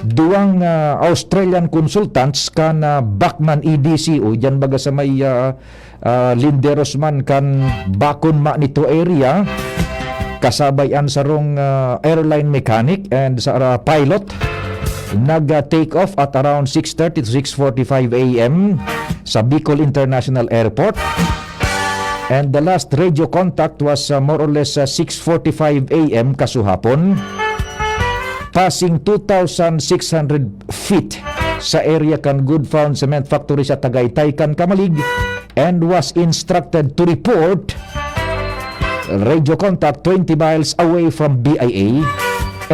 duwang, ah, Australian consultants kan, ah, Bachmann E D C o diyan baga sa may, ah, ah, linderos man kan bakon ma nito area, kasabay an sarong, ah, airline mechanic and sa, ah, pilot. Nag, ah, take off at around six thirty to six forty-five A M sa Bicol International Airport. And the last radio contact was, uh, more or less, uh, six forty-five A M kasuhapon, passing two thousand six hundred feet sa area kan Good Found Cement Factory sa Tagaytay kan Kamalig, and was instructed to report radio contact twenty miles away from B I A.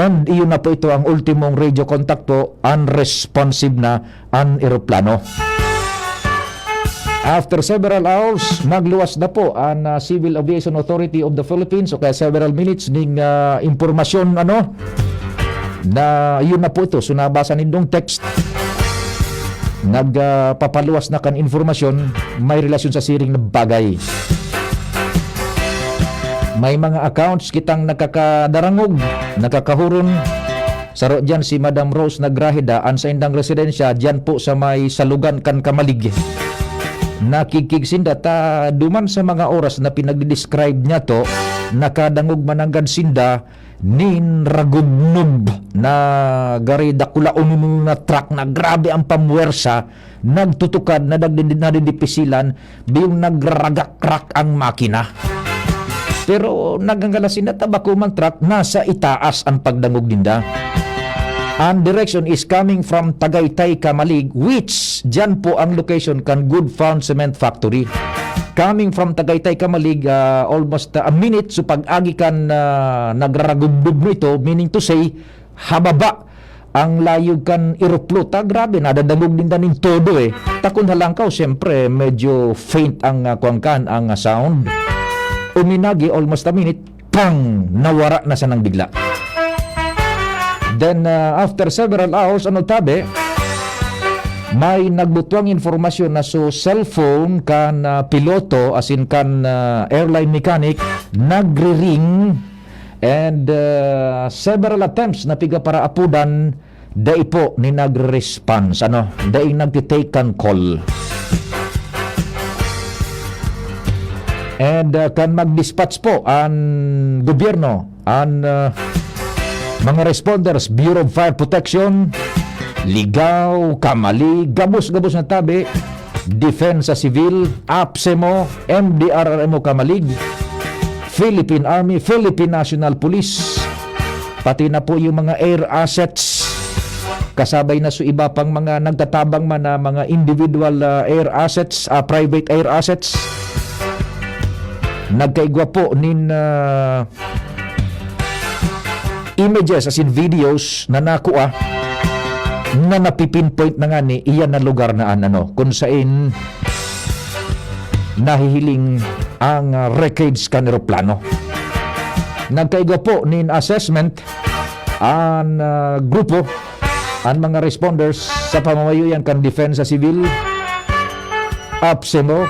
And iyon na po ito ang ultimong radio contact po, unresponsive na an eroplano. After several hours, nagluwas na po an, ah, Civil Aviation Authority of the Philippines, o kaya several minutes ning, ah, impormasyon, ano, na yun na po ito. So, nabasa nindong text, nag, ah, papaluwas na kan impormasyon may relasyon sa siring na bagay. May mga accounts kitang nakakadarangog, nakakahuron. Saro diyan si Madam Rose Nagraheda, an saindang residensya diyan po sa may salugan kan Camalig. Nakigkig sinda ta duman sa mga oras na pinagdi-describe niya to, nakadangog mananggad sinda nin ragubnob na gari dakula o nuno na truck na grabe ang pamwersa, nagtutukad na nagdi-, nadidipisilan, biyong nagraragakrak ang makina. Pero nagangalasin na tabako man truck, nasa itaas ang pagdangog ninda. Ang direction is coming from Tagaytay, Camalig, which dyan po ang location kan Good Found Cement Factory. Coming from Tagaytay, Camalig, ah, almost, ah, a minute. So pag-agi kan, ah, nagraragubdob mo ito, meaning to say, hababa ang layog kan eroplano. Grabe, nadadangog din daning todo eh. Takon halangkaw, siyempre, medyo faint ang, ah, kuwan kan, ang, ah, sound. Uminagi, almost a minute, pang! Nawara na sanang bigla. Then, ah, after several hours, ano tabi, may nagbutwang informasyon na so cellphone kan, ah, piloto, as in kan, ah, airline mechanic, nagri-ring and, ah, several attempts na piga para apudan, dai po ni nagre-response, ano, dai nagti-take kan call. And, ah, kan mag-dispatch po an gobyerno, an, ah, mga responders, Bureau of Fire Protection, Ligao, Camalig, gabos-gabos na tabi, Depensa Civil, APSEMO, M D R R M o Camalig, Philippine Army, Philippine National Police, pati na po yung mga air assets, kasabay na sa iba pang mga nagtatabang man na mga individual, ah, air assets, ah, private air assets. Nagkaigwa po nin, ah, images, as in videos, na nakua, na napipinpoint na nga ni iyan na lugar na an, ano, kung sain nahihiling ang, ah, wreckage kan eroplano. Nagkaigwa po nin assessment an, ah, grupo, an mga responders sa pamamayo yan kan Depensa Civil, APSEMO,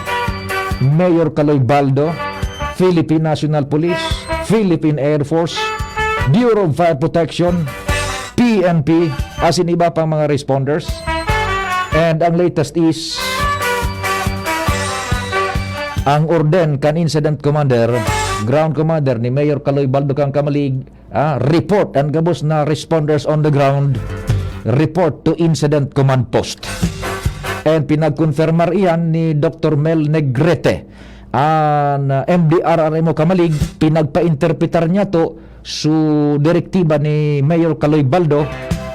Mayor Kaloy Baldo, Philippine National Police, Philippine Air Force, Bureau of Fire Protection, P N P, as in iba pang mga responders. And ang latest is ang orden kan Incident Commander, Ground Commander ni Mayor Kaloy Baldo kan Camalig, ah, report, an gabos na responders on the ground, report to Incident Command Post. And pinagkonfirmar iyan ni Doktor Mel Negrete, an, ah, M D R R M o Camalig, pinagpainterpretar niya to su direktiba ni Mayor Kaloy Baldo,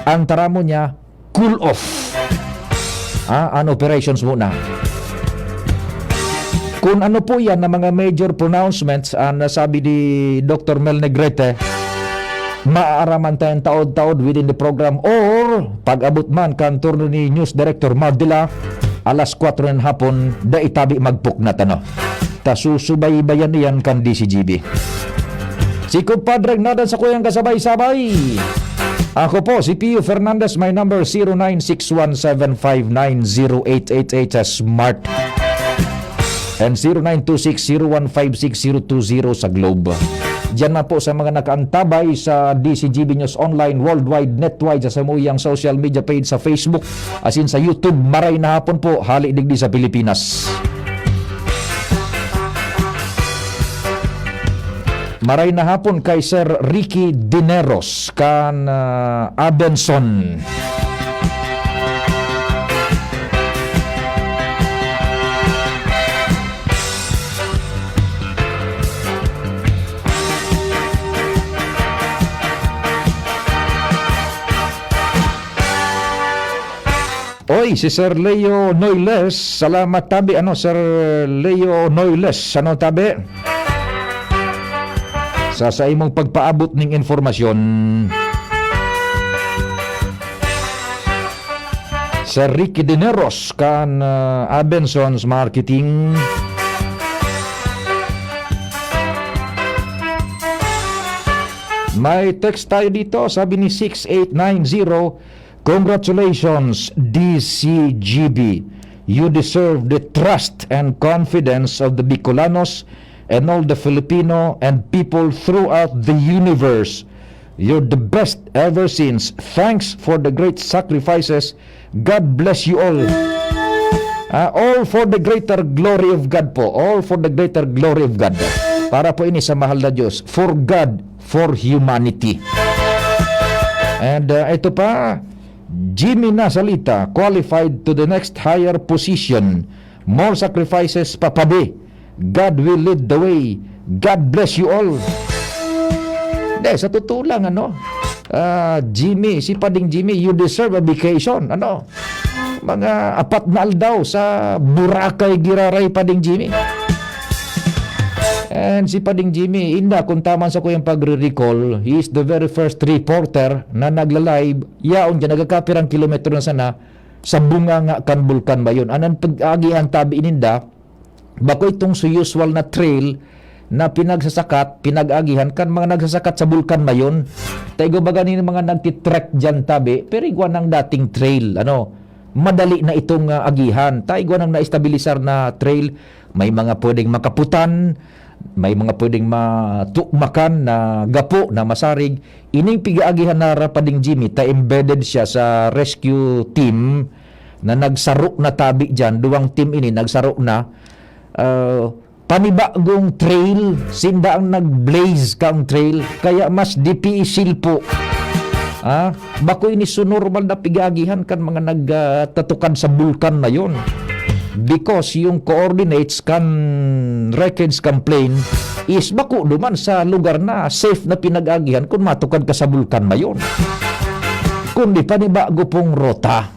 ang taramo niya, cool off, ah, an operations muna. Kung ano po yan na mga major pronouncements, ah, na sabi ni Doktor Mel Negrete, maaaraman tayong taod-taod within the program or pag-abot man kan turno ni News Director Mardila, alas kwatro ng hapon, dai tabi magpuknat, ano. Ta susubaybayan iyan kan D C G B. Si Compadre Nadan sa kuyang kasabay-sabay. Ako po, si Pio Fernandez, my number zero nine six one seven five nine zero eight eight eight sa Smart. And zero nine two six zero one five six zero two zero sa Globe. Diyan na po sa mga nakaantabay sa D C G B News Online worldwide, netwide sa samuyang social media page sa Facebook, as in sa YouTube. Maray na hapon po, hali digdi sa Pilipinas. Maray na hapon kay Sir Ricky Dineros kan, ah, Abenson. Oy, si Sir Leo Noiles, salamat tabi, ano, Sir Leo Noiles, ano tabi? Sa, sa imong pagpaabot ning informasyon. Sir Ricky Dineros kan, ah, Abenson's Marketing. May text tayo dito, sabi ni six eight nine zero, "Congratulations, D C G B. You deserve the trust and confidence of the Bicolanos and all the Filipino and people throughout the universe. You're the best ever since. Thanks for the great sacrifices. God bless you all. Ah, all for the greater glory of God po. All for the greater glory of God. Para po ini sa mahal na Diyos. For God, for humanity. And uh, ito pa, Jimmy Nasalita, qualified to the next higher position. More sacrifices, Papa B. God will lead the way. God bless you all. Hindi, sa totoo lang, ano, ah, Jimmy, si Pading Jimmy, you deserve a vacation, ano? Mga apat na aldaw sa Boracay, Giraray, Pading Jimmy. And si Pading Jimmy, inda, kung tama sa kuyang pagre-recall, he is the very first reporter na nagla-live, yaon dyan, nagkakapirang kilometro na sana, sa bunganga kan Bulkan Mayon. An pag-agihan tabi ninda, bako itong sa usual na trail na pinagsasakat, pinag-agihan kan mga nagsasakat sa Bulkan Mayon. Ta igwa baga nin mga nagtitrek diyan tabi, pero igwa nang dating trail, ano, madali na itong, ah, agihan. Ta igwa nang naestabilisar na trail, may mga pwedeng makaputan, may mga pwedeng matukmakan na gapo na masarig. Ining pig-aagihan na Rapading Jimmy, ta embedded siya sa rescue team na nagsaro na tabi diyan. Duwang team ini, nagsaro na. Ah, panibagong trail, sinda ang nag-blaze kang trail, kaya mas dipisil po. Ah, bako ini so normal na pig-aagihan kan mga nag, ah, tatukad sa Bulkan Mayon. Because yung coordinates kan wreckage kan plane is bako duman sa lugar na safe na pinag-agihan kun matukad ka sa Bulkan Mayon. Kundi panibago pong rota.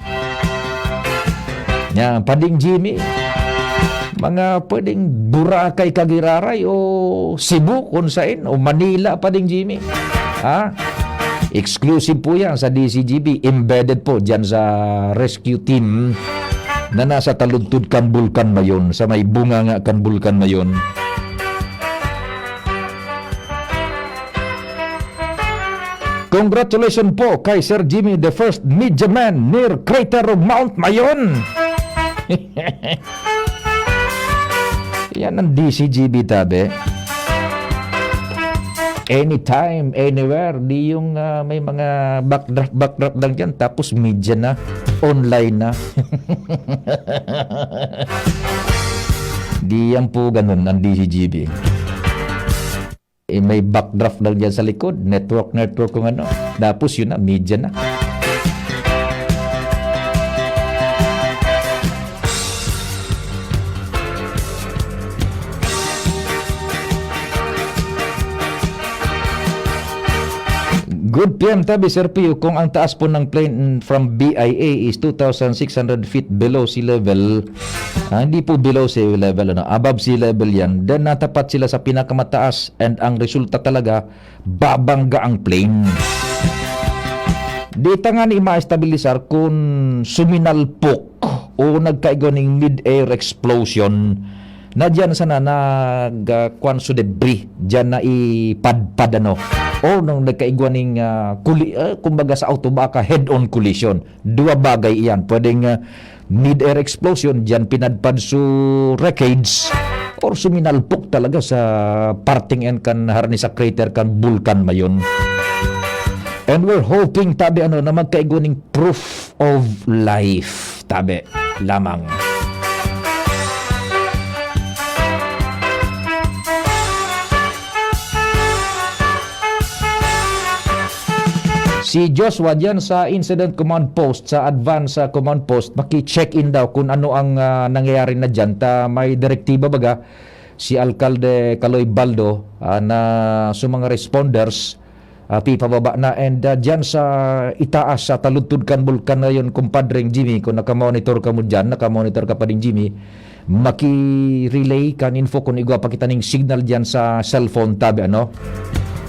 Yan, Pading Jimmy. Mga pwedeng Boracay, Kagiraray o Cebu, kung sain, o Manila, Pading Jimmy. Ha? Exclusive po yan sa D C G B. Embedded po dyan sa rescue team na nasa taludtod kan Bulkan Mayon, sa may bunganga kan Bulkan Mayon. Congratulations po kay Sir Jimmy, the first media man near crater of Mount Mayon. Yan ang D C G B tabi. Anytime, anywhere. Di yung, ah, may mga backdraft, backdraft lang dyan, tapos media na, online na. Di yan po ganun ang D C G B. Eh, may backdraft lang dyan sa likod, network, network kung ano. Tapos yun na, media na. Good P M tabi, Sir Pio, kung ang taas po ng plane from B I A is two thousand six hundred feet below sea level, ah, hindi po below sea level, ano, above sea level yan, then natapat sila sa pinakamataas and ang resulta talaga, babangga ang plane. Di ta ngani maestabilisar kun suminalpok o nagkaigwa ning mid-air explosion na diyan sana nag, ah, kwan, so debris, diyan na ipadpad, ano. O nung nagkaigwa ning, ah, kuli-, ah, kumbaga sa auto, baka head-on collision. Dua bagay iyan. Pwedeng, ah, mid-air explosion, diyan pinadpad so wreckage, or suminalpok talaga sa parting yan kan harani sa crater kan Bulkan Mayon. And we're hoping, tabi, ano, na magkaigwa ning proof of life, tabi, lamang. Si Joshua diyan sa Incident Command Post, sa Advance, ah, Command Post, maki-check in daw kung ano ang, ah, nangyayari na diyan. Ta may direktiba baga si Alkalde Kaloy Baldo, ah, na sa mga responders, ah, pipababa na. And, ah, diyan sa itaas, sa taludtod kan bulkan na yun, kumpadreng Jimmy, kung nakamonitor ka mo diyan, nakamonitor ka pa ding Jimmy, maki-relay kan info kung igwa pa kita ning signal diyan sa cellphone, tabi, ano?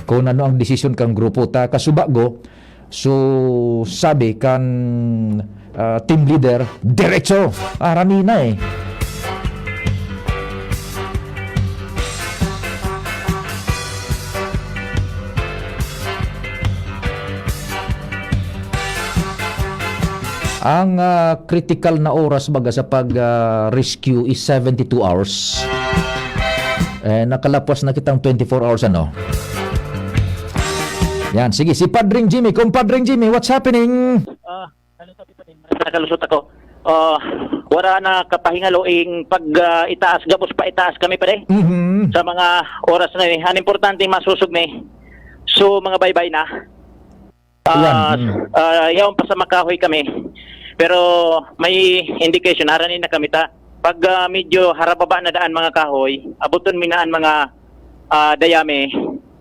Kung ano ang desisyon kan grupo ta kasubago, so, sabi kan, ah, team leader, "Diretso, arami na, eh." Ang, ah, critical na oras baga sa pag, ah, rescue is seventy-two hours. Eh, nakalapwas na kitang twenty-four hours, ano? Yan, sige, si Padring Jimmy. Kumpadring Jimmy, what's happening? Ah, ano sabi pa din? Nakalusot ako. Ah, wala na kapahingalo ing pag, ah, itaas, gabos pa itaas kami, pare. Mhm. Sa mga oras na ni, ang importante, masusog ni. So, mga baybay na. Ah, Ayan, mm. ah, yaon pa sa makahoy kami. Pero may indication, harani na kami ta. Pag, ah, medyo harababa na daan mga kahoy, abuton mi na an mga, ah, dayami.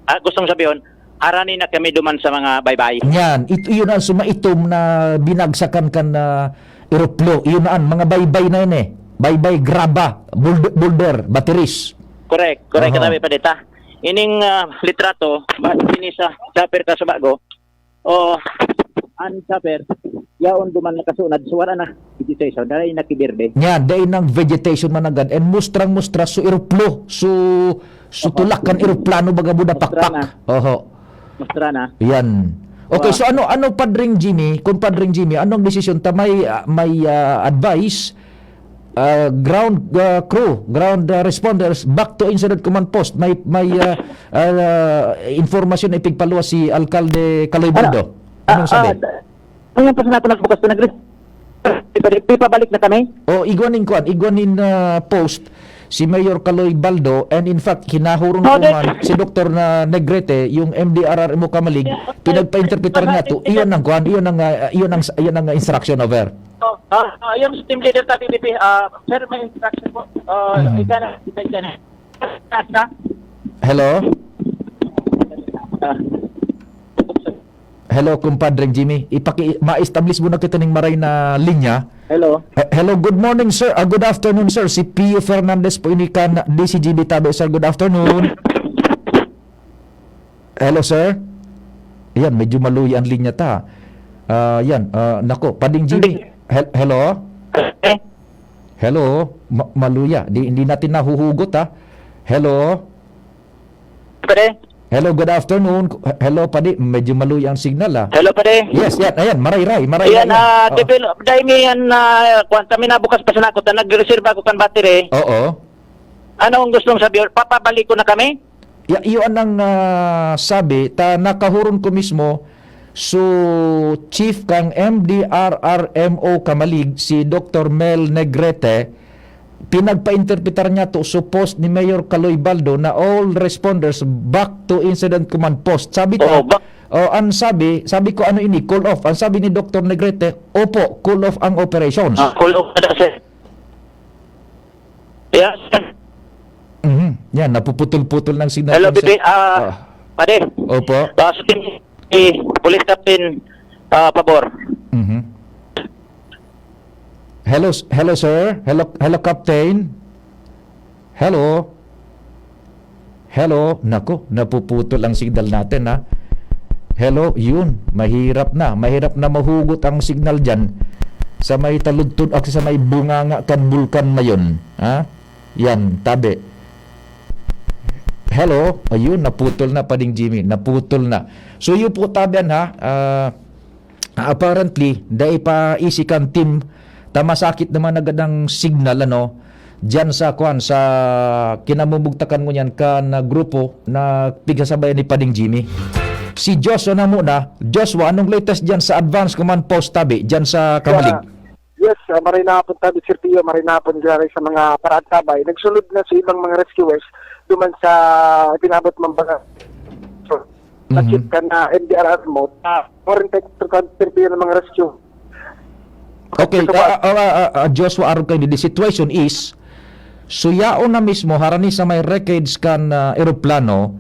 Ah, gustong sabihon, harani na kami duman sa mga baybay. Yan, it-, iyon ang sumaitom na binagsakan kan, ah, eroplo. Iyon na an mga baybay na yun eh. Baybay, graba, boulder, boulder, batiris. Correct, correct, Oho. katabi pa dita. Ining, ah, litrato, ba, ini sa chopper ka sa bago. O, an chopper, yaon duman nakasunod, so wala na vegetation, dahil nakibirde. Nya, dai nang vegetation man agad, and mustrang-mustra, so eroplo, so, so Oho. tulak kan eroplano, baga buda Mustra pakpak. na. Oho. Mustra na. Yan. Okay, Wow. so ano, ano, Padring Jimmy, kung Padring Jimmy, anong desisyon ta? May, ah, may, ah, advice, ah, ground, ah, crew, ground, ah, responders, back to incident command post. May, may, ah, ah, informasyon na ipigpaluwas si Alkalde Kaloy Ano? Baldo. Anong Ah, sabi? ah, da-, ngayon pa sana ako nagbukas na nag-, ipabalik na kami? O, igwa nin kwan, igwa nin, ah, post si Mayor Kaloy Baldo, and in fact, kinahurong Oh, ko that man si Doktor na Negrete, yung M D R R M O Kamalig, Yeah, okay. pinagpa-interpretar niya to, iyon ang kwan, iyon ang, ah, iyon ang, iyon ang instruction over. Oh, ah, ah, yung team leader sa P D P, ah, sir, may instruction po. Ah, Mhm. ika na, ika na. Taas na. Hello? Ah. Hello, kumpadre Jimmy. Ipaki-, ma-establish mo na kita ning maray na linya. Hello. Eh, hello, good morning, sir. Ah, good afternoon, sir. Si Pio Fernandez po ini kan D C G B Tabi, sir. Good afternoon. Hello, sir. Ayan, medyo maluya ang linya ta. Ah, yan. Ah, nako, Pading Jimmy. Hel-, hello? Eh? Hello? Ma-, maluya. Di, hindi natin nahuhugot, ha? Hello? Pare? Hello, good afternoon. Hello, Padi. Medyo maluya ang signal, ah. Hello, pare? Yes, yan. Ayan, maray-ray. Maray-ray Ayan, yan. ah, Oh. Tepil, dahil may yan, ah, kwan, kami nabukas pa sa nakot, ah, nagreserba ako kan battery. Oo. Ano ang gustong sabihin? Papabalik ko na kami? Ya, iyo anang, ah, sabi, ta nakahuron ko mismo, so chief kang M D R R M O Kamalig, si Doktor Mel Negrete, pinagpa-interpretar niya to sa post ni Mayor Kaloy Baldo na all responders back to incident command post. Sabi ta, Oo, ba- oh, ang sabi, sabi ko, "Ano ini? Call off." Ang sabi ni Doktor Negrete, "Opo, call off ang operations." Ah, call off na, sir. Yes, sir. Mhm. Yan, napuputol-putol ng signal Hello, ko, sir. Bibi. Ah, Ah. pare. Opo. Ah, sa team, eh, Police Captain, ah, pabor. Mhm. Hello, s-, hello, sir. Hello, hello, Captain. Hello. Hello. Nako, napuputol ang signal natin, ha. Hello, yun. Mahirap na. Mahirap na mahugot ang signal dyan sa may taludtod at sa may bunganga kan bulkan na yun. Ha? Yan, tabi. Hello? Ayun, naputol na, Pading Jimmy. Naputol na. So, yun po, tabi, ha? Ah, apparently, dai pa isi kan team ta masakit naman agad ang signal, ano? Diyan sa, kwan, sa kinamumugtakan mo niyan kan, ah, grupo na pigsasabayan ni Pading Jimmy. Si Joshua na muna. Joshua, anong latest diyan sa advance command post tabi, diyan sa Kamalig? Sa, yes, ah, maray na hapon tabi, Sir Pio, maray na hapon diyan sa mga paraantabay. Nagsulod na sa ibang mga rescuers duman sa pinabot man baga sa Mhm. chief kan, ah, M D R R mo. Ah, quarantine to kan Sir Pio ng mga rescue. Okay, Ito ba? ah, ah, ah, ah, Joshua, arog kayo, the situation is, so yaon na mismo, harani sa may wreckage kan, ah, eroplano,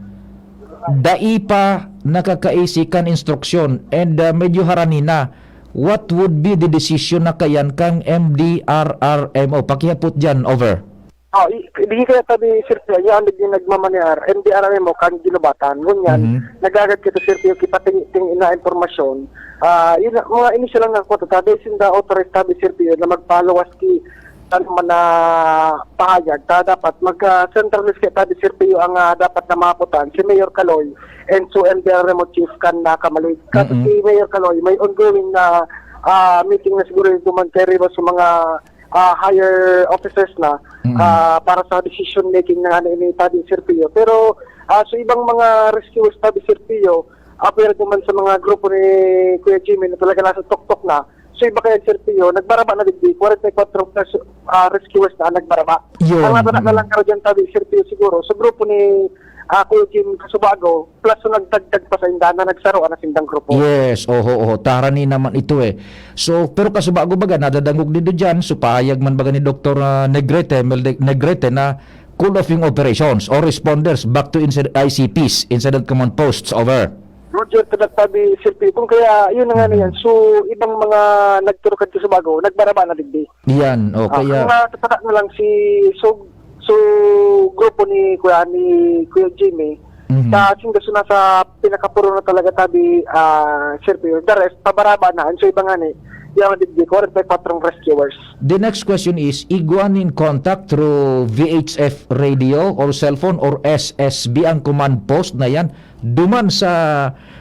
dai pa nakakaisi kan instruksyon, and, ah, medyo harani na. What would be the decision na kayan kang M D R R M O? Pakihapot dyan, over. Oh, i-, di kaya tabi, Sir Kuya, yan, nag-, nagmamanear, M D R R M O kan ginubatan. Ngunyan, Mhm. nagagad kita, Sir Kuya, kipating-ting ina impormasyon. Ah, yun, mga initial lang ako, tabi, sinda authorized tabi, Sir Kuya, na magpaluwas ki, ano man na pahayag, ta dapat mag, ah, central list kaya tabi, Sir Kuya, ang, ah, dapat na maputan, si Mayor Kaloy, and so M D R R M O chief kan na Kamalig. Kasi Mm-mm. si Mayor Kaloy, may ongoing na, ah, meeting na siguro yung duman kay Rivas sa mga ah, higher officers na, Mm. ah, para sa decision making na nga ni Tabi Sir Pio. Pero, ah, sa ibang mga rescuers, Tabi Sir Pio, apil naman sa mga grupo ni Kuya Jimmy na talaga nasa tuktok na. So, iba kaya, Sir Pio, nagbaraba na digdi, forty-four pers-, ah, rescuers na ang nagbaraba. Yun. Ang natana na Mm. lang karon dyan, Tabi Sir Pio, siguro, sa grupo ni, ah, Kuya Jim Casubago, plus so nagdagdag pa sa inda na nagsaro na sindang grupo. Yes, oho, oho. Tarani naman ito eh. So, pero Casubago baga, nadadangog din dyan. So, pahayag man baga ni Doktor, ah, Negrete, Mel De-, Negrete na cool off yung operations or responders back to inci-, I C Ps, Incident Command Posts, over. Roger, Tabi Sir Pio. Kung kaya, yun na nga na yan. Mhm. So, ibang mga nagturukad Casubago, nagbaraba na digdi. Yan, o, Ah, kaya ang natatada na lang si, so, so, grupo ni Kuya, ni Kuya Jimmy, Mhm. sa singgaso na sa pinakapuro na talaga, Tabi, ah, Sir Pio. The rest, pabaraba na. Ang sa iba nga ni, yung digdi, forty-four rescuers. The next question is, igwa nin contact through V H F radio or cellphone or S S B ang command post na yan? Duman sa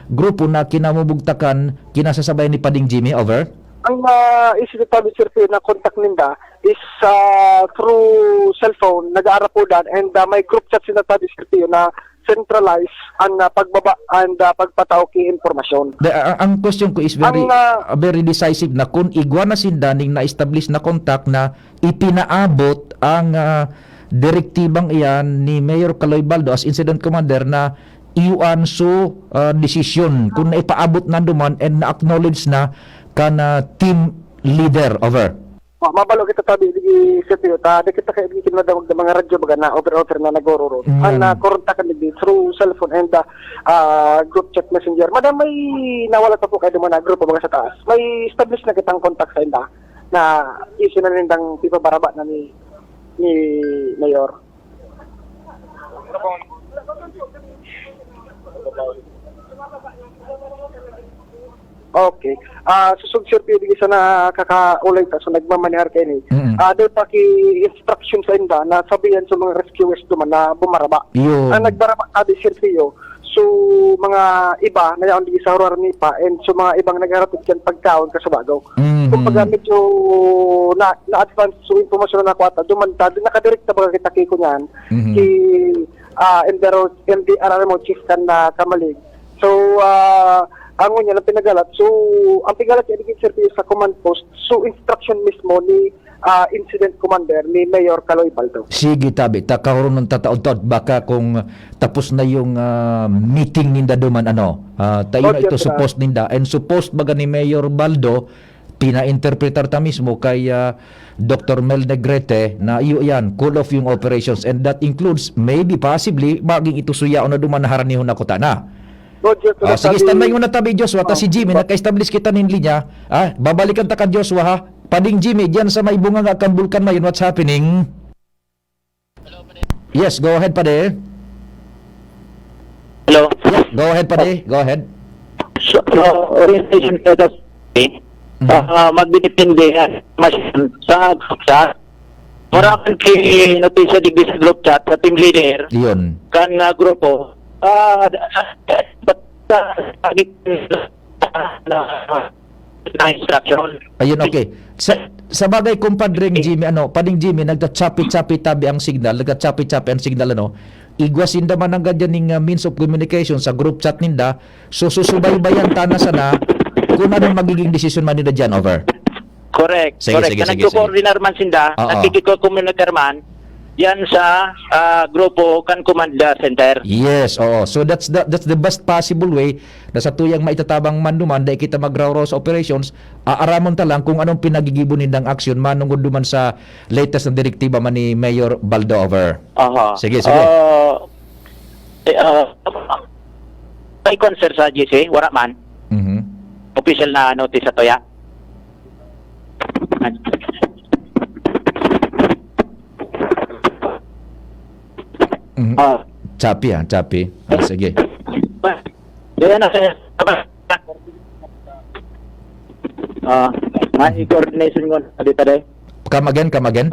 grupo na kinamubugtakan, kinasasabayan ni Pading Jimmy, over? Ang, ah, isi ni Tabi Sir Pio na contact ninda is, ah, through cellphone, nag-aarapodan, and, ah, may group chat sila Tabi Sir Pio na centralize ang, ah, pagbaba and, ah, pagpatao ki impormasyon. The, a-, ang question ko is very, Ang, ah, ah, very decisive na kun igwa na sinda ning na-establish na contact na ipinaabot ang, ah, direktibang iyan ni Mayor Kaloy Baldo as incident commander na iyan so, ah, desisyon kun naipaabot na duman and na-acknowledge na kan, ah, team leader. Over. Ma-, mabalo kita tabi, di, Sir Pio, ta, di kita kay kinadawag ng mga radyo, baga na over-over na nagororo. Mm. Ang, ah, korontakan digdi through cellphone and, ah, ah, group chat messenger. Madam, may nawala pa po kayo mga grupo, mga sa taas. May establish na kitang contact sa inda na issue na nindang pipabaraba na ni, ni Mayor. Okay. Ah, susog, Sir Pio, digdi sa nakakaulay ta, so nagmamanihar kaini. Mm. Ah, dai pa ki instruction sa inda na sabihan sa mga rescuers duman na bumaraba. Yun. Ang nagbaraba, sabi, Sir Pio, so mga iba na yaon digdi sa Horor Nipa and so mga ibang nagharatod kan pagkaon, Casubago. Mhm. Kumbaga, medyo na, na-advance so impormasyon na nakuha ta. Duman ta, di nakadirekta baga kita ki kunyan, Mhm. ki, ah, M D R O, M D R R M O chief kan, ah, Camalig. So, ah, ang ngunyan ang pinagalat. So, ang pinagalat niya, digdi, Sir Pio, sa command post. So, instruction mismo ni, ah, incident commander ni Mayor Kaloy Baldo. Sige, tabi. Ta, kahuron ng tataod-taod. Baka kung tapos na yung, ah, meeting ninda duman, ano, ah, tayo na Okay, ito sir. Supposed ninda. And supposed baga ni Mayor Baldo, pina-interpretar ta mismo kay, ah, Doktor Mel Negrete na iyo yan, cool off yung operations. And that includes, maybe, possibly, maging ito suyaon na duman na haranihon na kuta na. Roger, Ah, sige, sabi standby muna tabi, Joshua. Ta Oh, si Jimmy, oh. Naka-establish kita nin linya. Ah, babalikan ta kan Joshua, ha? Pading Jimmy, diyan sa may bunganga kan Bulkan na yun, what's happening? Yes, go ahead, padi. Hello? Yes, go ahead, padi. Go ahead. So, so, orientation ko sa Mhm. ah, magdidepende yan. Mas, sa, sa, mura kan ki notisya digdi sa group chat, sa team leader, Yun. kan, ah, grupo, ah, sa, sa, na, na instruction. Ayun, okay. Sa, sa bagay, kumpadring Jimmy, ano, pading Jimmy, nagta-choppy-choppy tabi ang signal, nagta-choppy-choppy ang signal, ano. Igwa sinda man ang ganyan ning, ah, means of communication sa group chat ninda. So, susubaybayan ta na sana kung anong magiging desisyon man nila dyan, over. Correct, Sige, correct. sige, Sa sige, sige. nagko-coordinar man sinda, Oo. nakikiko-communicar man, yan sa, ah, grupo kan command center. Yes, oo. So that's the, that's the best possible way na sa tuyang maitatabang man duman, dai kita magraw-raw sa operations, aaramon ta lang kung anong pinagigibo nindang aksyon manungod duman sa latest na direktiba man ni Mayor Baldo, over. Aha. Sige, sige. Ah, eh, ah, may concern sa G C, wala man. Mhm. Official na notice sa tuya. Mhm. Ah. Choppy, ah, choppy. Ah, sige. Kaya na, kaya, ah, may coordination ko na dito, eh. Come again, come again?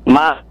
Ma-,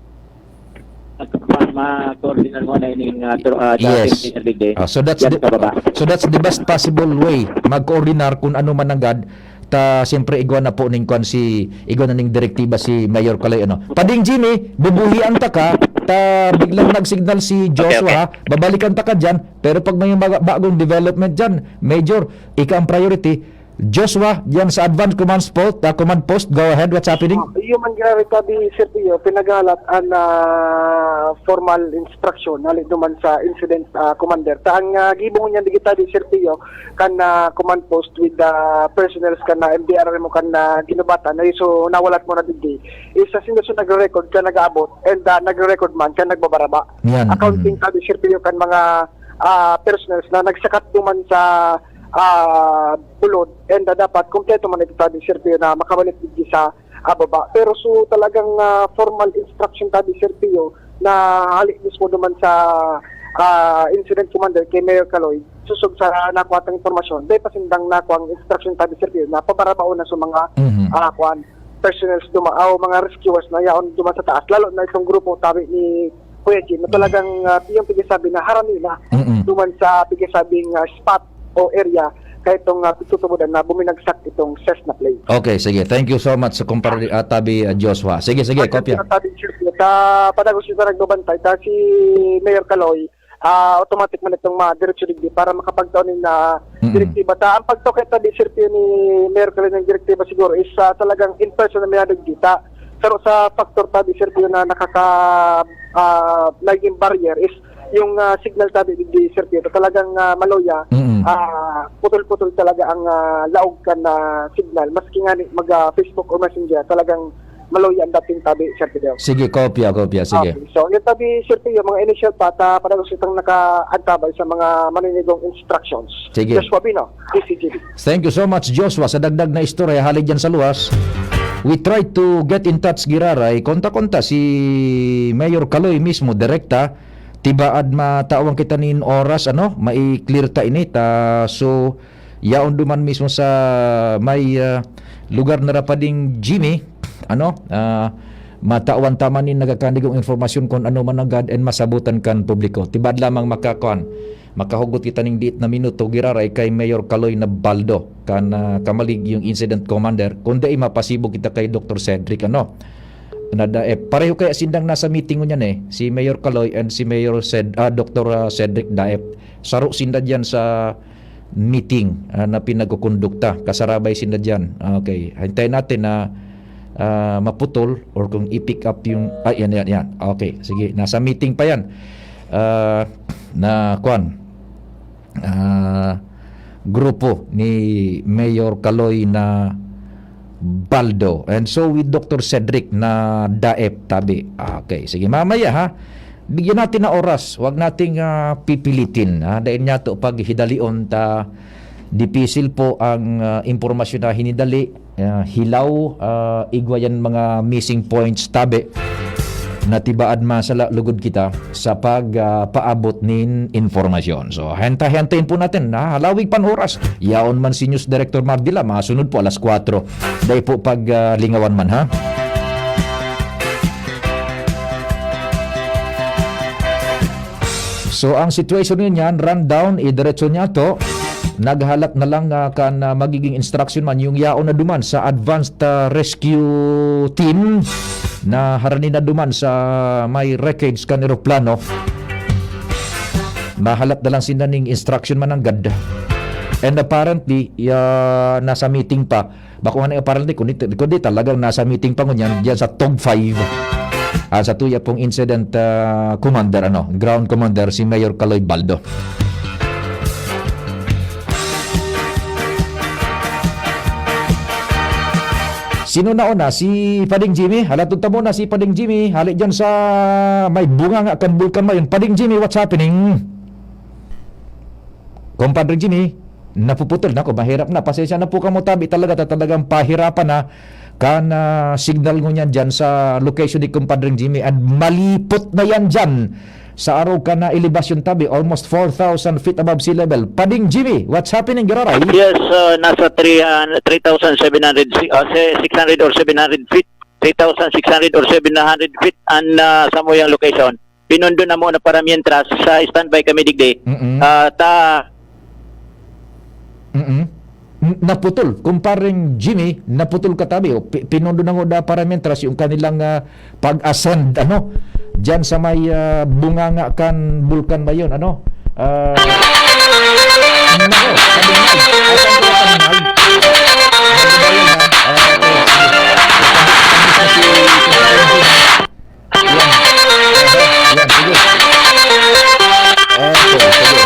ma-, ma-coordinate mo na ining, ah, tro-, ah, Yes. traffic engineer digdi. Ah, so that's Yan the, sa baba. so that's the best possible way mag-coordinar kung ano man nanggad Ta siyempre igwa na po ning kwan si, igwa na ning direktiba si Mayor Kaloy, ano. Pading Jimmy, bubuhian ta ka, ta biglang nag-signal si Joshua, Okay, okay. ha. Babalikan ta ka dyan, pero pag may mga bagong development dyan, Major, ika ang priority. Joshua, dyan sa Advanced Command Post, ah, Command Post, go ahead, what's happening? Ah, iyo man, grabe, tabi, Sir Pio, pinaghalat an, ah, formal instruction, hali duman sa incident, ah, commander. Ta ang, ah, gibo ngunyan digita di, Sir Pio, kan, ah, command post with the personnel kan, ah, M D R mo kan, ah, ginubatan. Ay, so, nawalat mo na digdi. Isa sinda so nagre-record kan nag-aabot and, ah, nagre-record man kan nagbabaraba. Yan, Accounting mm. tabi, Sir Pio, kan mga, ah, personnel na nagsakat duman sa, ah, bulod. And, ah, dapat kompleto man ito tabi, Sir Pio, na makabalik digdi sa, ah, baba. Pero so talagang, ah, formal instruction tabi, Sir Pio, na hali mismo duman sa, ah, incident commander kay Mayor Kaloy, sosog sa nakuha tang impormasyon, dai pa sindang nakuha ang instruction tabi, Sir Pio, na pabarabaon na sa mga, Mhm. ah, kuwan, personnel duman, o mga rescuers na yaon duman sa taas, lalo na itong grupo tabi ni Kuya Jim, na Mm. talagang, ah, iyong pigsasabi na harani na Mm-mm. duman sa pigsasabing, ah, spot o area, kaya itong, ah, pagtutubodan na buminagsak itong Cessna plane. Okay, sige. Thank you so much sa kumpare, ah, tabi, ah, Joshua. Sige, sige, Pagka kopya. tinatabi, Sir Pio, ta padagos kita nagbabantay, ta si Mayor Kaloy, ah, automatic man itong madiretso digdi para makapagtao nin, ah, Mm. direktiba. Ta ang pagtukay tabi, Sir Pio, ni Mayor Kaloy ng direktiba siguro is, ah, talagang in person na mayadagdi. Ta saro sa factor tabi, Sir Pio, na nakaka-, ah, naging barrier is yung, ah, signal tabi digdi, Sir Pio. Talagang, ah, maluya, Mm. ah, putol-putol talaga ang, ah, laog kan, ah, signal. Maski nga ni mag, ah, Facebook or Messenger, talagang maluya ang dating tabi, Sir Pio. Sige, kopya, kopya. Sige. Okay. So, yung tabi, Sir Pio, mga initial pa, ta, padagos itong nakaantabay sa mga maninigong instructions. Sige. Joshua Bino, D C G B. Thank you so much, Joshua, sa dagdag na istorya hali dyan sa luwas. We try to get in touch, giraray. Konta-konta si Mayor Kaloy mismo, direkta. Tibaad matawan kita nin oras, ano, mai-clear ta ini. Ta, so, yaon duman mismo sa may, ah, lugar na rapading Jimmy, ano, ah, matawan ta man nin nagkakanigong impormasyon kung ano man nanggad and masabutan kan publiko. Tibaad lamang makakuan, makahugot kita ning diit na minuto, giraray kay Mayor Kaloy na Baldo, kan, ah, kamalig yung incident commander, kung dai mapasibo kita kay Doktor Cedric, ano. Na Daep. Pareho kaya sindang nasa meeting ngunyan eh, si Mayor Kaloy and si Mayor Ced-, ah, Doktor, ah, Cedric Daep. Saro sinda diyan sa meeting, ah, na pinagkukondukta. Kasarabay sinda diyan. Okay. Hintayin natin na, ah, maputol or kung i-pick up yung, ah, yan, yan, yan. Okay. Sige, nasa meeting pa yan. Ah, na, kwan, ah, grupo ni Mayor Kaloy na Baldo. And so with Doktor Cedric na Daep, tabi. Okay, sige, mamaya ha. Bigyan natin ng oras. Huwag nating, ah, pipilitin, ha. Dahil niya to pag hidalion ta, dipisil po ang, ah, impormasyon na hinidali, ah, hilaw, ah, igwa yan mga missing points, tabi. Natibaad masala lugod kita sa pag, ah, paabot nin impormasyon. So, henta-hentayin po natin, ha? Halawig pan oras. Yaon man si News Director Mardila, masunod po alas kwatro. Dai po pag, ah, lingawan man, ha? So, ang situation niyan, rundown, idiretso niya to. Naghalat na lang, ah, kan, ah, magiging instruction man yung yaon na duman sa advanced, ah, rescue team na harani na duman sa may wreckage kan eroplano. Mahalat na lang sinda ning instruction mananggad. And apparently, ya, nasa meeting pa. Bako nga na apparently, kundi, kundi talagang nasa meeting pa ngunyan dyan sa Tog five. Ah, sa tuya pong incident, ah, commander, ano, ground commander, si Mayor Kaloy Baldo. Sino na una? Si Pading Jimmy? Halatod ta muna si Pading Jimmy. Hali dyan sa may bunga nga kan Bulkan Mayon. Pading Jimmy, what's happening? Compadre Jimmy, napuputol na ako. Mahirap na. Pasensya na po kamo, tabi talaga. Ta-, talagang pahirapan na kan, ah, signal ngunyan dyan sa location ni Compadre Jimmy. At malipot na yan dyan sa araw ka na elevasyon, tabi. Almost four thousand feet above sea level. Pading Jimmy, what's happening, Giraray? Yes, uh, nasa three, uh, three thousand seven hundred, uh, se-, six hundred or seven hundred feet. Three thousand six hundred or seven hundred feet an, uh, samuyang location. Pinundo na muna para mientras sa standby kami digdi. Mm-mm. Ah, ta- Mm-mm. N-, naputol, kumpareng Jimmy, naputol ka tabi. O, pi-, pinundo na ngod, ah, para mientras yung kanilang, ah, pag-ascend, ano, diyan sa may, ah, bunganga kan Bulkan Mayon, ano. Ah, nako, sabi nga, asan ko ang mic? Ano ba yun, ha? Ah, okay, sige. Yan. Yan, sige. Okay, sige.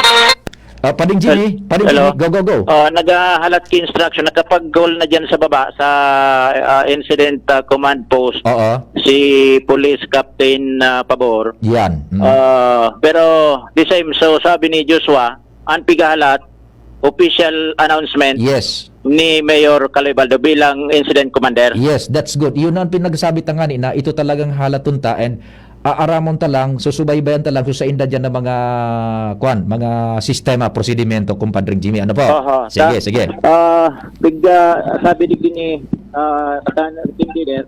Ah, Pading Jimmy, Hel-, Pading hello? Jimmy, go, go, go. Ah, naghahalat ki instruction, nakapag-call na dyan sa baba, sa, ah, incident, ah, command post, Oo. si Police Captain, ah, Pabor. Yan. Mm. Ah, pero the same, so sabi ni Joshua, ang pigahalat, official announcement Yes. ni Mayor Kaloy Baldo bilang incident commander. Yes, that's good. Yun ang pinagsabi ta ngani na ito talagang halaton ta and aaramon ta lang, susubaybayan ta lang, so sa inda dyan na mga, kwan, mga sistema, prosedimento, kumpadring Jimmy. Ano po? Oho, Sige, ta-, sige. ah, big, ah, sabi digdi ni, ah, kan team leader,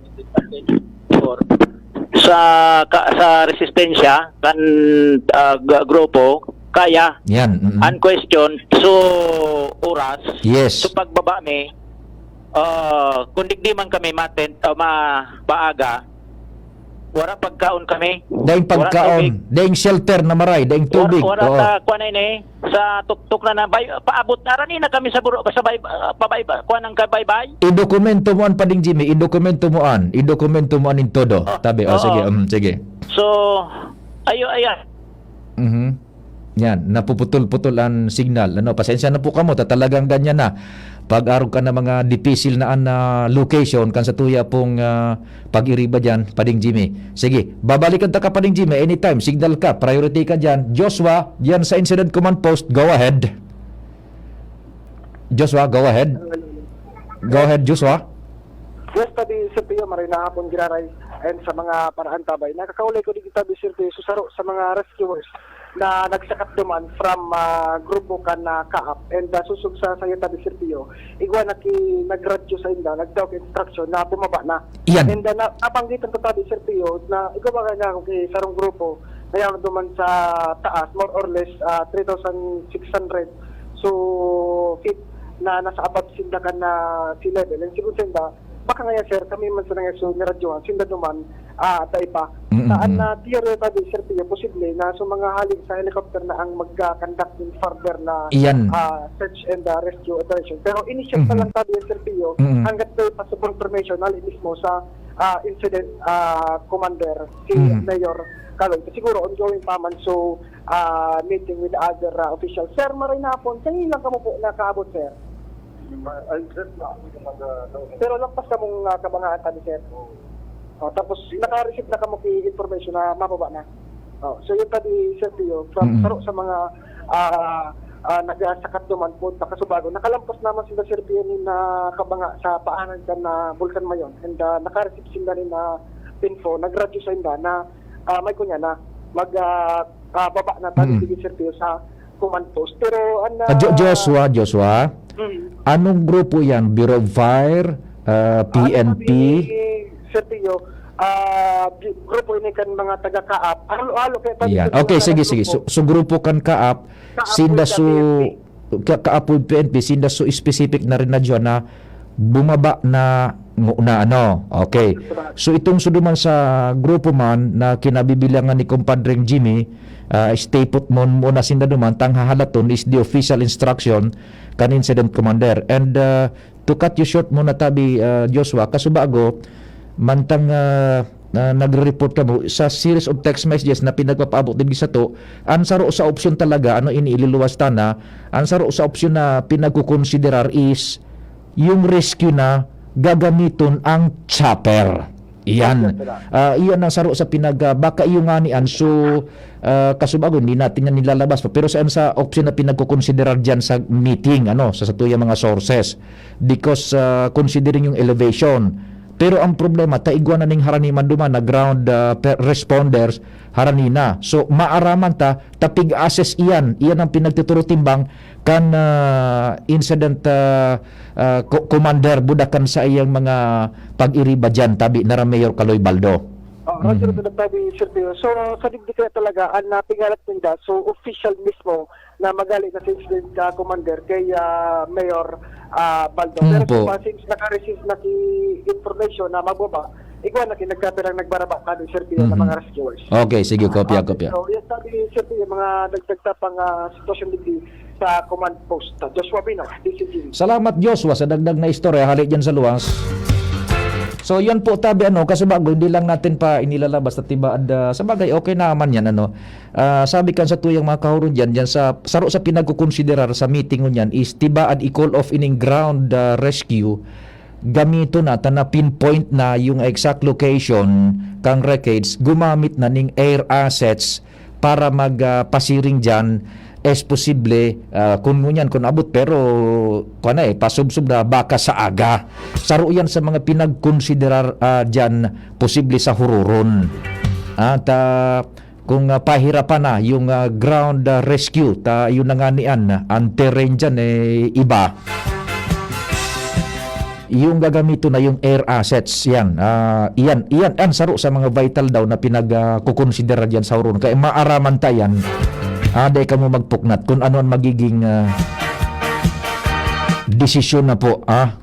sa ka-, sa resistensya kan, ah, g-, grupo, kaya. Yan, mm-mm. Ang question, so, oras, Yes. so pagbaba mi, ah, kung digdi man kami matent-, ah, ma-, maaga, wala pagkaon kami. Daing Wala pagkaon, tubig. daing shelter na maray, daing Wala, tubig. wala Oo. ta, kuwan na ini, sa tuktok na na, bay-, paabot na, rani na kami sa buro-, sa bay-, ah, pabay-, kuwan ng kabaybay. Idokumento mo an, Pading Jimmy, idokumento mo an, idokumento mo an in todo. Oh, Tabi, oh, oo. sige, um, sige. So, ayo, ayan. Mhm. Yan, napuputol-putol an signal. Ano, pasensya na po kamo, ta talagang ganyan na. Pag-arog ka na mga dipisil na an, ah, location, kan sa tuya pong, ah, pag-iriba dyan, Pading Jimmy. Sige, babalikan ta ka, Pading Jimmy, anytime. Signal ka, priority ka dyan. Joshua, dyan sa Incident Command Post, go ahead. Joshua, go ahead. Go ahead, Joshua. Yes, tabi, Sir Pio, maray na hapon, Giraray, and sa mga paraan tabay. Nakakaulay ko digdi, tabi, Sir Pio, so saro sa mga rescuers na nagsakat duman from, ah, grupo kan, ah, Kaap, and, ah, susog sa sayo, tabi, Sir Pio, igwa na ki-, nagradyo sa inda, nagtao ki instruction na bumaba na. Iyan. And, ah, na, nabanggitan ko, tabi, Sir Pio, na igwa ba nga ako ki sarong grupo na yan duman sa taas, more or less, ah, three thousand six hundred so feet na nasa above sinda kan, ah, sea level. And sigun sa inda, baka ngaya, sir, kami man sa nangyari, so, niradyohan, sinda duman, ah, dai pa. Mm, Saan mm. na theory pa di, Sir Pio, posible na so mga hali sa helicopter na ang magka-conduct ng further na, Iyan. ah, search and, ah, rescue operation. Pero initial pa Mhm. lang tabi, Sir Pio, Mm. hanggat may pa sa confirmation, hali mismo sa, ah, incident, ah, commander, si Mhm. Mayor Kaloy. Siguro ongoing pa man, so, ah, meeting with other, ah, officials. Sir, maray na hapon, kanina lang kamo po nakaabot, sir? Ay, sir, na ako yung mag-, ah, Pero lampas kamong, ah, kabangaan kami, sir. Oh, tapos naka-receive na kamo ki information na mababa na. Oh, so yun pa di, Sir Pio, from Mm. saro sa mga, ah, ah, nagsakat duman po, nakasubago. Nakalampas naman sila, Sir Pio, ni na kabanga sa paanan kan na Bulkan Mayon. And, ah, naka-receive sila ni na info, nagradyo sa inda na, ah, may kunya na, mag, ah, ah, baba na tayo, Mm. sige, Sir Pio, sa command post. Pero, an, Ah, Jo-, ah, Joshua, Joshua, Mm. anong grupo yan? Bureau of Fire, ah, Ah, P N P? sabi, Sir Pio, ah, bi-, grupo ini kan mga taga-Kaap. Halo-halo kaya tabi Yan. sa mga Okay, sige, sige. grupo. So, so grupo kan Kaap, Kaap sinda with the su-, P N P. ka-, Kaap with P N P, sinda su specific na rin na dyan na bumaba na nguna, ano. Okay. Correct. So, itong su duman sa grupo man na kinabibilangan ni Compadreng Jimmy, ah, stay put mon-, muna sinda duman, tang hahalaton is the official instruction kan incident commander. And, ah, to cut you short muna tabi, ah, Joshua, kasubago, mantang, ah, ah, nagre-report kamo sa series of text messages na pinagpapaabot digdi sato, ang saro sa opsyon talaga, ano, ini ililuwas ta na, ang saro sa opsyon na pinagkukonsiderar is yung rescue na gagamiton ang chopper. Iyan. Yes, sir. Ah, iyan ang saro sa pinag-, ah, baka iyo nga ni Anso, ah, kasubago, hindi natin yan nilalabas pa. Pero saan sa opsyon na pinagkukonsiderar dyan sa meeting, ano, sa, sa tuyang mga sources? Because, ah, considering yung elevation. Pero ang problema, ta igwa na ning harani man duman na ground, ah, pe-, responders, harani na. So, maaraman ta, ta pig-assess iyan. Iyan ang pinagtuturo timbang kan, ah, incident, ah, ah, co-, commander budakan sa iyang mga pag-iriba dyan, tabi na Mayor Kaloy Baldo. Oo, Roger, Mhm. Magandang gabi, Sir Pio. So, sa digdi kaya talaga, ang, ah, pingalat ninda, so, official mismo na magali na sa incident, ah, commander kay, ah, Mayor, ah, Baldo. Mm, Pero po. Kung, ah, since naka-receive na si information na magbaba, igwa na kin nagkapirang nagbaraba kami, Sir Pio, ng Mhm. mga rescuers. Okay, sige, kopya, Ah, kopya. So, yes, sabi, Sir Pio, mga dagdag tapang, ah, sitwasyon digdi sa command post. Joshua Bino, D C T V. Salamat, Joshua, sa dagdag na istorya hali dyan sa luwas. So, yan po, tabi, ano, kasi bago, hindi lang natin pa inilalabas sa tibaad, ah, sa bagay, okay naman yan, ano. Ah, sabi kan sa tuyang mga kahuron dyan, dyan sa, saro sa pinagkukonsiderar sa meeting ngunyan is tibaad i-call off ining ground, ah, rescue, gamito na, ta na-pinpoint na yung exact location kang wreckage, gumamit na ning air assets para mag, ah, pasiring dyan, es posible, ah, kun ngunyan, kun abot, pero, kuwan na eh, pasubsob na baka sa aga. Saro yan sa mga pinagkonsiderar, ah, dyan, posible sa huroron. At, ah, kung, ah, pahirapan na yung, ah, ground, ah, rescue, ta yun na nga niyan, ang terrain dyan, eh, iba. Yung gagamiton na yung air assets, yan. Ah, iyan, iyan, ang saro sa mga vital daw na pinag, ah, kukonsidera diyan sa huron. Kaya maaraman ta yan. Ah, dai kamo magpuknat kung ano ang magiging, ah, desisyon na po, ah.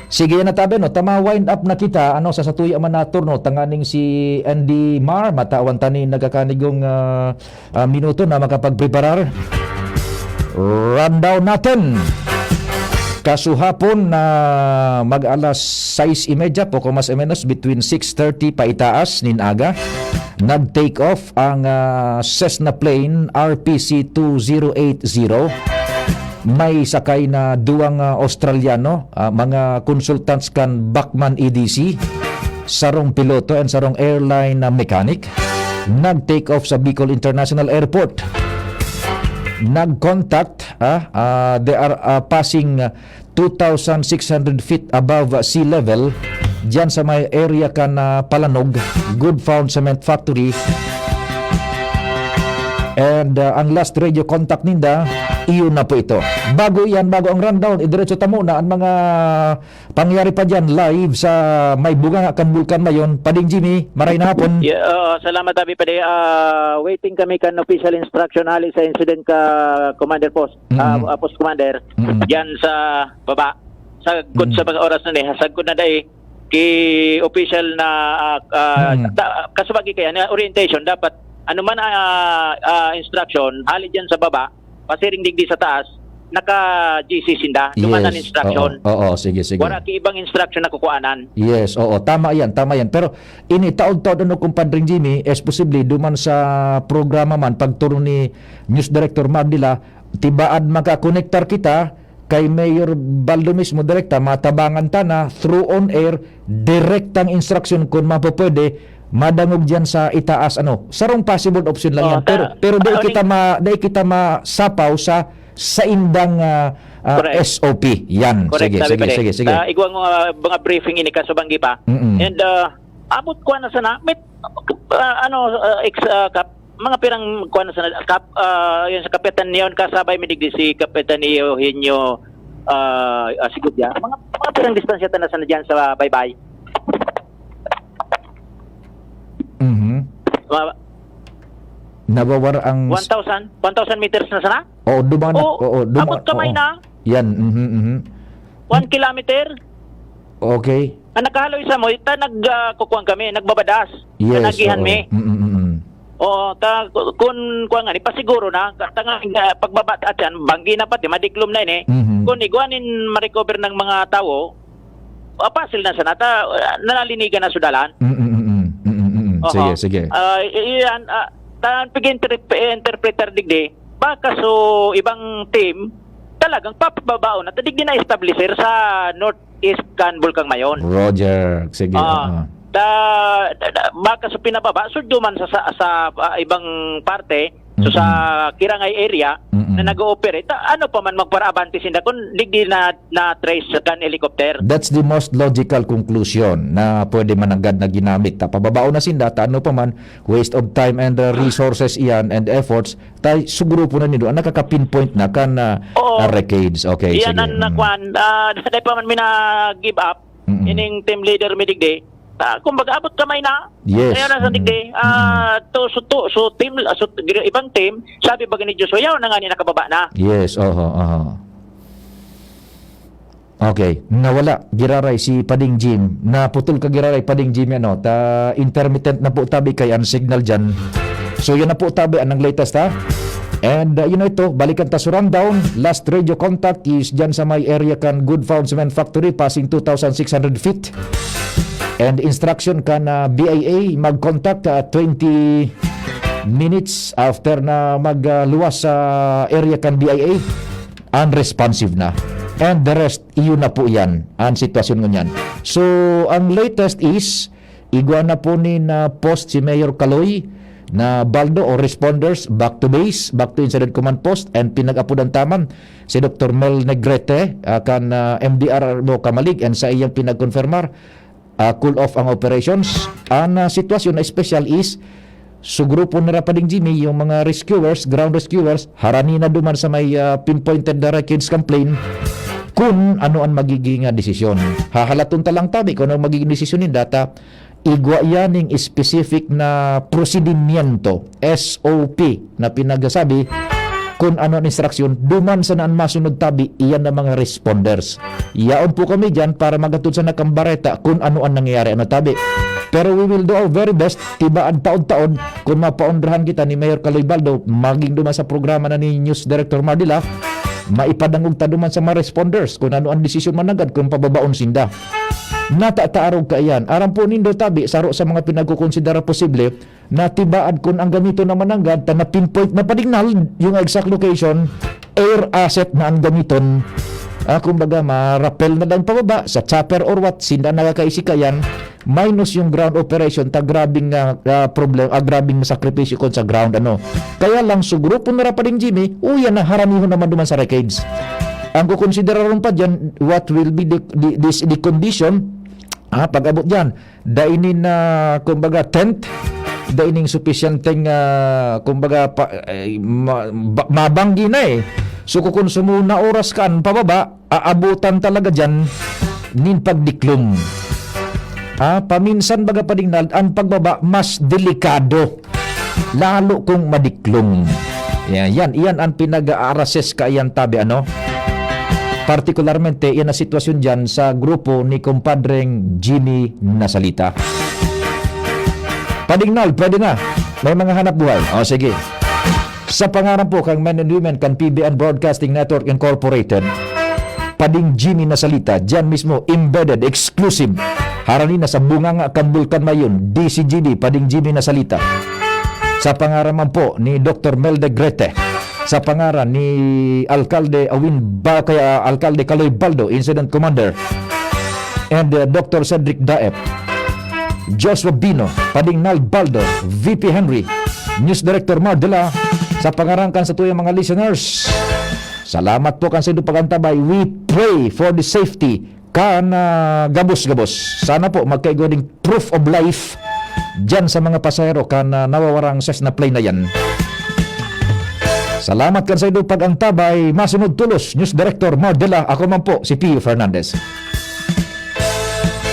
Sige, yan na tabi, no? Tama, wind up na kita, ano, sa satuya man na turno, tanganing si Andy Mar, matawan ta ni nagkakanigong, ah, ah, minuto na makapagpreparar. Rundown natin. Kasuhapon na mag-alas sais y media, poko mas o menos, between six thirty paitaas nin aga, nag-take off ang, ah, Cessna plane R P C two zero eight zero. May sakay na duwang, ah, Australiano, ah, mga consultants kan Bachmann E D C, sarong piloto and sarong airline na mechanic, nag-take off sa Bicol International Airport. Nag-contact, ah, ah, they are, ah, passing, ah, two thousand six hundred feet above, ah, sea level, diyan sa may area kan, ah, Palanog, Good Found Cement Factory. And, ah, ang last radio contact ninda, iyon na po ito. Bago iyan, bago ang rundown, idiretso ta muna ang mga pangyayari pa diyan live sa may bunganga kan Bulkan Mayon. Pading Jimmy, maray na hapon. Yeah, oo, salamat, Abi Padi. Ah, waiting kami kan official instruction hali sa incident ka Commander Post, ah, Mm-mm. ah, Post Commander, Mm-mm. diyan sa baba. Sagkod Mm-mm. sa mga oras na ni, sagkod na dai ki official na, ah, ah, Mm. ta-, kasubagi kaya na orientation, dapat ano man, ah, ah, instruction, hali diyan sa baba, pasiring digdi sa taas, naka-G C sinda, duman an Yes. instruction. Oo, oo, sige, sige. Wala ki ibang instruction na kukuanan. Yes, oo, tama yan, tama yan. Pero ini, taod-taod, ano, Kumpadring Jimmy, es posible, duman sa programa man, pagturo ni News Director Magdila, tibaad makakonektar kita kay Mayor Baldo mismo, direkta, matabangan ta na through on air, direktang instruction kun mapapwede, madangog diyan sa itaas, ano. Sarong possible option lang Oh, yan. Pero, ta-, pero dai ano kita ni ma-, dai kita masapaw sa saindang, ah, ah, Correct. S O P. Yan. Correct, Sige, sabi sige, pa rin. sige, sige. Ah, igwa nga mga briefing ini kasubanggi pa. Mm-mm. And, ah, abot ko na sana, may, ah, ano, ah, ex-, ah, kap-, mga pirang kuwan na sana, kap-, ah, yun sa Kapitan Leon, kasabay mi digdi si Kapitan Eugenio, ah, ah, Sigudya. Mga, mga pirang distansya ta na sana diyan sa baybay. Mhm. Mga Nawawar ang s- one thousand, one thousand meters na sana? Oo, duman na. Oo, Oo, duman, abot kamay oo. na. Yan, mhm, mhm. One kilometer? Okay. Ang nakahaloy sa mo, ta nag, ah, kukuan kami, nagbabadas. Yes, Kanagihan oo. mi. Mm, mm, mm. Oo, ta, ku-, kun kuan nga, ipasiguro na, ka-, ta nga, ah, pagbaba ta dyan, banggi na pati, madiklom na ini. Mhm. Kun igwa nin ma-recover ng mga tawo, ah, pasil na sana, ta, ah, nalinigan na sudalan. Mm, mm, mm. Mm, mm, mm. Oho. Sige, sige. Ah, i-, iyan, ah, ta, pag-interpre-, interpreter digdi, baka so ibang team, talagang papababaon na, ta digdi na-establisher sa northeast kan Bulkang Mayon. Roger, sige, Ah, oo. ta, ta, ta, baka sa pinababa, so duman sa, sa, sa, ah, ibang parte, So, sa Kirangay area Mm-mm. na nag-ooperate, ano pa man magparaabante sinda kung digdi na, na-trace kan helicopter? That's the most logical conclusion na pwede mananggad na ginamit. Ta pababaon na sinda, ta ano pa man, waste of time and uh, resources iyan and efforts, ta sugrupo na nindo, ang nakaka-pinpoint na kan uh, Oo. uh, wreckage. Okay, Iyan sige. ang nakuan, ah, dahil pa man mina-give up, Mm-mm. ining team leader mi digdi. Ah, kumbaga, abot kamay na. Yes. Kaya na sa Mm. digdi, ah, to, so, to, so team, so, ibang team, sabi ba ni Joshua, yaw na nga ni nakababa na. Yes, oho, oho. Okay, nawala giraray si Pading Jim. Naputol ka giraray Pading Jim, ano, ta intermittent na po tabi kay ang signal diyan. So yan na po tabi ang latest, ha. And uh, you know ito, balikan ta sa rundown. Last radio contact is diyan sa may area kan Good Found Cement Factory, passing two thousand six hundred feet. And instruction kan uh, B I A mag-contact uh, twenty minutes after na magluwas sa area kan B I A. Unresponsive na. And the rest, iyon na po yan, ang sitwasyon ngunyan. So, ang latest is, igwa na po ni na post si Mayor Kaloy na Baldo o responders back to base, back to Incident Command Post, and pinag-apodan taman si Doktor Mel Negrete, ah, kan ah, M D R R mo Kamalig, and sa iyang pinagkonfirmar, ah, cool off ang operations. Ang ah, sitwasyon na espesyal is, so grupo nira Pading Jimmy, yung mga rescuers, ground rescuers, harani na duman sa may ah, pinpointed na wreckage complaint kung ano ang magiging ah, desisyon. Hahalaton ta lang tabi kung ano ang magiging desisyon ninda, ta igwa yan ning specific na prosedimiento, S O P, na pinagsasabi kung ano ang instruksyon, duman sana an masunod tabi, iyan na mga responders. Yaon po kami diyan para magatod sa nakambareta kung ano ang nangyayari, ano tabi. Pero we will do our very best, tibaad taon-taon, kung mapaondrahan kita ni Mayor Kaloy Baldo, maging duman sa programa na ni News Director Mardila, maipadangog ta duman sa mga responders kung ano ang desisyon managad kung pababaon sinda. Natataarog kaiyan. Aram po nindo tabi, saro sa mga pinagkukonsidera posible, na tibaad kun ang gamiton na mananggad ta na-pinpoint na padignal yung exact location, air asset na ang gamiton. Ah, kumbaga, ma-rappel na lang pababa sa chopper or what, sinda nakakaisi kaiyan, minus yung ground operation, ta grabing ah, ah, problem, ah, grabing sakripisyo kun sa ground, ano. Kaya lang, so grupo na Pading Jimmy, uya na, haranihon naman duman sa wreckage. Ang kukonsideraron pa dyan, what will be the, the, this, the condition, ah, pag-abot dyan, dai nin, ah, kumbaga, tent, dai ning supisyenteng, ah, kumbaga, pa, eh, ma, ba, mabanggi na eh. So, kukonsumo na oras kan pababa, aabutan talaga diyan nin pagdiklom. Ah, paminsan baga Pading Nald, ang pagbaba mas delikado. Lalo kung madiklom. Yan, yan, iyan ang pinag-aarases kaiyan tabi, ano? Partikularmente, iyan ang sitwasyon dyan sa grupo ni kumpadreng Jimmy Nasalita. Pading Nald, pwede na. May mga hanap buhay. O, sige. Sa pangaran po kang men and women kan P B N Broadcasting Network Incorporated, Pading Jimmy Nasalita, diyan mismo, embedded, exclusive. Harani na sa bunganga kan Bulkan Mayon, D C G D, Pading Jimmy Nasalita. Sa pangaran man po ni Doktor Mel Negrete, sa pangaran ni Alkalde Awin Ba, kaya Alkalde Kaloy Baldo, Incident Commander, and uh, Doktor Cedric Daep, Joshua Bino, Pading Nald Baldo, V P Henry, News Director Mar Dela, sa pangaran kan satuyang mga listeners. Salamat po kan sa inyong pag-antabay. We pray for the safety kan ah, gabos-gabos. Sana po magkaigwa ding proof of life diyan sa mga pasahero kan ah, nawawarang Cessna plane na yan. Salamat kan sa inyong pag-antabay. Masunod tulos, News Director Mar Dela. Ako man po, si Pio Fernandez.